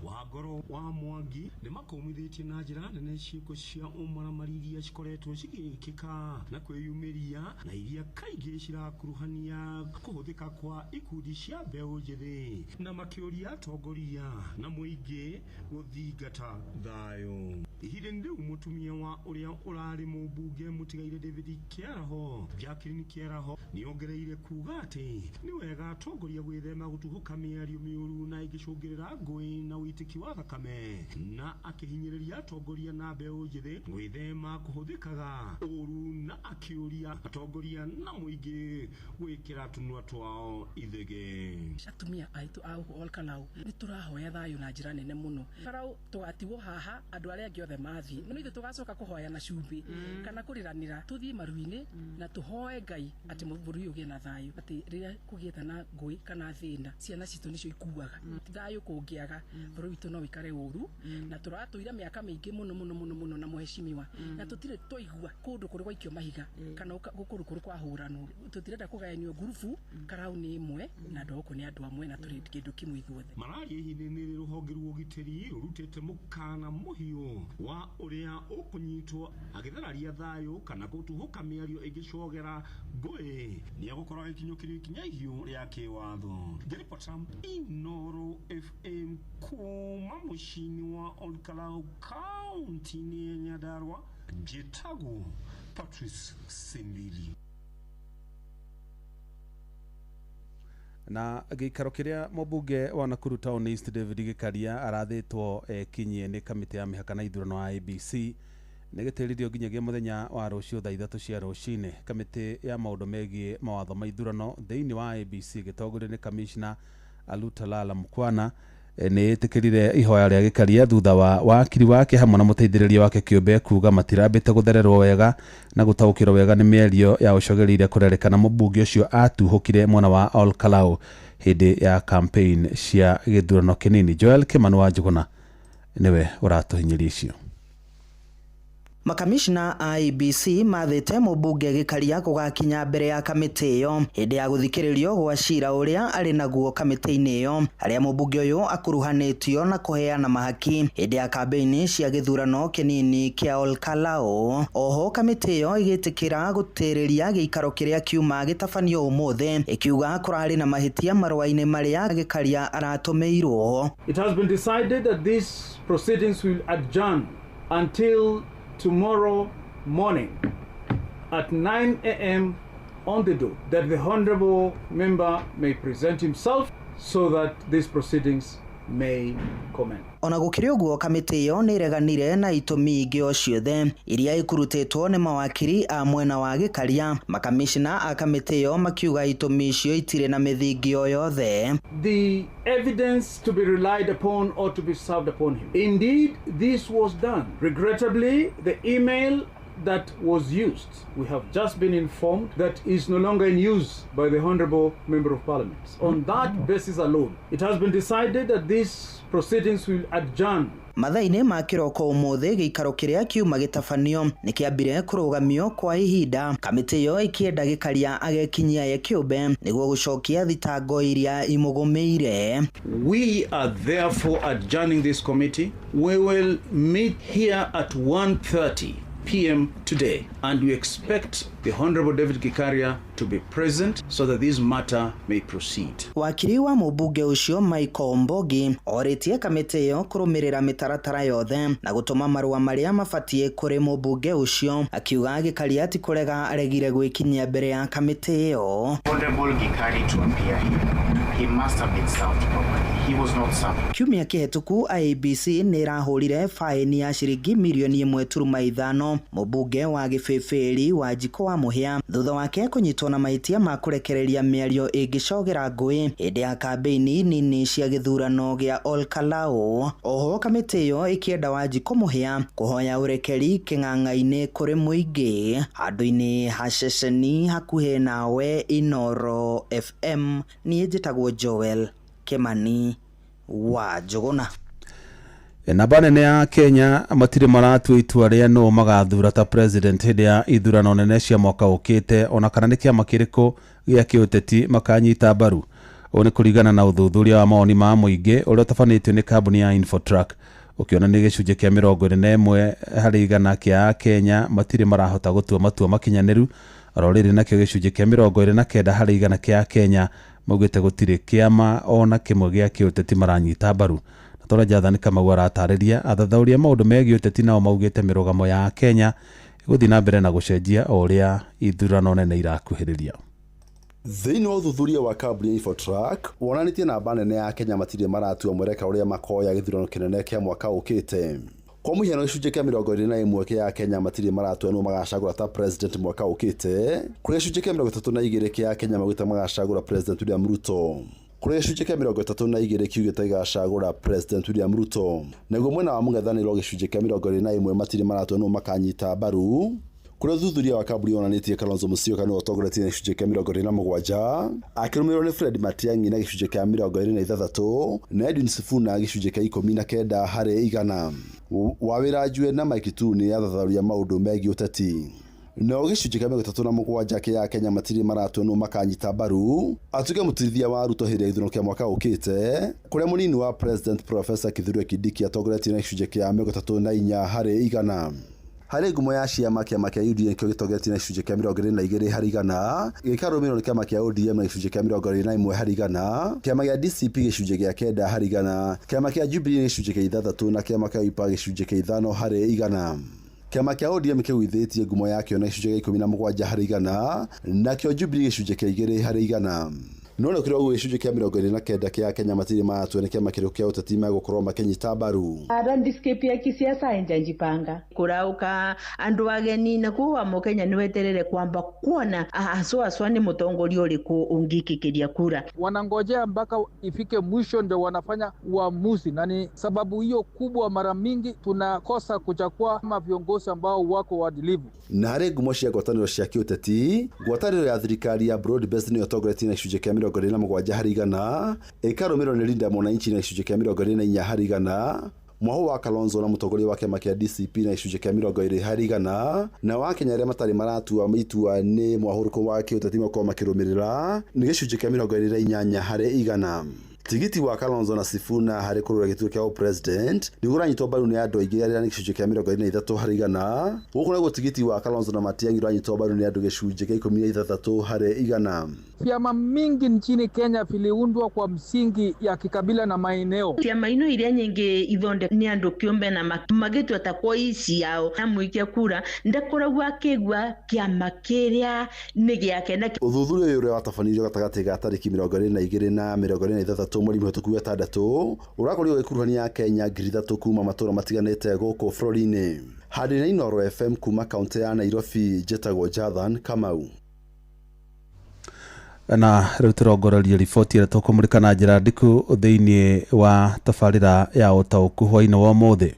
wa ngoro wa Mwangi, nĩ makũmithĩtie na njĩra nene ciĩko cia ũmaramari iria cikoretwo cigĩkĩka na kwĩyumĩria na iria kaingĩ cirakuruhania kũhũthĩka kwa ikundi cia mbeũ njĩthĩ, na makĩũria atongoria na mũingĩ gũthingata thayũ. Ihinda-inĩ rĩu mũtumia wa ũrĩa ũrarĩ mũmbunge mũtigaire David Kĩaraho, Jacqueline Kĩaraho, nĩongereire kuga atĩ nĩ wega atongoria gwĩthema gũtuhũka mĩario mĩũru na ĩngĩcũngĩrĩra ngũĩ na ũitĩki wa thakame, na akĩhinyĩrĩria atongoria na mbeũ njĩthĩ gwĩthema kũhũthĩkaga ũru, na akĩũria atongoria na mũingĩ gwĩkĩra tũnua twao ithege. Atumia aitũ a gũkũ Olkalou nĩ tũrahoya thayũ na njĩra nene mũno. Karau tũgatigwo haha andũ arĩa angĩ othe mathiĩ, no ithuĩ tũgacoka kũhoya na cumbĩ kana kũrĩranĩra, tũthiĩ maru-inĩ na tũhoe Ngai atĩ bũrũri ũgĩe na thayũ, atĩ rĩrĩa kũgĩte na ngũĩ kana thĩna ciana citũ nĩcio ikuaga. Thayũ kũngĩaga bũrũri witũ no wĩikare ũru, na tũratũire mĩaka mĩingĩ mũno mũno mũno mũno na mũhecimiwa, na tũtirĩ twaigua kũndũ kũrĩ gwaikio mahiga kana kũndũ kũrĩ kwahũranwo. Tũtirenda kũgayanio ngurubu, Karau nĩ ĩmwe na andũ gũkũ nĩ andũ amwe na tũrĩ kĩndũ kĩmwe ithuothe. Mararia ihinda-inĩ rĩrĩ rũhonge rwa ũgitĩri rũrutĩte mũkana mũhiũ wa ũrĩa ũkũnyitwo agĩthararia thayũ kana gũtuhũka mĩario ĩngĩcogera ngũĩ nĩegũkorwo agĩkinyũkĩrio ikinya ihiũ rĩa kĩwatho. Ngĩribota Inoro FM kuma mũciĩ-inĩ wa Olkalou kaũntĩ-inĩ ya Nyandarua, njĩtagwo Patrice Simbili. Na gĩikaro kĩrĩa mũmbunge wa Nakuru Town East David Gĩkaria arathĩtwo ekinyie nĩ kamĩtĩ ya mĩhaka na ithurano ya IEBC nĩ gĩtĩririo nginyagia mũthenya wa rũciũ thaa 3 cia rũcinĩ. Kamĩtĩ ya maũndũ megiĩ mawatho ma ithurano thĩinĩ wa IEBC gĩtongorio nĩ kamishna Alutalala Mkwana Nĩ ĩtĩkĩrire ihoya rĩa Gĩkaria thutha wa wakiri wake hamwe na mũteithĩrĩria wake kĩũmbe kuga matirambĩte gũthererwo wega na gũtaũkĩrwo wega nĩ mĩario ya ũcogereire kũrerĩkana mũmbunge ũcio atuhũkire mwena wa Ol Kalou hĩndĩ ya campaign cia gĩthurano kĩnini. Joel Kimani wa Njuguna nĩwe ũratũhinyĩria icio. Makamishna a IEBC mathĩte mũmbunge Gĩkaria gũgakinya mbere ya kamĩtĩ ĩyo hĩndĩ ya gũthikĩrĩrio gwa cira ũrĩa arĩ naguo kamĩtĩ-inĩ ĩyo, harĩa mũmbunge ũyũ akuruhanĩtio na kũheana mahaki hĩndĩ ya kambĩini cia gĩthurano kĩnini kĩa Ol Kalou. Oho kamĩtĩ ĩyo ĩgĩtĩkĩra gũtĩrĩria gĩikaro kĩrĩa kiuma gĩtabanio ũmũthĩ, ĩkiuga kũrarĩ na mahĩtia marũa-inĩ marĩa Gĩkaria aratũmĩirwo. It has been decided that these proceedings will adjourn until tomorrow morning at 9 a.m. on the dot, that the honorable member may present himself so that these proceedings may commence. Ona gũkĩrĩ ũguo, kamĩtĩ ĩyo nĩ ĩreganire na itũmi ingĩ o ciothe iria ikurutĩtwo nĩ mawakiri a mwena wa Gĩkaria. Makamishna a kamĩtĩ ĩyo makiuga itũmi icio itirĩ na mĩthingi o yothe. The evidence to be relied upon or to be served upon him. Indeed, this was done. Regrettably, the email that was used, we have just been informed that is no longer in use by the Honorable Member of Parliament. On that basis alone, it has been decided that these proceedings will adjourn. Mathaa-inĩ ma kĩroko ũmũthĩ, gĩikaro kĩrĩa kiuma gĩtabanio nĩ kĩambire kũrũgamio kwa ihinda, kamĩtĩ ĩyo ĩkĩenda Gĩkaria agekinyia ye kĩũmbe nĩguo gũcokia thitango iria imũgũmĩire. We are therefore adjourning this committee. We will meet here at 1:30 p.m. today, and we expect the Honorable David Gikaria to be present so that this matter may proceed. Wakiri wa mũmbunge ũcio Michael Mbogi orĩtie kamĩtĩ ĩyo kũrũmĩrĩra mĩtaratara yothe na gũtũma marũa marĩa mabatiĩ kũrĩ mũmbunge ũcio, akiuga Gĩkaria ti kũrega aregire gwĩkinyia mbere ya kamĩtĩ ĩyo. Honorable Gikari to appear here. He must have been served properly. He was not served. Kiumia kĩhetũku IEBC nĩ ĩrahũrire faĩni ya ciringi mirioni 1.5 mũmbunge wa Gĩbĩbĩri wa Njiko wa Mũhĩa thutha wake kũnyitwo na mahĩtia ma kũrekereria mĩario ĩngĩcogera ngũĩ hĩndĩ ya kambĩini nini cia gĩthurano gĩa Ol Kalou. Oho kamĩtĩ ĩyo ĩkĩenda Wanjikũ Mũhĩa kũhoya ũrekeri kĩng'ang'a-inĩ kũrĩ mũingĩ. Handũ-inĩ ha ceceni hakuhĩ nawe Inooro FM, niĩ njĩtagwo Joel Kimani wa Njũgũna. Namba nene ya Kenya matirĩ maratua itua rĩa nũ magathura ta president hĩndĩ ya ithurano nene cia mwaka ũkĩte, ona kana nĩ kĩama kĩrĩkũ gĩa kĩũteti makanyita mbaru. Ũũ nĩ kũringana na ũthuthuria wa mawoni ma mũingĩ ũrĩa ũtabanĩtio nĩ kambuni ya Infotrack, ũkĩonania gĩcunjĩ kĩa 41% kĩa Akenya matirĩ marahota gũtua matua makinyanĩru. Oro rĩrĩ, nakĩo gĩcunjĩ kĩa 29% kĩa Akenya maugĩte gũtirĩ kĩama ona kĩmwe gĩa kĩũteti maranyita mbaru. Na tondũ Jathani Kamau aratarĩria, athathaũri a maũndũ megiĩ ũteti nao maugĩte mĩrũgamo ya Kenya ĩgũthiĩ na mbere na gũcenjia o ũrĩa ithurano nene irakuhĩrĩria. Thĩinĩ wa ũthuthuria wa kambuni ya Infotrack wonanĩtie namba nene ya Kenya matirĩ maratua mwerekera ũrĩa makoya gĩthurano kĩnene kĩa mwaka ũkĩte. Kwa mũhiano, gĩcunjĩ kĩa 21 kĩa Kenya matirĩ maratua nũ magacagũra ta president mwaka ũkĩte, kũrĩa gĩcunjĩ kĩa 32 kĩa Kenya maugĩte magacagũra President William Ruto, kũrĩa gĩcunjĩ kĩa 32 kiugĩte gĩgacagũra President William Ruto. Naguo mwena wa mũng'ethanĩro, gĩcunjĩ kĩa 21 matirĩ maratua nũ makanyita mbaru, kũrĩa ũthuthuria wa kambuni wonanĩtie Kalonzo Musyoka nĩwe ũtongoretie na gĩcunjĩ kĩa 27, akĩrũmĩrĩrwo nĩ Fred Matiang'i na gĩcunjĩ kĩa 26 na Edwin Sifuna gĩcunjĩ kĩa 19%. Wawĩra Njue na Mike Tu nĩ athathaũri a maũndũ megiĩ ũteti. No gĩcunjĩ kĩa 37 kĩa Kenya matirĩ maratua nũ makanyita mbaru atuĩke mũtũrithia wa Ruto hĩndĩ ya gĩthurano kĩa mwaka ũkĩte, kũrĩa mũnini wa president Professor Kithure Kindiki atongoretie na gĩcunjĩ kĩa 34%. Harĩ ngumo ya ciama, kĩama kĩa UDA nĩkĩo gĩtongoretie na gĩcunjĩ kĩa 22%, gĩkarũmĩrĩrwo nĩ kĩama kĩa ODM na gĩcunjĩ kĩa 21%, kĩama gĩa DCP gĩcunjĩ kĩa 9%, kĩama kĩa Jubilee gĩcunjĩ kĩa 6 na kĩama kĩa Wiper gĩcunjĩ kĩa 5%. Kĩama kĩa ODM kĩgũithĩtie ngumo yakĩo na gĩcunjĩ kĩa 17%, nakĩo Jubilee gĩcunjĩ kĩa 2%. No nĩ kũrĩ ũguo gĩcunjĩ kĩa 29 kĩa Akenya matirĩ maratua nĩ kĩama kĩrĩkũ kĩa ũteti megũkorwo makĩnyita mbaru. Landscape ya kisiasa haijajipanga kurauka andu ageni na kuwa mukenya niweterere kwamba kuona haswa haswa ni mutongoria uriku ungikikiria kura. Wanangojea mpaka ifike mwisho ndio wanafanya uamuzi, na ni sababu hiyo kubwa mara mingi tunakosa kuchagua kama viongozi ambao wako waadilifu. Na harĩ ngumo cia ngwatanĩro cia kĩũteti, ngwatanĩro ya thirikari ya Broad Based nĩyo ĩtongoretie na gĩcunjĩ kĩa 27 harĩ igana, ĩkarũmĩrĩrwo nĩ Linda Mwananchi na gĩcunjĩ kĩa 24 harĩ igana, mwahu wa Kalonzo na mũtongoria wa kĩama kĩa DCP na gĩcunjĩ kĩa 20 harĩ igana, na wa Kenya arĩa matarĩ maratua itua nĩ mwahũrũko wa kĩũteti makorwo makĩrũmĩrĩra nĩ gĩcunjĩ kĩa 28 harĩ igana. Tigiti wa Kalonzo na Sifuna harĩ kũrũĩra gĩturwa kĩa president nĩguo ũranyitwo mbaru nĩ andũ aingĩ arĩa nĩ gĩcunjĩ kĩa 23 harĩ igana. Gũkũ naguo tigiti wa Kalonzo na Matiang'i ũranyitwo mbaru nĩ andũ gĩcunjĩ kĩa 16 harĩ igana. Vyama mingi nchini Kenya viliundwa kwa msingi ya kikabila na maeneo. Ciama ino iria nyingi ithonde ni andu kiumbe na magitua ta kwa ici yao na muikia kura ndakoragwo akigua kiama kiria ni giake. Na ũthuthuria ũyũ ũrĩa watabanirio gatagatĩ ga tarĩki 22 na 26 mweri mũhĩtũku wetandatũ ũrakorirwo ũgĩkuruhania Akenya 3,000 kuma matũra matiganĩte gũkũ bũrũri-inĩ. Handũ na Inooro FM kuma kaũntĩ ya Nairobi, njĩtagwo Jathan Kamau. Na rĩu tũrongorerie riboti ĩrĩa tũkũmũrĩka na njĩra ndiku thĩinĩ wa tabarĩra ya ũtaũku hwaĩ-inĩ wa ũmũthĩ.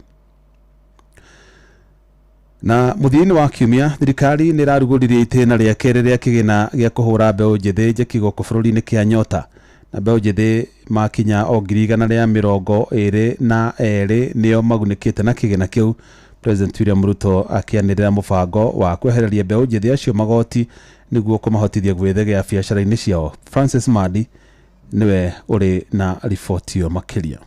Na mũthia-inĩ wa kiumia thirikari nĩ ĩrarugũririe itĩna rĩa kerĩ rĩa kĩgĩna gĩa kũhũra mbeũ njĩthĩ njeki gũkũ bũrũri-inĩ kĩa Nyota, na mbeũ njĩthĩ makinya o 122,000 nĩo magunĩkĩte na kĩgĩna kĩu. President William Ruto akĩanĩrĩra mũbango wa kwehereria mbeũ njĩthĩ acio magoti nĩguo kũmahotithia gwĩthegea biacara-inĩ ciao. Francis Madi nĩwe ũrĩ na riboti ĩyo makĩria.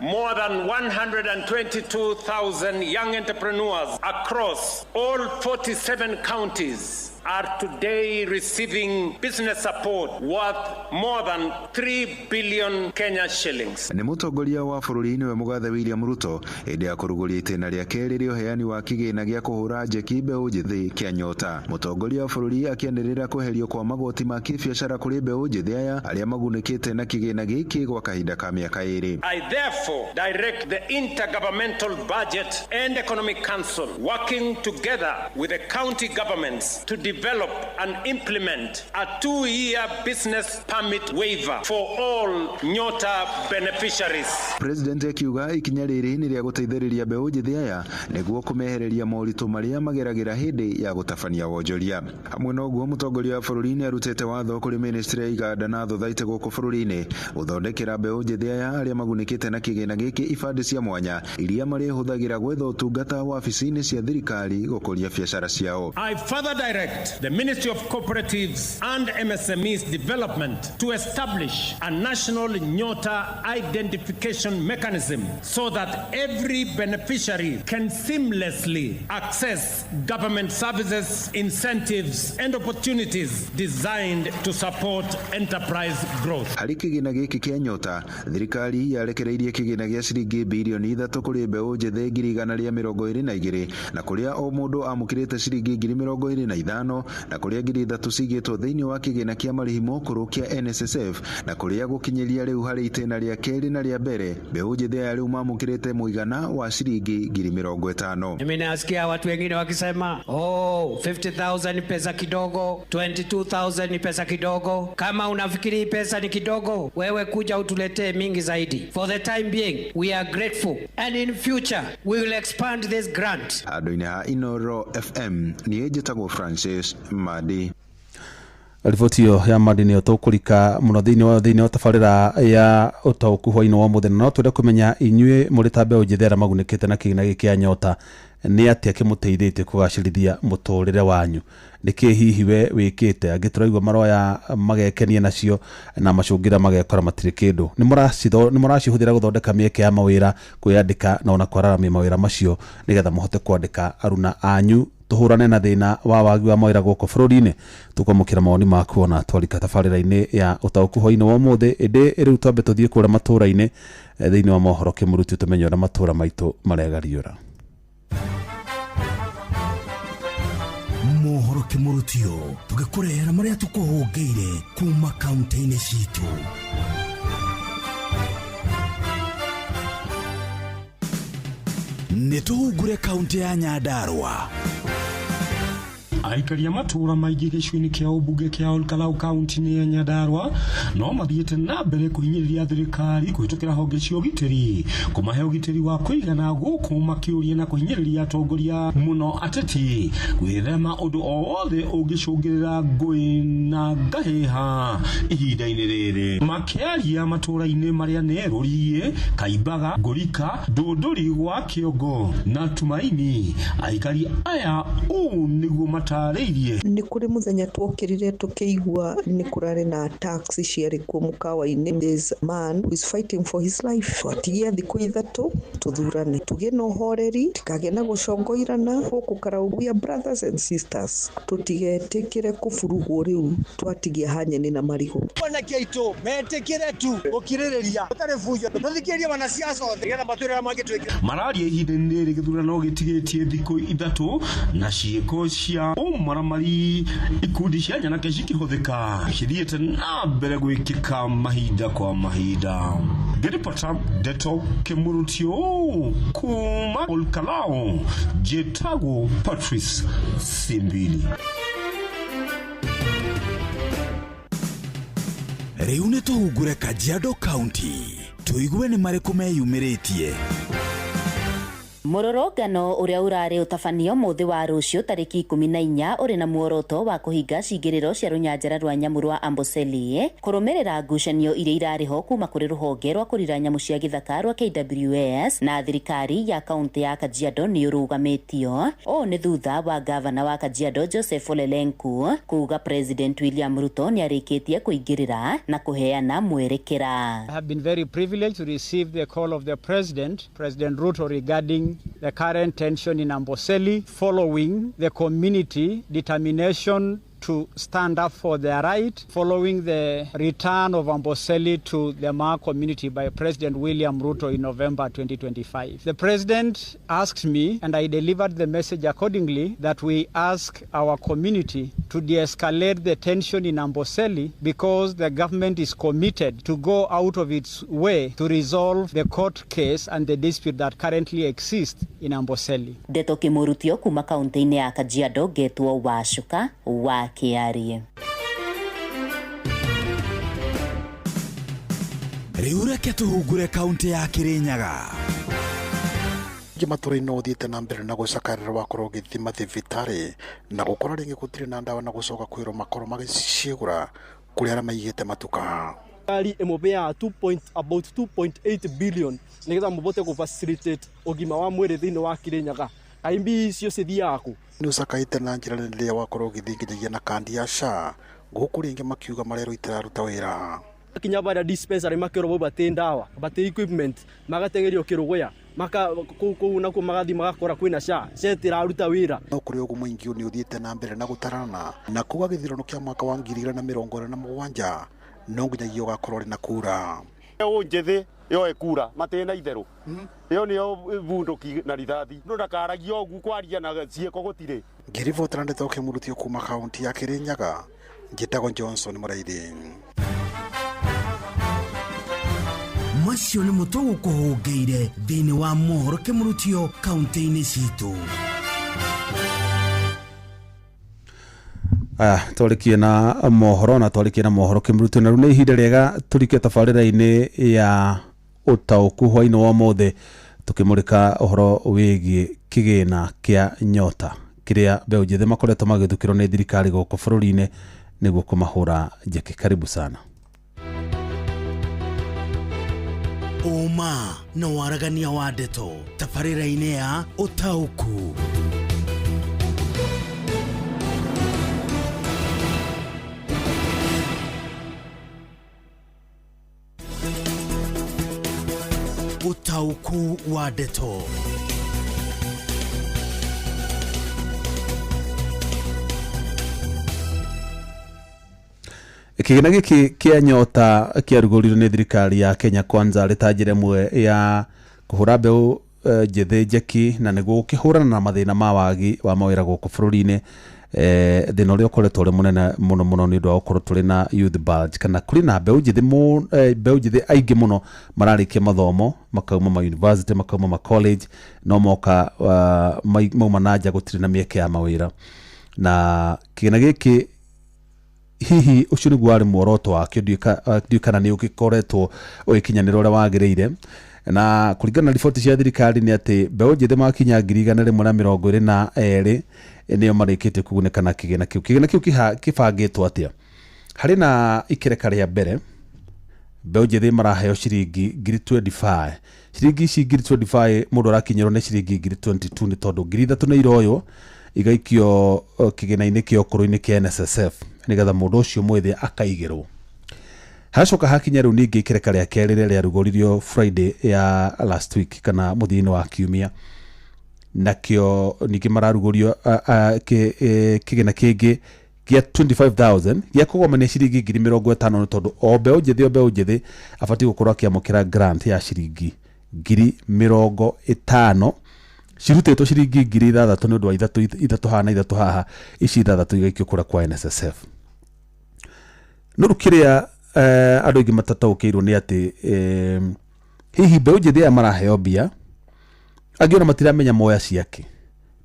More than 122,000 young entrepreneurs across all 47 counties are today receiving business support worth more than 3 billion Kenya shillings. Nĩ mũtongoria wa bũrũri nĩwe mũgathe William Ruto hĩndĩ ya kũrugũria itĩna rĩa kerĩ rĩa ũheani wa kĩgĩna gĩa kũhũra njeki mbeũ njĩthĩ kĩa Nyota. Mũtongoria wa bũrũri akĩanĩrĩra kweherio kwa magoti ma kĩbiacara kũrĩ mbeũ njĩthĩ aya arĩa magunĩkĩte na kĩgĩna gĩkĩ gwa kahinda ka mĩaka 2. I therefore direct the Intergovernmental Budget and Economic Council working together with the county governments to develop and implement a 2-year business permit waiver for all Nyota beneficiaries. President akiuga ikinya rĩrĩ nĩ rĩa gũteithĩrĩria mbeũ njĩthĩ aya nĩguo kũmehereria moritũ marĩa mageragĩra hĩndĩ ya gũtabania wonjoria. Hamwe na ũguo mũtongoria wa bũrũri nĩ arutĩte watho kũrĩ ministry ya iganda na thothaitĩ gũkũ bũrũri-inĩ gũthondekera mbeũ njĩthĩ aya arĩa magunĩkĩte na kĩgĩna gĩkĩ ibandĩ cia mwanya iria marĩhũthagĩra gwetha ũtungata wabici-inĩ cia thirikari gũkũria biacara ciao. I further direct the Ministry of Cooperatives and MSMEs Development to establish a national Nyota identification mechanism so that every beneficiary can seamlessly access government services, incentives and opportunities designed to support enterprise growth. Harĩ kĩgĩna gĩkĩ kĩa Nyota, thirikari yarekereirie kĩgĩna gĩa ciringi bilioni 3 kũrĩ mbeũ njĩthĩ 122,000 na kũrĩa o mũndũ amũkĩrĩte ciringi 25,000 na kũrĩa 3,000 cigĩtwo thĩinĩ wa kĩgĩna kĩa marĩhi mokũrũ kĩa NSSF na kũrĩa gũkinyĩria rĩu harĩ itĩna rĩa kerĩ na rĩa mbere mbeũ njĩthĩ aya rĩu mamũkĩrĩte mũigana wa ciringi 50,000. Mimi nasikia watu wengine wakisema oh, 50,000 ni pesa kidogo, 22,000 ni pesa kidogo. Kama unafikiri pesa ni kidogo, wewe kuja utuletee mingi zaidi. For the time being we are grateful and in future we will expand this grant. Handũ-inĩ ha Inooro FM niĩ njĩtagwo Francis Madi. Riboti ĩyo ya Madi nĩyo tũkũrika mũno thĩinĩ wa tabarĩra ya ũtaũku hwaĩ-inĩ wa ũmũthĩ, na no twende kũmenya inyuĩ mũrĩ ta mbeũ njĩthĩ arĩa magunĩkĩte na kĩgĩna gĩkĩ kĩa Nyota nĩ atĩa kĩmũteithĩtie kũgacĩrithia mũtũrĩre wanyu. Nĩkĩ hihi we wĩkĩte? Angĩ tũraigua maroya magekenia nacio na macũngĩra magekora matirĩ kĩndũ. Nĩ mũracihũthĩra gũthondeka mĩeke ya mawĩra, kwĩyandĩka na ona kwararamia mawĩra macio nĩgetha mũhote kwandĩka aruna anyu tũhũrane na thĩna wa wagi wa mawĩra gũkũ bũrũri-inĩ. Tũkwamũkĩra mawoni maku ona twarika tabarĩra-inĩ ya ũtaũku hwaĩ-inĩ wa ũmũthĩ. Ĩndĩ rĩu twambe tũthiĩ kũrĩa matũra-inĩ thĩinĩ wa mohoro kĩmũruti tũmenye ũrĩa matũra maitũ maregariũra. Mohoro Kĩmũrũtio, tũgĩkũrehera marĩa tũkũhũngĩire kuma kaunti-inĩ citũ. Nĩ tũhungure kaunti ya Nyandarua. Aikari a matũũra maingĩ gĩcigo-inĩ kĩa ũmbunge kĩa Olkalau kaunti-inĩ ya Nyandarua no mathiĩte na mbere kũhinyĩrĩria thirikari kũhĩtũkĩra honge cia ũgitĩri kũmahe ũgitĩri wa kũigana gũkũ makĩũria na kũhinyĩrĩria atongoria mũno ateti gwĩthema ũndũ o wothe ũngĩcũngĩrĩra ngũĩ na ngahĩha ihinda-inĩ rĩrĩ. Makĩaria matũũra-inĩ marĩa nĩ Rũriĩ, Kaimbaga, Ngũrika, Ndũndũri gwa Kĩongo na Tumaini, aikari aya ũũ nĩguo matarĩirie. Nĩ kũrĩ mũthenya twokĩrire tũkĩigua nĩ kũrarĩ na attacks ciarĩ kuo mũkawa-inĩ. This man who is fighting for his life. Twatigia thikũ 3 tũthurane, tũgĩe na ũhoreri, tikagĩe na gũcongoirana gũkũ Karau. We are brothers and sisters, tũtigetĩkĩre kũburugwo rĩu twatigia hanyeni na marigũ. Anake aitũ metĩkĩre tu gũkirĩrĩria gũtarĩ bujo, tũthikĩrĩrie wanasiasa othe nĩgetha matwĩre ũrĩa mangĩtwĩkĩra. Mararia ihinda-inĩ rĩrĩ gĩthurano gĩtigĩtie thikũ 3 na ciĩko cia ũmaramari ikundi cia nyanake cikĩhũthĩka cithiĩte na mbere gwĩkĩka mahinda kwa mahinda. Ngĩribota Ndeto Kĩmũrũtio kuma Olkalau, njĩtagwo Patrice Simbili. Rĩu nĩ tũhungure Kajiado County, tũigue nĩ marĩkũ meyumĩrĩtie. Mũrũrũngano ũrĩa ũrarĩ ũtabanio mũthĩ wa rũciũ tarĩki 14 ũrĩ na muoroto wa kũhinga cingĩrĩro cia rũnyanjara rwa nyamũ rwa Amboseli kũrũmĩrĩra ngucanio iria irarĩ ho kuma kũrĩ rũhonge rwa kũrira nyamũ cia gĩthaka rwa KWS na thirikari ya kaunti ya Kajiado nĩ ũrũgamĩtio. Ũũ nĩ thutha wa gavana wa Kajiado Joseph Ole Lenku kuga President William Ruto nĩ arĩkĩtie kũingĩrĩra na kũheana mwerekera. I have been very privileged to receive the call of the President, President Ruto, regarding the current tension in Amboseli following the community determination to stand up for their right following the return of Amboseli to the Maa community by President William Ruto in November 2025. The President asked me, and I delivered the message accordingly, that we ask our community to de-escalate the tension in Amboseli because the government is committed to go out of its way to resolve the court case and the dispute that currently exists in Amboseli. Ndeto Kĩmũrũtio kuma kaunti-inĩ ya Kajiado ngetwo Wacuka wa Kĩarie. Rĩu reke tũhungure kaunti ya Kĩrĩnyaga. Ingĩ matũra-inĩ no ũthiĩte na mbere na gũcakarĩra wakorwo ũgĩthiĩ mathibitarĩ na gũkora rĩngĩ gũtirĩ na ndawa na gũcoka kwĩrwo makorwo magĩciĩgũra kũrĩ arĩa maigĩte matuka. Thirikari ĩmũbeaga about 2.8 billion nĩgetha mũbote gũ facilitate ũgima wa mwĩrĩ thĩinĩ wa Kĩrĩnyaga. Kaĩ mbia icio cithiaga kũ? Nĩ ũcakaĩte na njĩra nene rĩrĩa wakorwo ũgĩthiĩ nginyagia na kandi ya SHA gũkũ rĩngĩ makiuga marerwo itiraruta wĩra. Kinya baria dispensary makĩrwo bau batĩ ndawa, batĩ equipment, magatengerio kĩrũgũya, maka kũu nakuo magathiĩ magakora kwĩna SHA, SHA ĩtiraruta wĩra. No kũrĩ ũguo mũingĩ nĩ ũthiĩte na mbere na gũtarana na kuga gĩthurano kĩa mwaka wa 2027 no nginyagia ũgakorwo ũrĩ na kura. Mbeũ njĩthĩ yoe kura matĩ na itherũ ĩyo nĩyo bunduki na rithathi no ndakaragia ũguo kwaria na ciĩko gũtirĩ. Ngĩribotera Ndeto Kĩmũrũtio kuma kaunti ya Kĩrĩnyaga, njĩtagwo Johnson Mũraithi. Macio nĩ mũtũ gũkũhũngĩire thĩinĩ wa mohoro Kĩmũrũtio kaunti-inĩ citũ. Aya twarikie na mohoro na twarikie na mohoro Kĩmũrũtio na rĩu nĩ ihinda rĩega tũrike tabarĩra-inĩ ya ũtaũku hwaĩ-inĩ wa ũmũthĩ tũkĩmũrĩka ũhoro wĩgiĩ kĩgĩna kĩa Nyota kĩrĩa mbeũ njĩthĩ makoretwo magĩthukĩrwo nĩ thirikari gũkũ bũrũri-inĩ nĩguo kũmahũra njeki. Karibu sana. Ũma na waragania wa ndeto tabarĩra-inĩ ya ũtaũku. Ũtaũku wa ndeto. Kĩgĩna gĩkĩ kĩa Nyota kĩarugũririo nĩ thirikari ya Kenya Kwanza rĩ ta njĩra ĩmwe ya kũhũra mbeũ njĩthĩ njeki na nĩguo gũkĩhũrana na mathĩna ma wagi wa mawĩra gũkũ bũrũri-inĩ. Thĩna ũrĩa ũkoretwo ũrĩ mũnene mũno mũno nĩ ũndũ wa gũkorwo tũrĩ na youth bulge, kana kũrĩ na mbeũ njĩthĩ mbeũ njĩthĩ aingĩ mũno mararĩkia mathomo, makauma ma university, makauma ma college, no moka mauma na nja gũtirĩ na mĩeke ya mawĩra. Na kĩgĩna gĩkĩ hihi ũcio nĩguo warĩ muoroto wakĩo, ndiũĩ kana nĩ ũgĩkoretwo ũgĩkinyanĩra ũrĩa wagĩrĩire. Na kũringana na riboti cia thirikari nĩ atĩ mbeũ njĩthĩ makinya 122,000 nĩo marĩkĩtie kũgunĩka na kĩgĩna kĩu. Kĩgĩna kĩu kĩbangĩtwo atĩa? Harĩ na ikereka rĩa mbere, mbeũ njĩthĩ maraheo ciringi 25,000. Ciringi ici 25,000 mũndũ arakinyĩrwo nĩ ciringi 22,000, nĩ tondũ 3,000 nĩ iroywo igaikio kĩgĩna-inĩ kĩa ũkũrũ-inĩ kĩa NSSF nĩgetha mũndũ ũcio mwĩthĩ akaigĩrwo. Hacoka hakinya rĩu ningĩ ikereka rĩa kerĩ rĩrĩa rĩarugũririo Friday ya last week, kana mũthia-inĩ wa kiumia, nakĩo ningĩ mararugũrio kĩgĩna kĩngĩ gĩa 25,000 gĩa kũgomania ciringi 50,000, nĩ tondũ o mbeũ njĩthĩ, o mbeũ njĩthĩ abatiĩ gũkorwo akĩamũkĩra grant ya ciringi 50,000, cirutĩtwo ciringi 6,000 nĩ ũndũ wa ithatũ ithatũ haha na ithatũ haha, ici ithathatũ igaikio kũrĩa kwa NSSF. No rĩu kĩrĩa andũ aingĩ matataũkĩirwo nĩ atĩ hihi mbeũ njĩthĩ aya maraheo mbia, angĩ ona matiramenya moya ciake,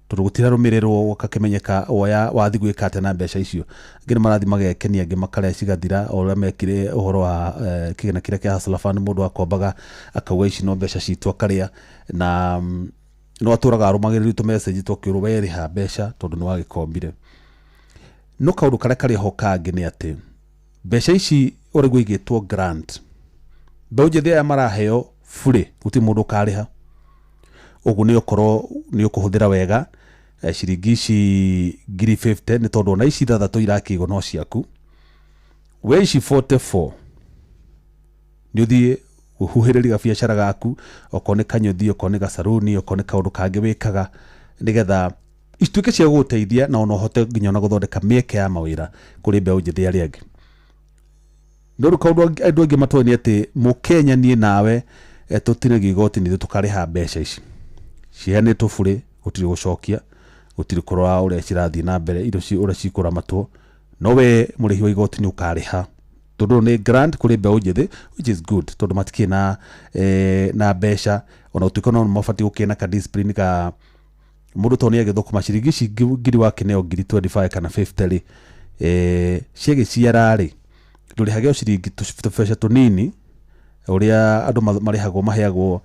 tondũ gũtirarũmĩrĩrwo gũgakĩmenyeka woya wathi gwĩka atĩa na mbeca icio. Angĩ nĩ marathiĩ magekenia, angĩ makarĩa cigathira, o ũrĩa mekire ũhoro wa kĩgĩna kĩrĩa kĩa Hustler Fund, mũndũ akombaga akauga ici no mbeca citũ akarĩa, na no atũraga arũmagĩrĩrio tũ message twakĩrwo we rĩha mbeca tondũ nĩ wagĩkombire. No kaũndũ karĩa karĩ ho kangĩ nĩ atĩ mbeca ici ũrĩguo igĩtwo grant, mbeũ njĩthĩ aya maraheo bure, gũtirĩ mũndũ ũkarĩha. Ũguo nĩ ũkorwo nĩ ũkũhũthĩra wega ciringi ici 50,000, nĩ tondũ ona ici ithathatũ irakĩigwo no ciaku. We ici 44 nĩ ũthiĩ ũhuhĩrĩrie gabiacara gaku, okorwo nĩ kanyũthi, okorwo nĩ gacaruni, okorwo nĩ kaũndũ kangĩ wĩkaga, nĩgetha ituĩke cia gũgũteithia na ona ũhote nginya ona gũthondeka mĩeke ya mawĩra kũrĩ mbeũ njĩthĩ arĩa angĩ. No rĩu kaũndũ andũ aingĩ matoĩ nĩ atĩ mũkenya niĩ nawe tũtinagio igoti nĩ ithuĩ tũkarĩha mbeca ici ciheanĩtwo bure, gũtirĩ gũcokia, gũtirĩ kũrora ũrĩa cirathiĩ na mbere, indo ũrĩa cikũramatwo, no we mũrĩhi wa igoti nĩ ũkarĩha, tondũ nĩ grant kũrĩ mbeũ njĩthĩ, which is good, tondũ matikĩrĩ na mbeca, ona gũtuĩka no mabatiĩ gũkĩgĩa na ka discipline ka mũndũ tondũ nĩ agĩthũkũma ciringi ici ngiri wakĩneo 25,000 kana 50 rĩ, ciagĩciara rĩ, ndũrĩhage o ciringi tũbeca tũnini ũrĩa andũ marĩhagwo, maheagwo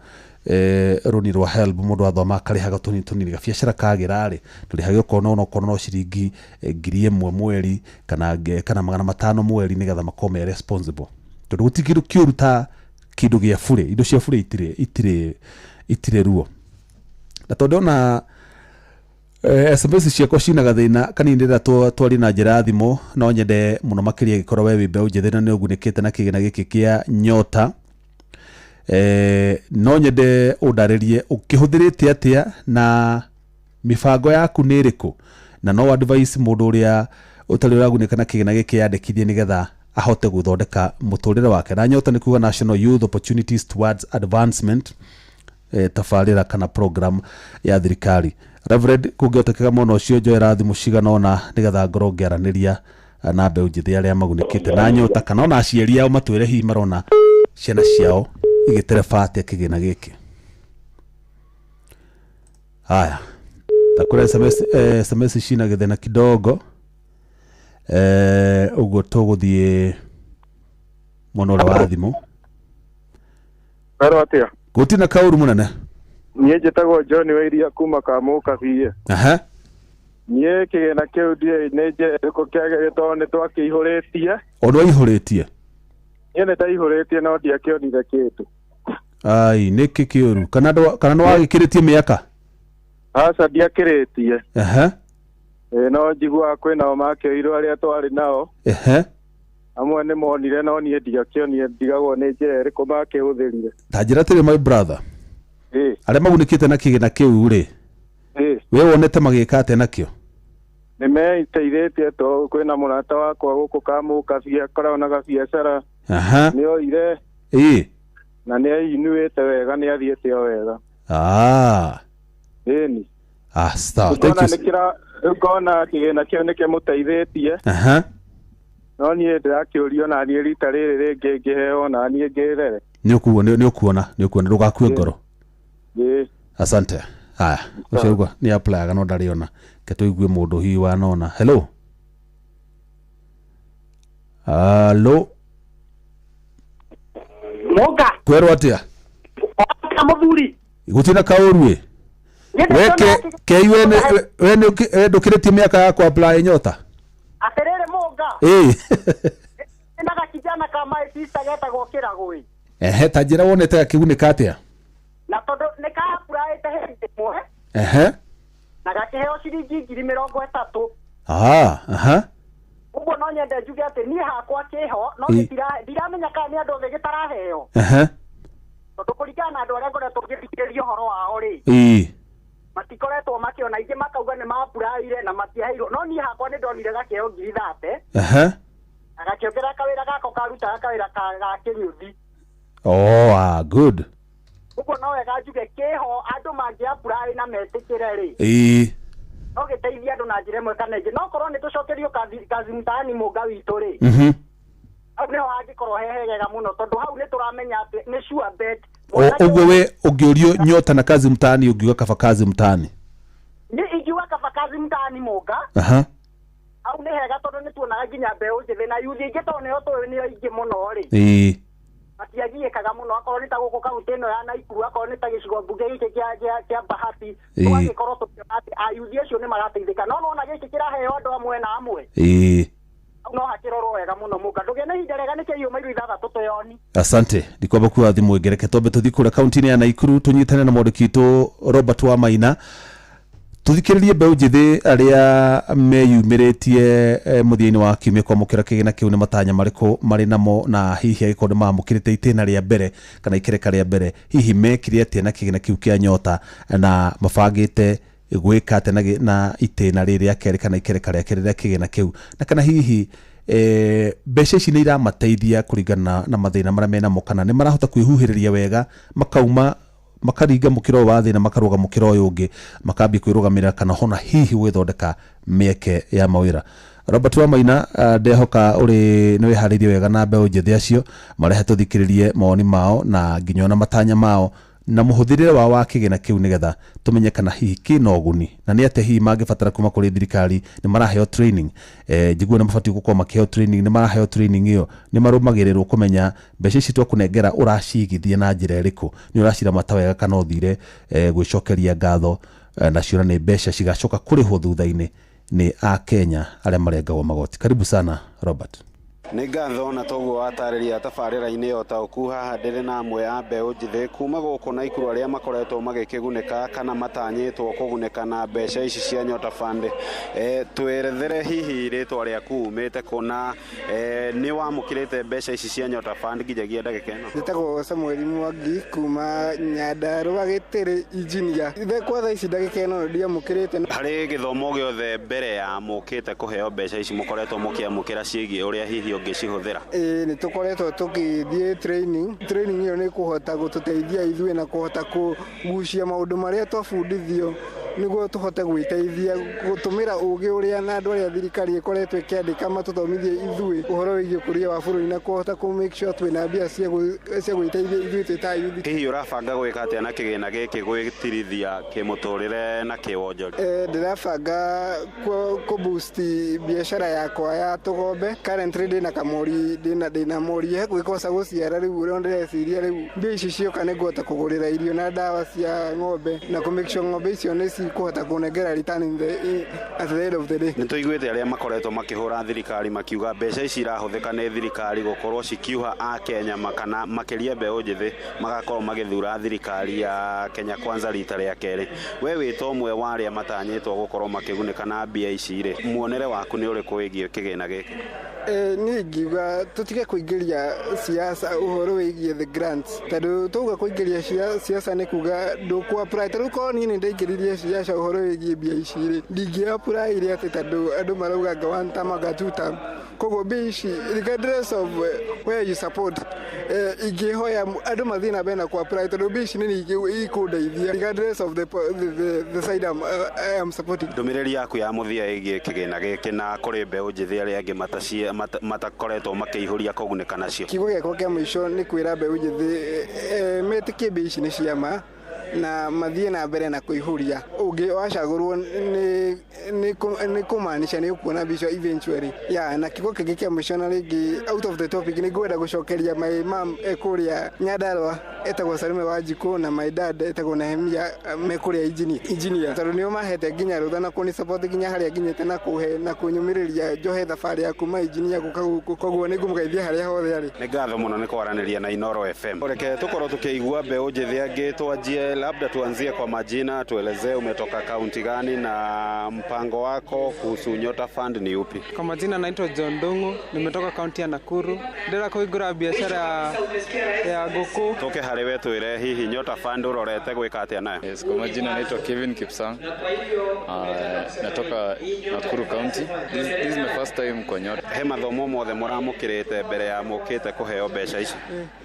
rũni rwa HELB, mũndũ athoma akarĩhaga tũnini tũnini, gabiacara kagĩra rĩ, ndũrĩhage okorwo no no ciringi 1,000 mweri kana 500 mweri, nĩgetha makorwo me responsible, tondũ gũtirĩ kĩndũ kĩũru ta kĩndũ gĩa bure. Indo cia bure itirĩ ruo. Na tondũ ona SMS ciakwa cina gathĩna kanini rĩrĩa twaria na njĩra ya thimũ, no nyende mũno makĩria angĩkorwo we wĩ mbeũ njĩthĩ na nĩ ũgunĩkĩte na kĩgĩna gĩkĩ kĩa Nyota, no nyende ũndarĩrie ũkĩhũthĩrĩte atĩa na mĩbango yaku nĩ ĩrĩkũ, na no advice mũndũ ũrĩa ũtarĩ ũragunĩka na kĩgĩna gĩkĩ yandĩkithie nĩgetha ahote gũthondeka mũtũrĩre wake. Na Nyota nĩ kuga National Youth Opportunities Towards Advancement, tabarĩra kana program ya thirikari. Reverend, kũngĩhotekeka mwena ũcio njoera thimũ cigana ũna nĩgetha ngorwo ngĩaranĩria na mbeũ njĩthĩ arĩa magunĩkĩte na Nyota, kana ona aciari ao matwĩre hihi marona ciana ciao igĩtereba atĩa kĩgĩna gĩkĩ. Haya, takũra SMS, SMS cina gĩthĩna kidogo, ũguo tũgũthiĩ mwena ũrĩa wa thimũ. Werwo atĩa? Gũtirĩ na kaũru mũnene. Niĩ njĩtagwo John Wairia kuma Kamũkabiĩ. Niĩ kĩgĩna kĩu ndiũĩ nĩ njĩra ĩrĩkũ kĩagĩrĩire, tondũ nĩ twakĩihũrĩtie. O nĩ waihũrĩtie? Niĩ nĩ ndaihũrĩtie no ndiakĩonire kĩndũ. Ai, nĩkĩ kĩũru? Kana kana nĩ wagĩkĩrĩtie mĩaka? Aca, ndiakĩrĩtie. No njiguaga kwĩnao makĩoirwo arĩa twarĩ nao. Amwe nĩ monire no niĩ ndiakĩonire, ndigagwo nĩ njĩra ĩrĩkũ makĩhũthĩrire. Ta njĩra atĩrĩ my brother. Arĩa magunĩkĩte na kĩgĩna kĩu rĩ, we wonete magĩka atĩa nakĩo? Nĩ meiteithĩtie, tondũ kwĩna mũrata wakwa gũkũ Kamũkabiĩ akoragwo na gabiacara. Nĩ oire. Na nĩ ainuĩte wega, nĩ athiĩte o wega. Ĩni. Sawa, thank you. Rĩu ngona kĩgĩna kĩu nĩkĩmũteithĩtie. No niĩ ndĩrakĩũrio na niĩ rita rĩrĩ rĩngĩ ngĩheo na niĩ ngĩrere. Nĩ ũkuona ndũgakue ngoro. Asante. Haya, ũcio uga nĩ applyaga no ndarĩ ona. Ke tũigue mũndũ hihi wanona. Hello. Hello. Moga. Kwerwo atĩa? Mũthuri. Gũtirĩ na kaũru ĩ. We ke we nĩ ndũkĩrĩtie mĩaka ya kũ apply Nyota? Atĩrĩrĩ Mũnga. Ndĩna gakijana ka my sister getagwo Kĩragũĩ. Ehe, ta njĩra wonete gakĩgunĩka atĩa? Na tondũ nĩ ka applyĩte hĩndĩ ĩmwe. Na gakĩheo ciringi 30,000. Ũguo no nyende njuge atĩ niĩ hakwa kĩho no ndiramenya kana nĩ andũ othe gĩtaraheo. Tondũ kũringana na andũ arĩa ngoretwo ngĩthikĩrĩria ũhoro wao rĩ, matikoretwo makĩona, aingĩ makauga nĩ maapuraire na matiaheirwo, no niĩ hakwa nĩ ndonire gakĩheo 30,000. Na gakĩongerera kawĩra gako karutaga kawĩra ga kĩnyũthi. Oh, good. Ũguo no wega njuge kĩho andũ mangĩapurai na metĩkĩre rĩ, no gĩteithie andũ na njĩra ĩmwe kana ĩngĩ. No korwo nĩ tũcokerio kazi mtaani Mũnga witũ rĩ, hau nĩho hangĩkorwo he hegega mũno, tondũ hau nĩ tũramenya atĩ nĩ sure bet. Ũguo we ũngĩũrio Nyota na kazi mtaani ũngiuga kaba kazi mtaani? Nĩ ingiuga kaba kazi mtaani Mũnga. Hau nĩ hega tondũ nĩ tuonaga nginya mbeũ njĩthĩ na yuthi ingĩ, tondũ nĩo tũĩ nĩo aingĩ mũno rĩ, matiagiĩkaga mũno, akorwo nĩ ta gũkũ kaunti ĩno ya Naikuru, akorwo nĩ ta gĩcigo mbunge gĩkĩ kĩa Bahati, tũgagĩkorwo tũkĩona atĩ ayuthi acio nĩ marateithĩka. No nona gĩkĩ kĩraheo andũ amwe na amwe, no hakĩrorwo wega mũno Mũnga. Ndũgĩe na ihinda rĩega, nĩ kĩiyũmairu 6 twĩoni. Asante. Ndikwamba kuoya thimũ ĩngĩ, reke twambe tũthiĩ kũrĩa kaunti-inĩ ya Naikuru tũnyitane na mwandĩki witũ Robert Wamaina, tũthikĩrĩrie mbeũ njĩthĩ arĩa meyumĩrĩtie mũthia-inĩ wa kiumia kwamũkĩra kĩgĩna kĩu, nĩ matanya marĩkũ marĩ namo, na hihi angĩkorwo nĩ mamũkĩrĩte itĩna rĩa mbere kana ikereka rĩa mbere, hihi mekire atĩa na kĩgĩna kĩu kĩa Nyota, na mabangĩte gwĩka atĩa na itĩna rĩrĩ rĩa kerĩ kana ikereka rĩa kerĩ rĩa kĩgĩna kĩu, na kana hihi mbeca ici nĩ iramateithia kũringana na mathĩna marĩa menamo, kana nĩ marahota kwĩhuhĩrĩria wega makauma makaringa mũkĩra ũyũ wa thĩna makarũga mũkĩra ũyũ ũngĩ, makambia kwĩrũgamĩrĩra, kana hona hihi gwĩthondeka mĩeke ya mawĩra. Robert Wamaina, ndehoka ũrĩ nĩ wĩharĩirie wega na mbeũ njĩthĩ acio marehe tũthikĩrĩrie mawoni mao na nginya ona matanya mao na mũhũthĩrĩre wao wa kĩgĩna kĩu, nĩgetha tũmenye kana hihi kĩna ũguni na nĩ atĩa hihi mangĩbatara kuma kũrĩ thirikari. Nĩ maraheo training, njiguo nĩ mabatiĩ gũkorwo makĩheo training, nĩ maraheo training ĩyo, nĩ marũmagĩrĩrwo kũmenya mbeca ici twakũnengera ũracigithia na njĩra ĩrĩkũ, nĩ ũraciramata wega kana ũthire gwĩcokeria ngatho, nacio nĩ mbeca cigacoka kũrĩhwo thutha-inĩ nĩ Akenya arĩa marengagwo magoti. Karibu sana Robert. Nĩ ngatho na toguo watarĩria tabarĩra-inĩ ya ũtaũku. Haha ndĩrĩ na amwe a mbeũ njĩthĩ kuma gũkũ Naikuru arĩa makoretwo magĩkĩgunĩka kana matanyĩtwo kũgunĩka na mbeca ici cia Nyota Fund. Twerethere hihi rĩtwa rĩaku, umĩte kũ, nĩ wamũkĩrĩte mbeca ici cia Nyota Fund nginyagia ndagĩka ĩno? Njĩtagwo Samuel Mwangi kuma Nyandarua Gĩtĩrĩ engineer. Kwa thaa ici ndagĩka ĩno ndiamũkĩrĩte. Harĩ gĩthomo gĩothe mbere ya mũkĩte kũheo mbeca ici mũkoretwo mũkĩamũkĩra ciĩgiĩ ũrĩa hihi ũngĩcihũthĩra? Nĩ tũkoretwo tũgĩthiĩ training. Training ĩyo nĩ kũhota gũtũteithia ithuĩ na kũhota kũgucia maũndũ marĩa twabundithio nĩguo tũhote gwĩteithia gũtũmĩra ũgĩ ũrĩa na andũ arĩa thirikari ĩkoretwo ĩkĩandĩka matũthomithie ithuĩ ũhoro wĩgiĩ ũkũria wa bũrũri na kũhota kũ make sure twĩna mbia cia gwĩteithia ithuĩ twĩ ta youth. Hihi ũrabanga gwĩka atĩa na kĩgĩna gĩkĩ gwĩtirithia kĩmũtũrĩre na kĩwonjoria? Ndĩrabanga kũ boost biacara yakwa ya tũgombe. Currently ndĩna kamũri, ndĩna mũri hakuhĩ kosa gũciara, rĩu ũrĩa ndĩreciria rĩu mbia ici cioka nĩngũhota kũgũrĩra irio na ndawa cia ng'ombe na kũ make sure ng'ombe icio nĩ cikũhota kũnengera return in the at the end of the day. Nĩ tũiguĩte arĩa makoretwo makĩhũra thirikari makiuga mbeca ici irahũthĩka nĩ thirikari gũkorwo cikiuha a Kenya kana makĩria mbeũ njĩthĩ magakorwo magĩthura thirikari ya Kenya Kwanza rita rĩa kerĩ. We wĩ ta ũmwe wa arĩa matanyĩtwo gũkorwo makĩgunĩka na mbia ici rĩ, muonere waku nĩ ũrĩkũ wĩgiĩ kĩgĩna gĩkĩ? Niĩ ingiuga tũtige kũingĩria siasa ũhoro wĩgiĩ the grants, tondũ twauga kũingĩria siasa nĩ kuga ndũkũ apply. Tarĩu korwo niĩ nĩ ndaingĩririe siasa ũhoro wĩgiĩ mbia ici rĩ, ndingĩ apply atĩ tondũ andũ marauga anga one term anga two term. Koguo mbia ici, regardless of where you support, ingĩhoya andũ mathiĩ na mbere na ku apply, tondũ mbia ici nĩ ikũndeithia regardless of the side I am supporting. Ndũmĩrĩri yaku ya mũthia ĩgiĩ kĩgĩna gĩkĩ na kũrĩ mbeũ njĩthĩ arĩa angĩ matakoretwo makĩihũria kũgunĩka nacio? Kiugo gĩakwa kĩa mũico nĩ kwĩra mbeũ njĩthĩ metĩkie mbia ici nĩ ciama na mathiĩ na mbere na kũihũria. Ũngĩ wacagũrwo nĩ kũmaanisha nĩ ũkuona mbica eventually. Yeah, na kiugo kĩngĩ kĩa mũico, na rĩngĩ out of the topic, nĩ ngwenda gũcokeria my mom kũrĩa Nyandarua etagwo Salome Wanjikũ, na my dad etagwo Nehemia, me kũrĩa engineer, tondũ nĩo mahete nginya rũtha na kũni support nginya harĩa nginyĩte, na kũhe na kũnyũmĩrĩria njohe thabarĩ ya kuma engineer gũka gũkũ. Koguo nĩ ngũmũgeithia harĩa hothe arĩ. Nĩ ngatho mũno nĩ kwaranĩria na Inooro FM. Reke tũkorwo tũkĩigua mbeũ njĩthĩ angĩ. Twanjie, labda tuanzie kwa majina, tuelezee umetoka kaunti gani na mpango wako kuhusu Nyota Fund ni upi? Kwa majina naitwa John Dongo, nimetoka kaunti ya Nakuru. Ndĩrenda kũhingũra biashara ya ngũkũ. Tũke harĩ we, twĩre hihi Nyota Fund ũrorete gwĩka atĩa nayo? Yes, kwa majina naitwa Kevin Kipsang. Natoka Nakuru County. This is my first time kwa Nyota. He mathomo mothe mũramũkĩrĩte mbere ya mũkĩte kũheo mbeca ici?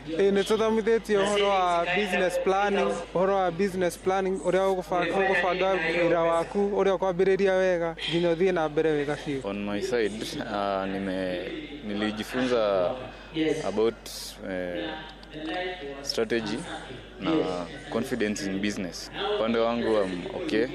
Ĩ, nĩ tũthomithĩtio ũhoro wa business planning, ũhoro wa business planning, ũrĩa ũgũbanga wĩra waku, ũrĩa ũkwambĩrĩria wega nginya ũthiĩ na mbere wega biũ. On my side, nilijifunza about strategy na confidence in business. Upande wangu I'm okay.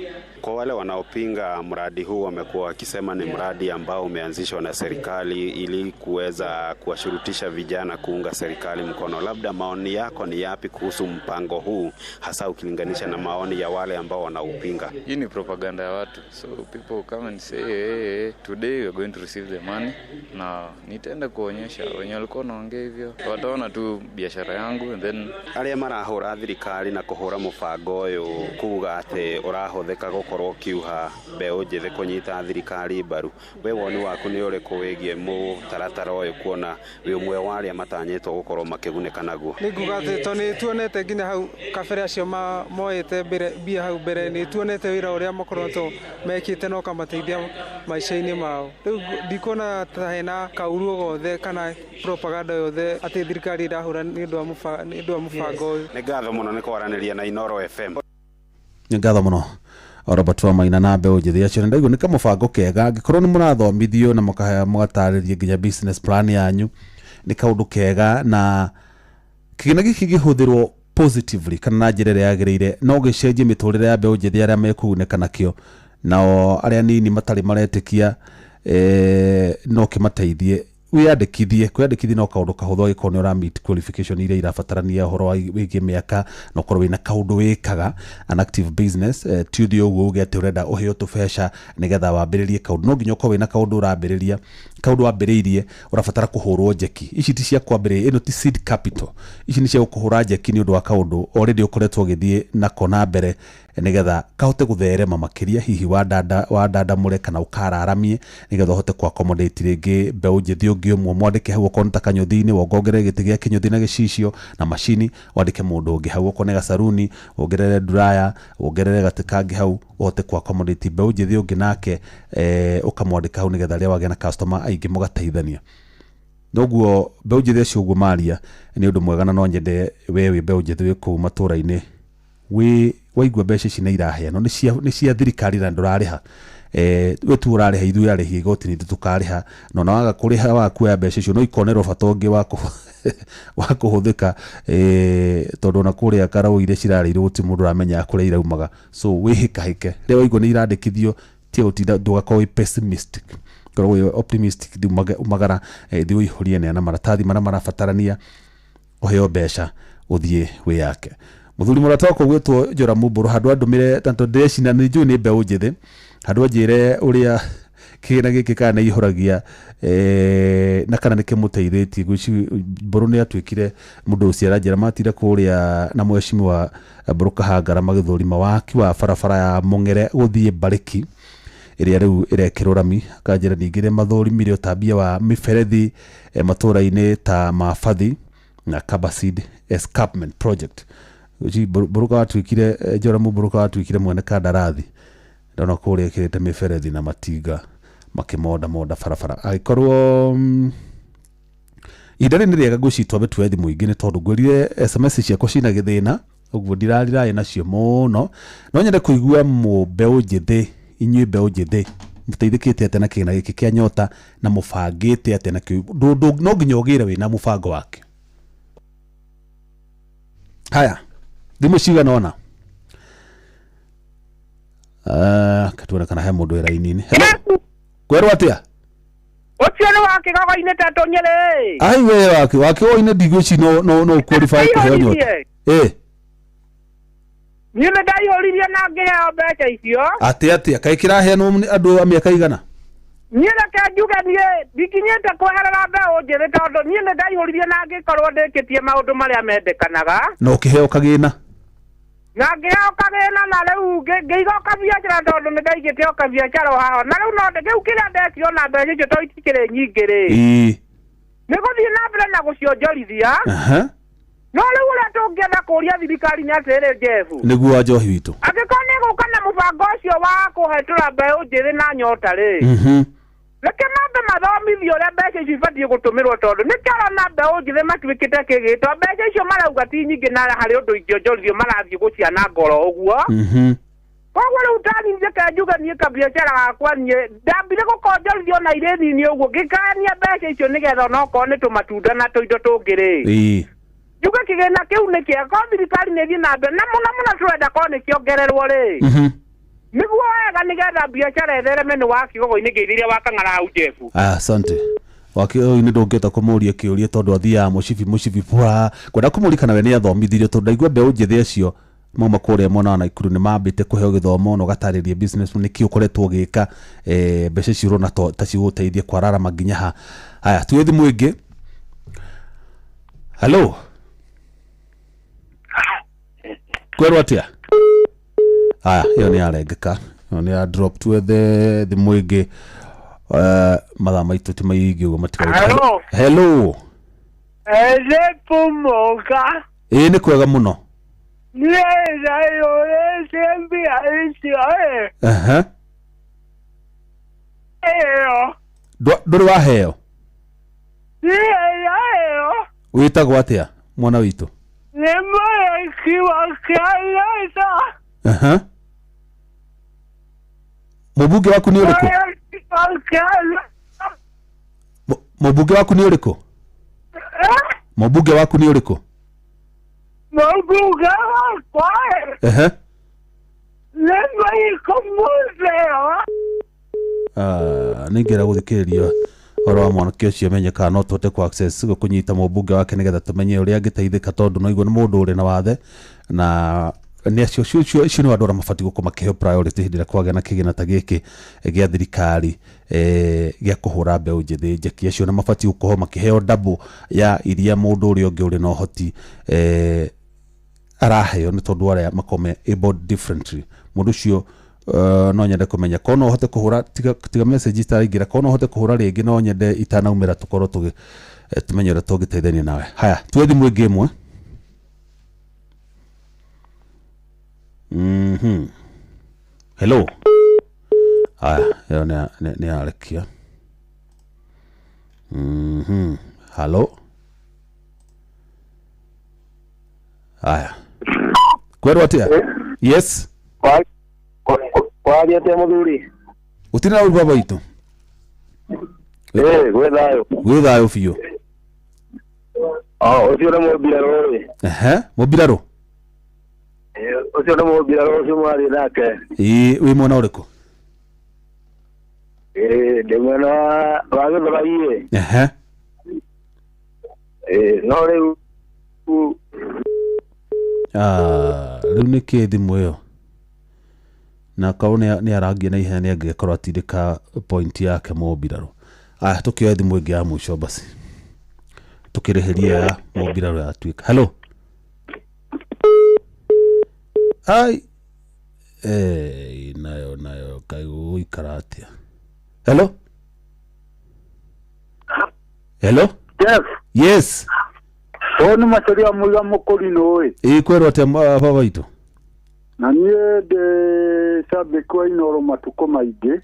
Kwa wale wanaopinga mradi huu, wamekuwa wakisema ni mradi ambao umeanzishwa na serikali ili kuweza kuwashurutisha vijana kuunga serikali mkono. Labda maoni yako ni yapi kuhusu mpango huu, hasa ukilinganisha na maoni ya wale ambao wanaupinga? Hii ni propaganda ya watu. So people come and say, "Hey, hey, today we are going to receive the money." Na nitaenda kuonyesha wenye walikuwa wanaongea hivyo. Wataona tu biashara yangu and then Arĩa marahũra thirikari na kũhũra mũbango ũyũ kuga atĩ ũrahũthĩka gũkorwo ũkiuha mbeũ njĩthĩ kũnyita thirikari mbaru, we woni waku nĩ ũrĩkũ wĩgiĩ mũtaratara ũyũ, kuona wĩ ũmwe wa arĩa matanyĩtwo gũkorwo makĩgunĩka naguo? Nĩ nguga atĩ tondũ nĩ tuonete nginya hau kabere acio moete mbia hau mbere, nĩ tuonete wĩra ũrĩa makoretwo mekĩte na ũkamateithia maica-inĩ mao. Rĩu ndikuona ta hena kauru o gothe kana propaganda yothe atĩ thirikari ĩrahũra nĩ ũndũ wa mũbango ũyũ. Nĩ ngatho mũno nĩ kwaranĩria na Inooro FM. Nĩ ngatho mũno Robert wa Maina na mbeũ njĩthĩ acio. Ndaigua nĩ kamũbango kega, angĩkorwo nĩ mũrathomithio na mũkaheo mũgatarĩria nginya business plan yanyu, nĩ kaũndũ kega, na kĩgĩna gĩkĩ gĩhũthĩrwo positively kana na njĩra ĩrĩa yagĩrĩire no gĩcenjie mĩtũrĩre ya mbeũ njĩthĩ arĩa mekũgunĩka nakĩo, nao arĩa nini matarĩ maretĩkia no kĩmateithie. Wiyandĩkithie, kwĩyandĩkithia no kaũndũ kahũthũ angĩkorwo nĩ ũra meet qualification iria irabatarania ũhoro wĩgiĩ mĩaka, na ũkorwo wĩna kaũndũ wĩkaga, an active business. Ti ũthiĩ ũguo uge atĩ ũrenda ũheo tũbeca nĩgetha wambĩrĩrie kaũndũ. No nginya ũkorwo wĩna kaũndũ ũrambĩrĩria, kaũndũ wambĩrĩirie ũrabatara kũhũrwo njeki. Ici ti cia kwambĩrĩria, ĩno ti seed capital, ici nĩ cia gũkũhũra njeki nĩ ũndũ wa kaũndũ already ũkoretwo ũgĩthiĩ nako na mbere nĩgetha kahote gũtherema makĩria, hihi wandandamũre kana ũkararamie nĩgetha ũhote ku accommodate rĩngĩ mbeũ njĩthĩ ũngĩ ũmwe. Mwandĩke hau okorwo nĩ ta kanyũthi-inĩ, wongongerere gĩtĩ gĩa kĩnyũthi na gĩcicio na macini, wandĩke mũndũ ũngĩ hau. Okorwo nĩ gacaruni, wongerere dryer, wongerere gatĩ kangĩ hau, ũhote ku accommodate mbeũ njĩthĩ ũngĩ nake, ũkamwandĩka hau nĩgetha rĩrĩa wagĩa na customer aingĩ mũgateithania. Noguo mbeũ njĩthĩ acio ũguo maria nĩ ũndũ mwega, na no nyende we wĩ mbeũ njĩthĩ wĩ kũu matũra-inĩ wĩ waigua mbeca ici nĩ iraheanwo, nĩ cia thirikari na ndũrarĩha, we tu ũrarĩha, ithuĩ arĩhi igoti nĩ ithuĩ tũkarĩha, na ona waga kũrĩha waga kuoya mbeca icio no ikonerwo bata ũngĩ wa kũhũthĩka, tondũ ona kũrĩa karaũ iria cirarĩirwo gũtirĩ mũndũ ũramenya kũrĩa iraumaga. So wĩhĩkahĩke rĩrĩa waigua nĩ irandĩkithio, tiga gũtinda, ndũgakorwo wĩ pessimistic, korwo wĩ optimistic, thiĩ umagara, thiĩ ũihũrie neana maratathi marĩa marabatarania ũheo mbeca ũthiĩ wĩyake. Mũthuri mũrata wakwa gwĩtwo Joramu Mbũrũ handũ andũmĩre, tondũ ndĩrecina nĩ njũĩ nĩ mbeũ njĩthĩ, handũ anjĩre ũrĩa kĩgĩna gĩkĩ kana nĩ ihũragia na kana nĩ kĩmũteithĩtie. Mbũrũ nĩ atuĩkire mũndũ ũcio aranjĩra matire kũrĩa na mheshimiwa Mbũrũ Kahangara magĩthũrima waki wa barabara ya Mũng'ere gũthiĩ Mbarĩki ĩrĩa rĩu ĩrekĩrwo rami. Akanjĩra ningĩ nĩ mathũrimire ũtambia wa mĩberethi matũra-inĩ ta Mabathi na Kabasid Escarpment Project. Mbũrũ watuĩkire Joramu Mbũrũ watuĩkire mwene kandarathi, ndona kũrĩa ĩkĩrĩte mĩberethi na matinga Makĩmonda monda barabara agĩkorwo ihinda rĩrĩ nĩ rĩega ngwĩciria twambe tuoye thimũ ingĩ nĩ tondũ ngwĩrire SMS ciakwa cina gĩthĩna ũguo ndirariraĩ nacio mũno no nyende kũigua mbeũ njĩthĩ inyuĩ mbeũ njĩthĩ mũteithĩkĩte atĩa na kĩgĩna gĩkĩ kĩa Nyota na mũbangĩte atĩa nakĩo no nginya ũgĩre wĩna mũbango wakĩo. Haya, thimũ cigana ũna katuona kana he mũndũ wĩ raini-inĩ. Hello, kwerwo atĩa? Ũcio nĩ wa kĩgogo-inĩ ta tũnyĩrĩ. Ai we wake wake ndigwĩci no qualify kũheo Nyota. Niĩ nĩ ndaihũririe na ngĩheo mbeca icio. Atĩa kaĩ kĩraheanwo andũ a mĩaka igana? Niĩ reke njuge niĩ ndikinyĩte kweherera mbeũ njĩthĩ tondũ niĩ nĩ ndaihũririe na ngĩkorwo ndĩkĩtie maũndũ marĩa mendekanaga. Na ũkĩheo kagĩna? Na ngĩheo kagĩna na rĩu ngĩiga o kabiacara tondũ nĩ ndaigĩte o kabiacara o haha. Na rĩu no rĩu kĩrĩa ndekire ona mbeca icio tondũ itikĩrĩ nyingĩ rĩ. Nĩ gũthiĩ na mbere na gũcionjorithia. No rĩu ũrĩa tũngĩenda kũũria thirikari nĩ atĩrĩrĩ Jeff. Nĩguo wa njohi witũ. Angĩkorwo nĩ gũka na mũbango ũcio wa kũhetũra mbeũ njĩthĩ na Nyota rĩ. Reke mambe mathomithio ũrĩa mbeca icio ibatiĩ gũtũmĩrwo tondũ nĩkĩo ũrona mbeũ njĩthĩ matuĩkĩte kĩgĩtwa mbeca icio marauga ti nyingĩ na harĩ ũndũ ingĩonjorithio marathiĩ gũciananga oro ũguo. Koguo rĩu tani njĩke njuge niĩ kabiacara gakwa niĩ ndambire gũkonjorithio na irĩ nini ũguo ngĩkania mbeca icio nĩgetha onokorwo nĩ tũmatunda na tũindo tũngĩ rĩ. Njuge kĩgĩna kĩu nĩ kĩega korwo thirikari nĩ ĩthiĩ na mbere na mũno mũno tũrenda korwo nĩ kĩongererwo rĩ. Nĩguo wega nĩgetha biacara ĩthereme nĩ wa kĩgogo-inĩ ngĩithĩria wa Kang'ara hau Jeff. Asante. Wa kĩgogo-inĩ ndũngĩhota kũmũria kĩũria tondũ athiaga mũcibi bwa kwenda kũmũria kana we nĩ athomithirio tondũ ndaigua mbeũ njĩthĩ acio mauma kũrĩa mwena wa Naikuru nĩ mambĩte kũheo gĩthomo na ũgatarĩria business nĩkĩ ũkoretwo ũgĩka mbeca icio ũrona ta cigũgũteithia kwararama nginya ha. Haya, tuoye thimũ ĩngĩ. Hello, kwerwo atĩa? Aya, ĩyo nĩ yarengeka, ĩyo nĩ ya drop. Tuethe thimũ ĩngĩ. Mathaa maitũ ti maingĩ ũguo matigarĩte. Hello. Hello. Pumoka. Ĩĩ nĩ kwega mũno. Niĩ ndaihũrĩtie mbia icio ĩ. Ĩyo. Ndũrĩ waheo? Niĩ ndaheo. Wĩtagwo atĩa mwana witũ? Nĩ mũreki wa kĩanĩta. Mũmbunge waku nĩ ũrĩkũ? Mũmbunge waku nĩ ũrĩkũ? Mũmbunge waku nĩ ũrĩkũ? Mũmbunge wakwa nĩ Michael Mũtheo. Nĩ ingĩenda gũthikĩrĩria ũhoro wa mwanake ũcio menye kana no tũhote kũ access kũnyita mũmbunge wake nĩgetha tũmenye ũrĩa angĩteithĩka tondũ no igua nĩ mũndũ ũrĩ na wathe na nĩ acio acio nĩ andũ arĩa mabatiĩ gũkorwo makĩheo priority hĩndĩ ĩrĩa kwagĩa na kĩgĩna ta gĩkĩ gĩa thirikari gĩa kũhũra mbeũ njĩthĩ njeki acio na mabatiĩ gũkorwo makĩheo double ya iria mũndũ ũrĩa ũngĩ ũrĩ na ũhoti araheo nĩ tondũ arĩa makorwo me able differently. Mũndũ ũcio no nyende kũmenya korwo no ũhote kũhũra tiga message itaraingĩra korwo no ũhote kũhũra rĩngĩ no nyende itanaumĩra tũkorwo tũmenye ũrĩa tũngĩteithania nawe. Haya, tuoye thimũ ĩngĩ ĩmwe. Hello. Haya, ĩyo nĩ yarekia. Hello. Haya, kwerwo atĩa? Yes. Kwaria atĩa mũthuri? Gũtirĩ na ũru baba witũ. Gwĩ thayũ. Gwĩ thayũ biũ. Ũcio nĩ mũmbirarũ rĩ. Mũmbirarũ? Ũcio nĩ mũmbirarũ ũcio mwaria nake. Ĩĩ, wĩ mwena ũrĩkũ? Ndĩ mwena wa Gĩthũrai. No rĩu rĩu nĩkĩ thimũ ĩyo na korwo nĩ arangia na ihenya nĩ angĩkorwo atindĩka point yake mũmbirarũ. Aya, tũkĩoya thimũ ĩngĩ ya mũico basi tũkĩrĩhĩria ya mũmbirarũ yatuĩka. Hello. Ai nayo kaĩ gũgũikara atĩa? Hello. Hello. Jeff. Yes. Ũyũ nĩ Macharia Mũiga Mũkũrinũ ĩ. Ĩĩ kwerwo atĩa baba witũ? Na niĩ ndĩ shabiki wa Inooro matukũ maingĩ.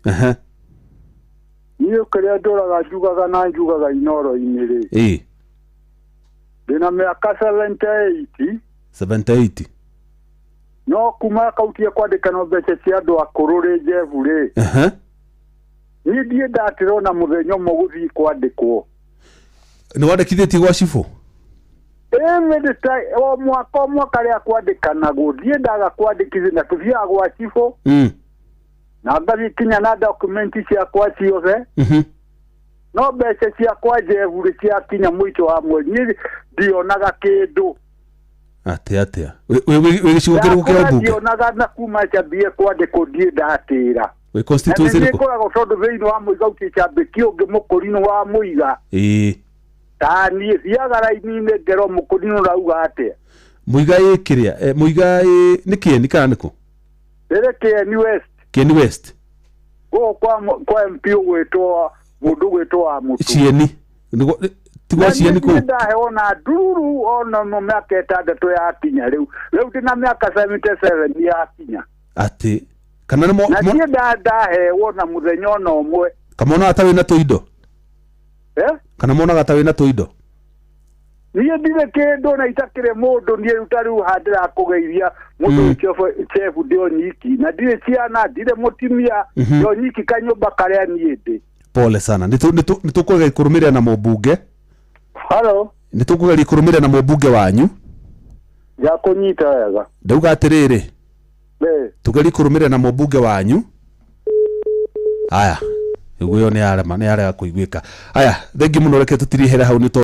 Niĩ kĩrĩa ndũraga njugaga na njugaga inoro-inĩ rĩ. Ĩĩ. Ndĩna mĩaka 78. 78. No kuma kautie kwandĩkanwo mbeca cia andũ akũrũ rĩ Jeff rĩ. Aha. Niĩ ndiĩ ndatĩrona mũthenya ũmwe gũthiĩ kwandĩkwo. Nĩ wandĩkithĩtie gwa cibũ? Ĩĩ o mwaka o mwaka rĩa kwandĩkanagwo ndiĩ ndaga kwandĩkithia na tũthiaga gwa cibũ. Na ngathiĩ kinya na dokumenti ciakwa ciothe. No mbeca ciakwa Jeff rĩ ciakinya mũico wa mweri niĩ ndionaga kĩndũ. Atĩa atĩa? Wĩ gĩcigo kĩrĩkũ kĩa ũmbunge? Ndionaga na kuma njambie kwandĩkwo ndiĩ ndatĩra. Wĩ constituency Na nĩ ĩrĩkũ? ngoragwo tondũ thĩinĩ wa Mũiga ũkĩcambĩki ũngĩ mũkũrinũ wa Mũiga. Ĩĩ. Ta niĩ thiaga raini-inĩ ngerwo mũkũrinũ ũrauga atĩa. Mũiga ĩ kĩrĩa? Mũiga ĩ nĩ Kĩeni kana nĩkũ? Rĩrĩ Kĩeni West. Kĩeni West. Gũkũ kwa MP ũgwĩtwo mũndũ ũgwĩtwo wa Mũtu. Cieni. Ti gwa Cieni kũu? Ndaheo na ndururu ona no mĩaka 6 yakinya rĩu. Rĩu ndĩna mĩaka 77 yakinya. Atĩ kana nĩ na niĩ ndaheo na mũthenya ona ũmwe. Kamonaga ta wĩna tũindo? Kana monaga ta wĩna tũindo? Niĩ ndirĩ kĩndũ na itakĩrĩ mũndũ niĩ rĩu ta rĩu haha ndĩrakũgeithia mũndũ Jeff ndĩ o nyiki na ndirĩ ciana ndirĩ mũtumia ndĩ o nyiki kanyũmba karĩa niĩ ndĩ. Pole sana. Nĩ tũkũgeria kũrũmĩrĩra na mũmbunge. Hello. Nĩ tũkũgeria kũrũmĩrĩra na mũmbunge wanyu. Ndakũnyita wega. Ndauga atĩrĩrĩ. Tũgerie kũrũmĩrĩra na mũmbunge wanyu. Aya. Ĩyo nĩ yarema nĩ yarega kũiguĩka. Aya, thengi mũno reke tũtirihere hau nĩ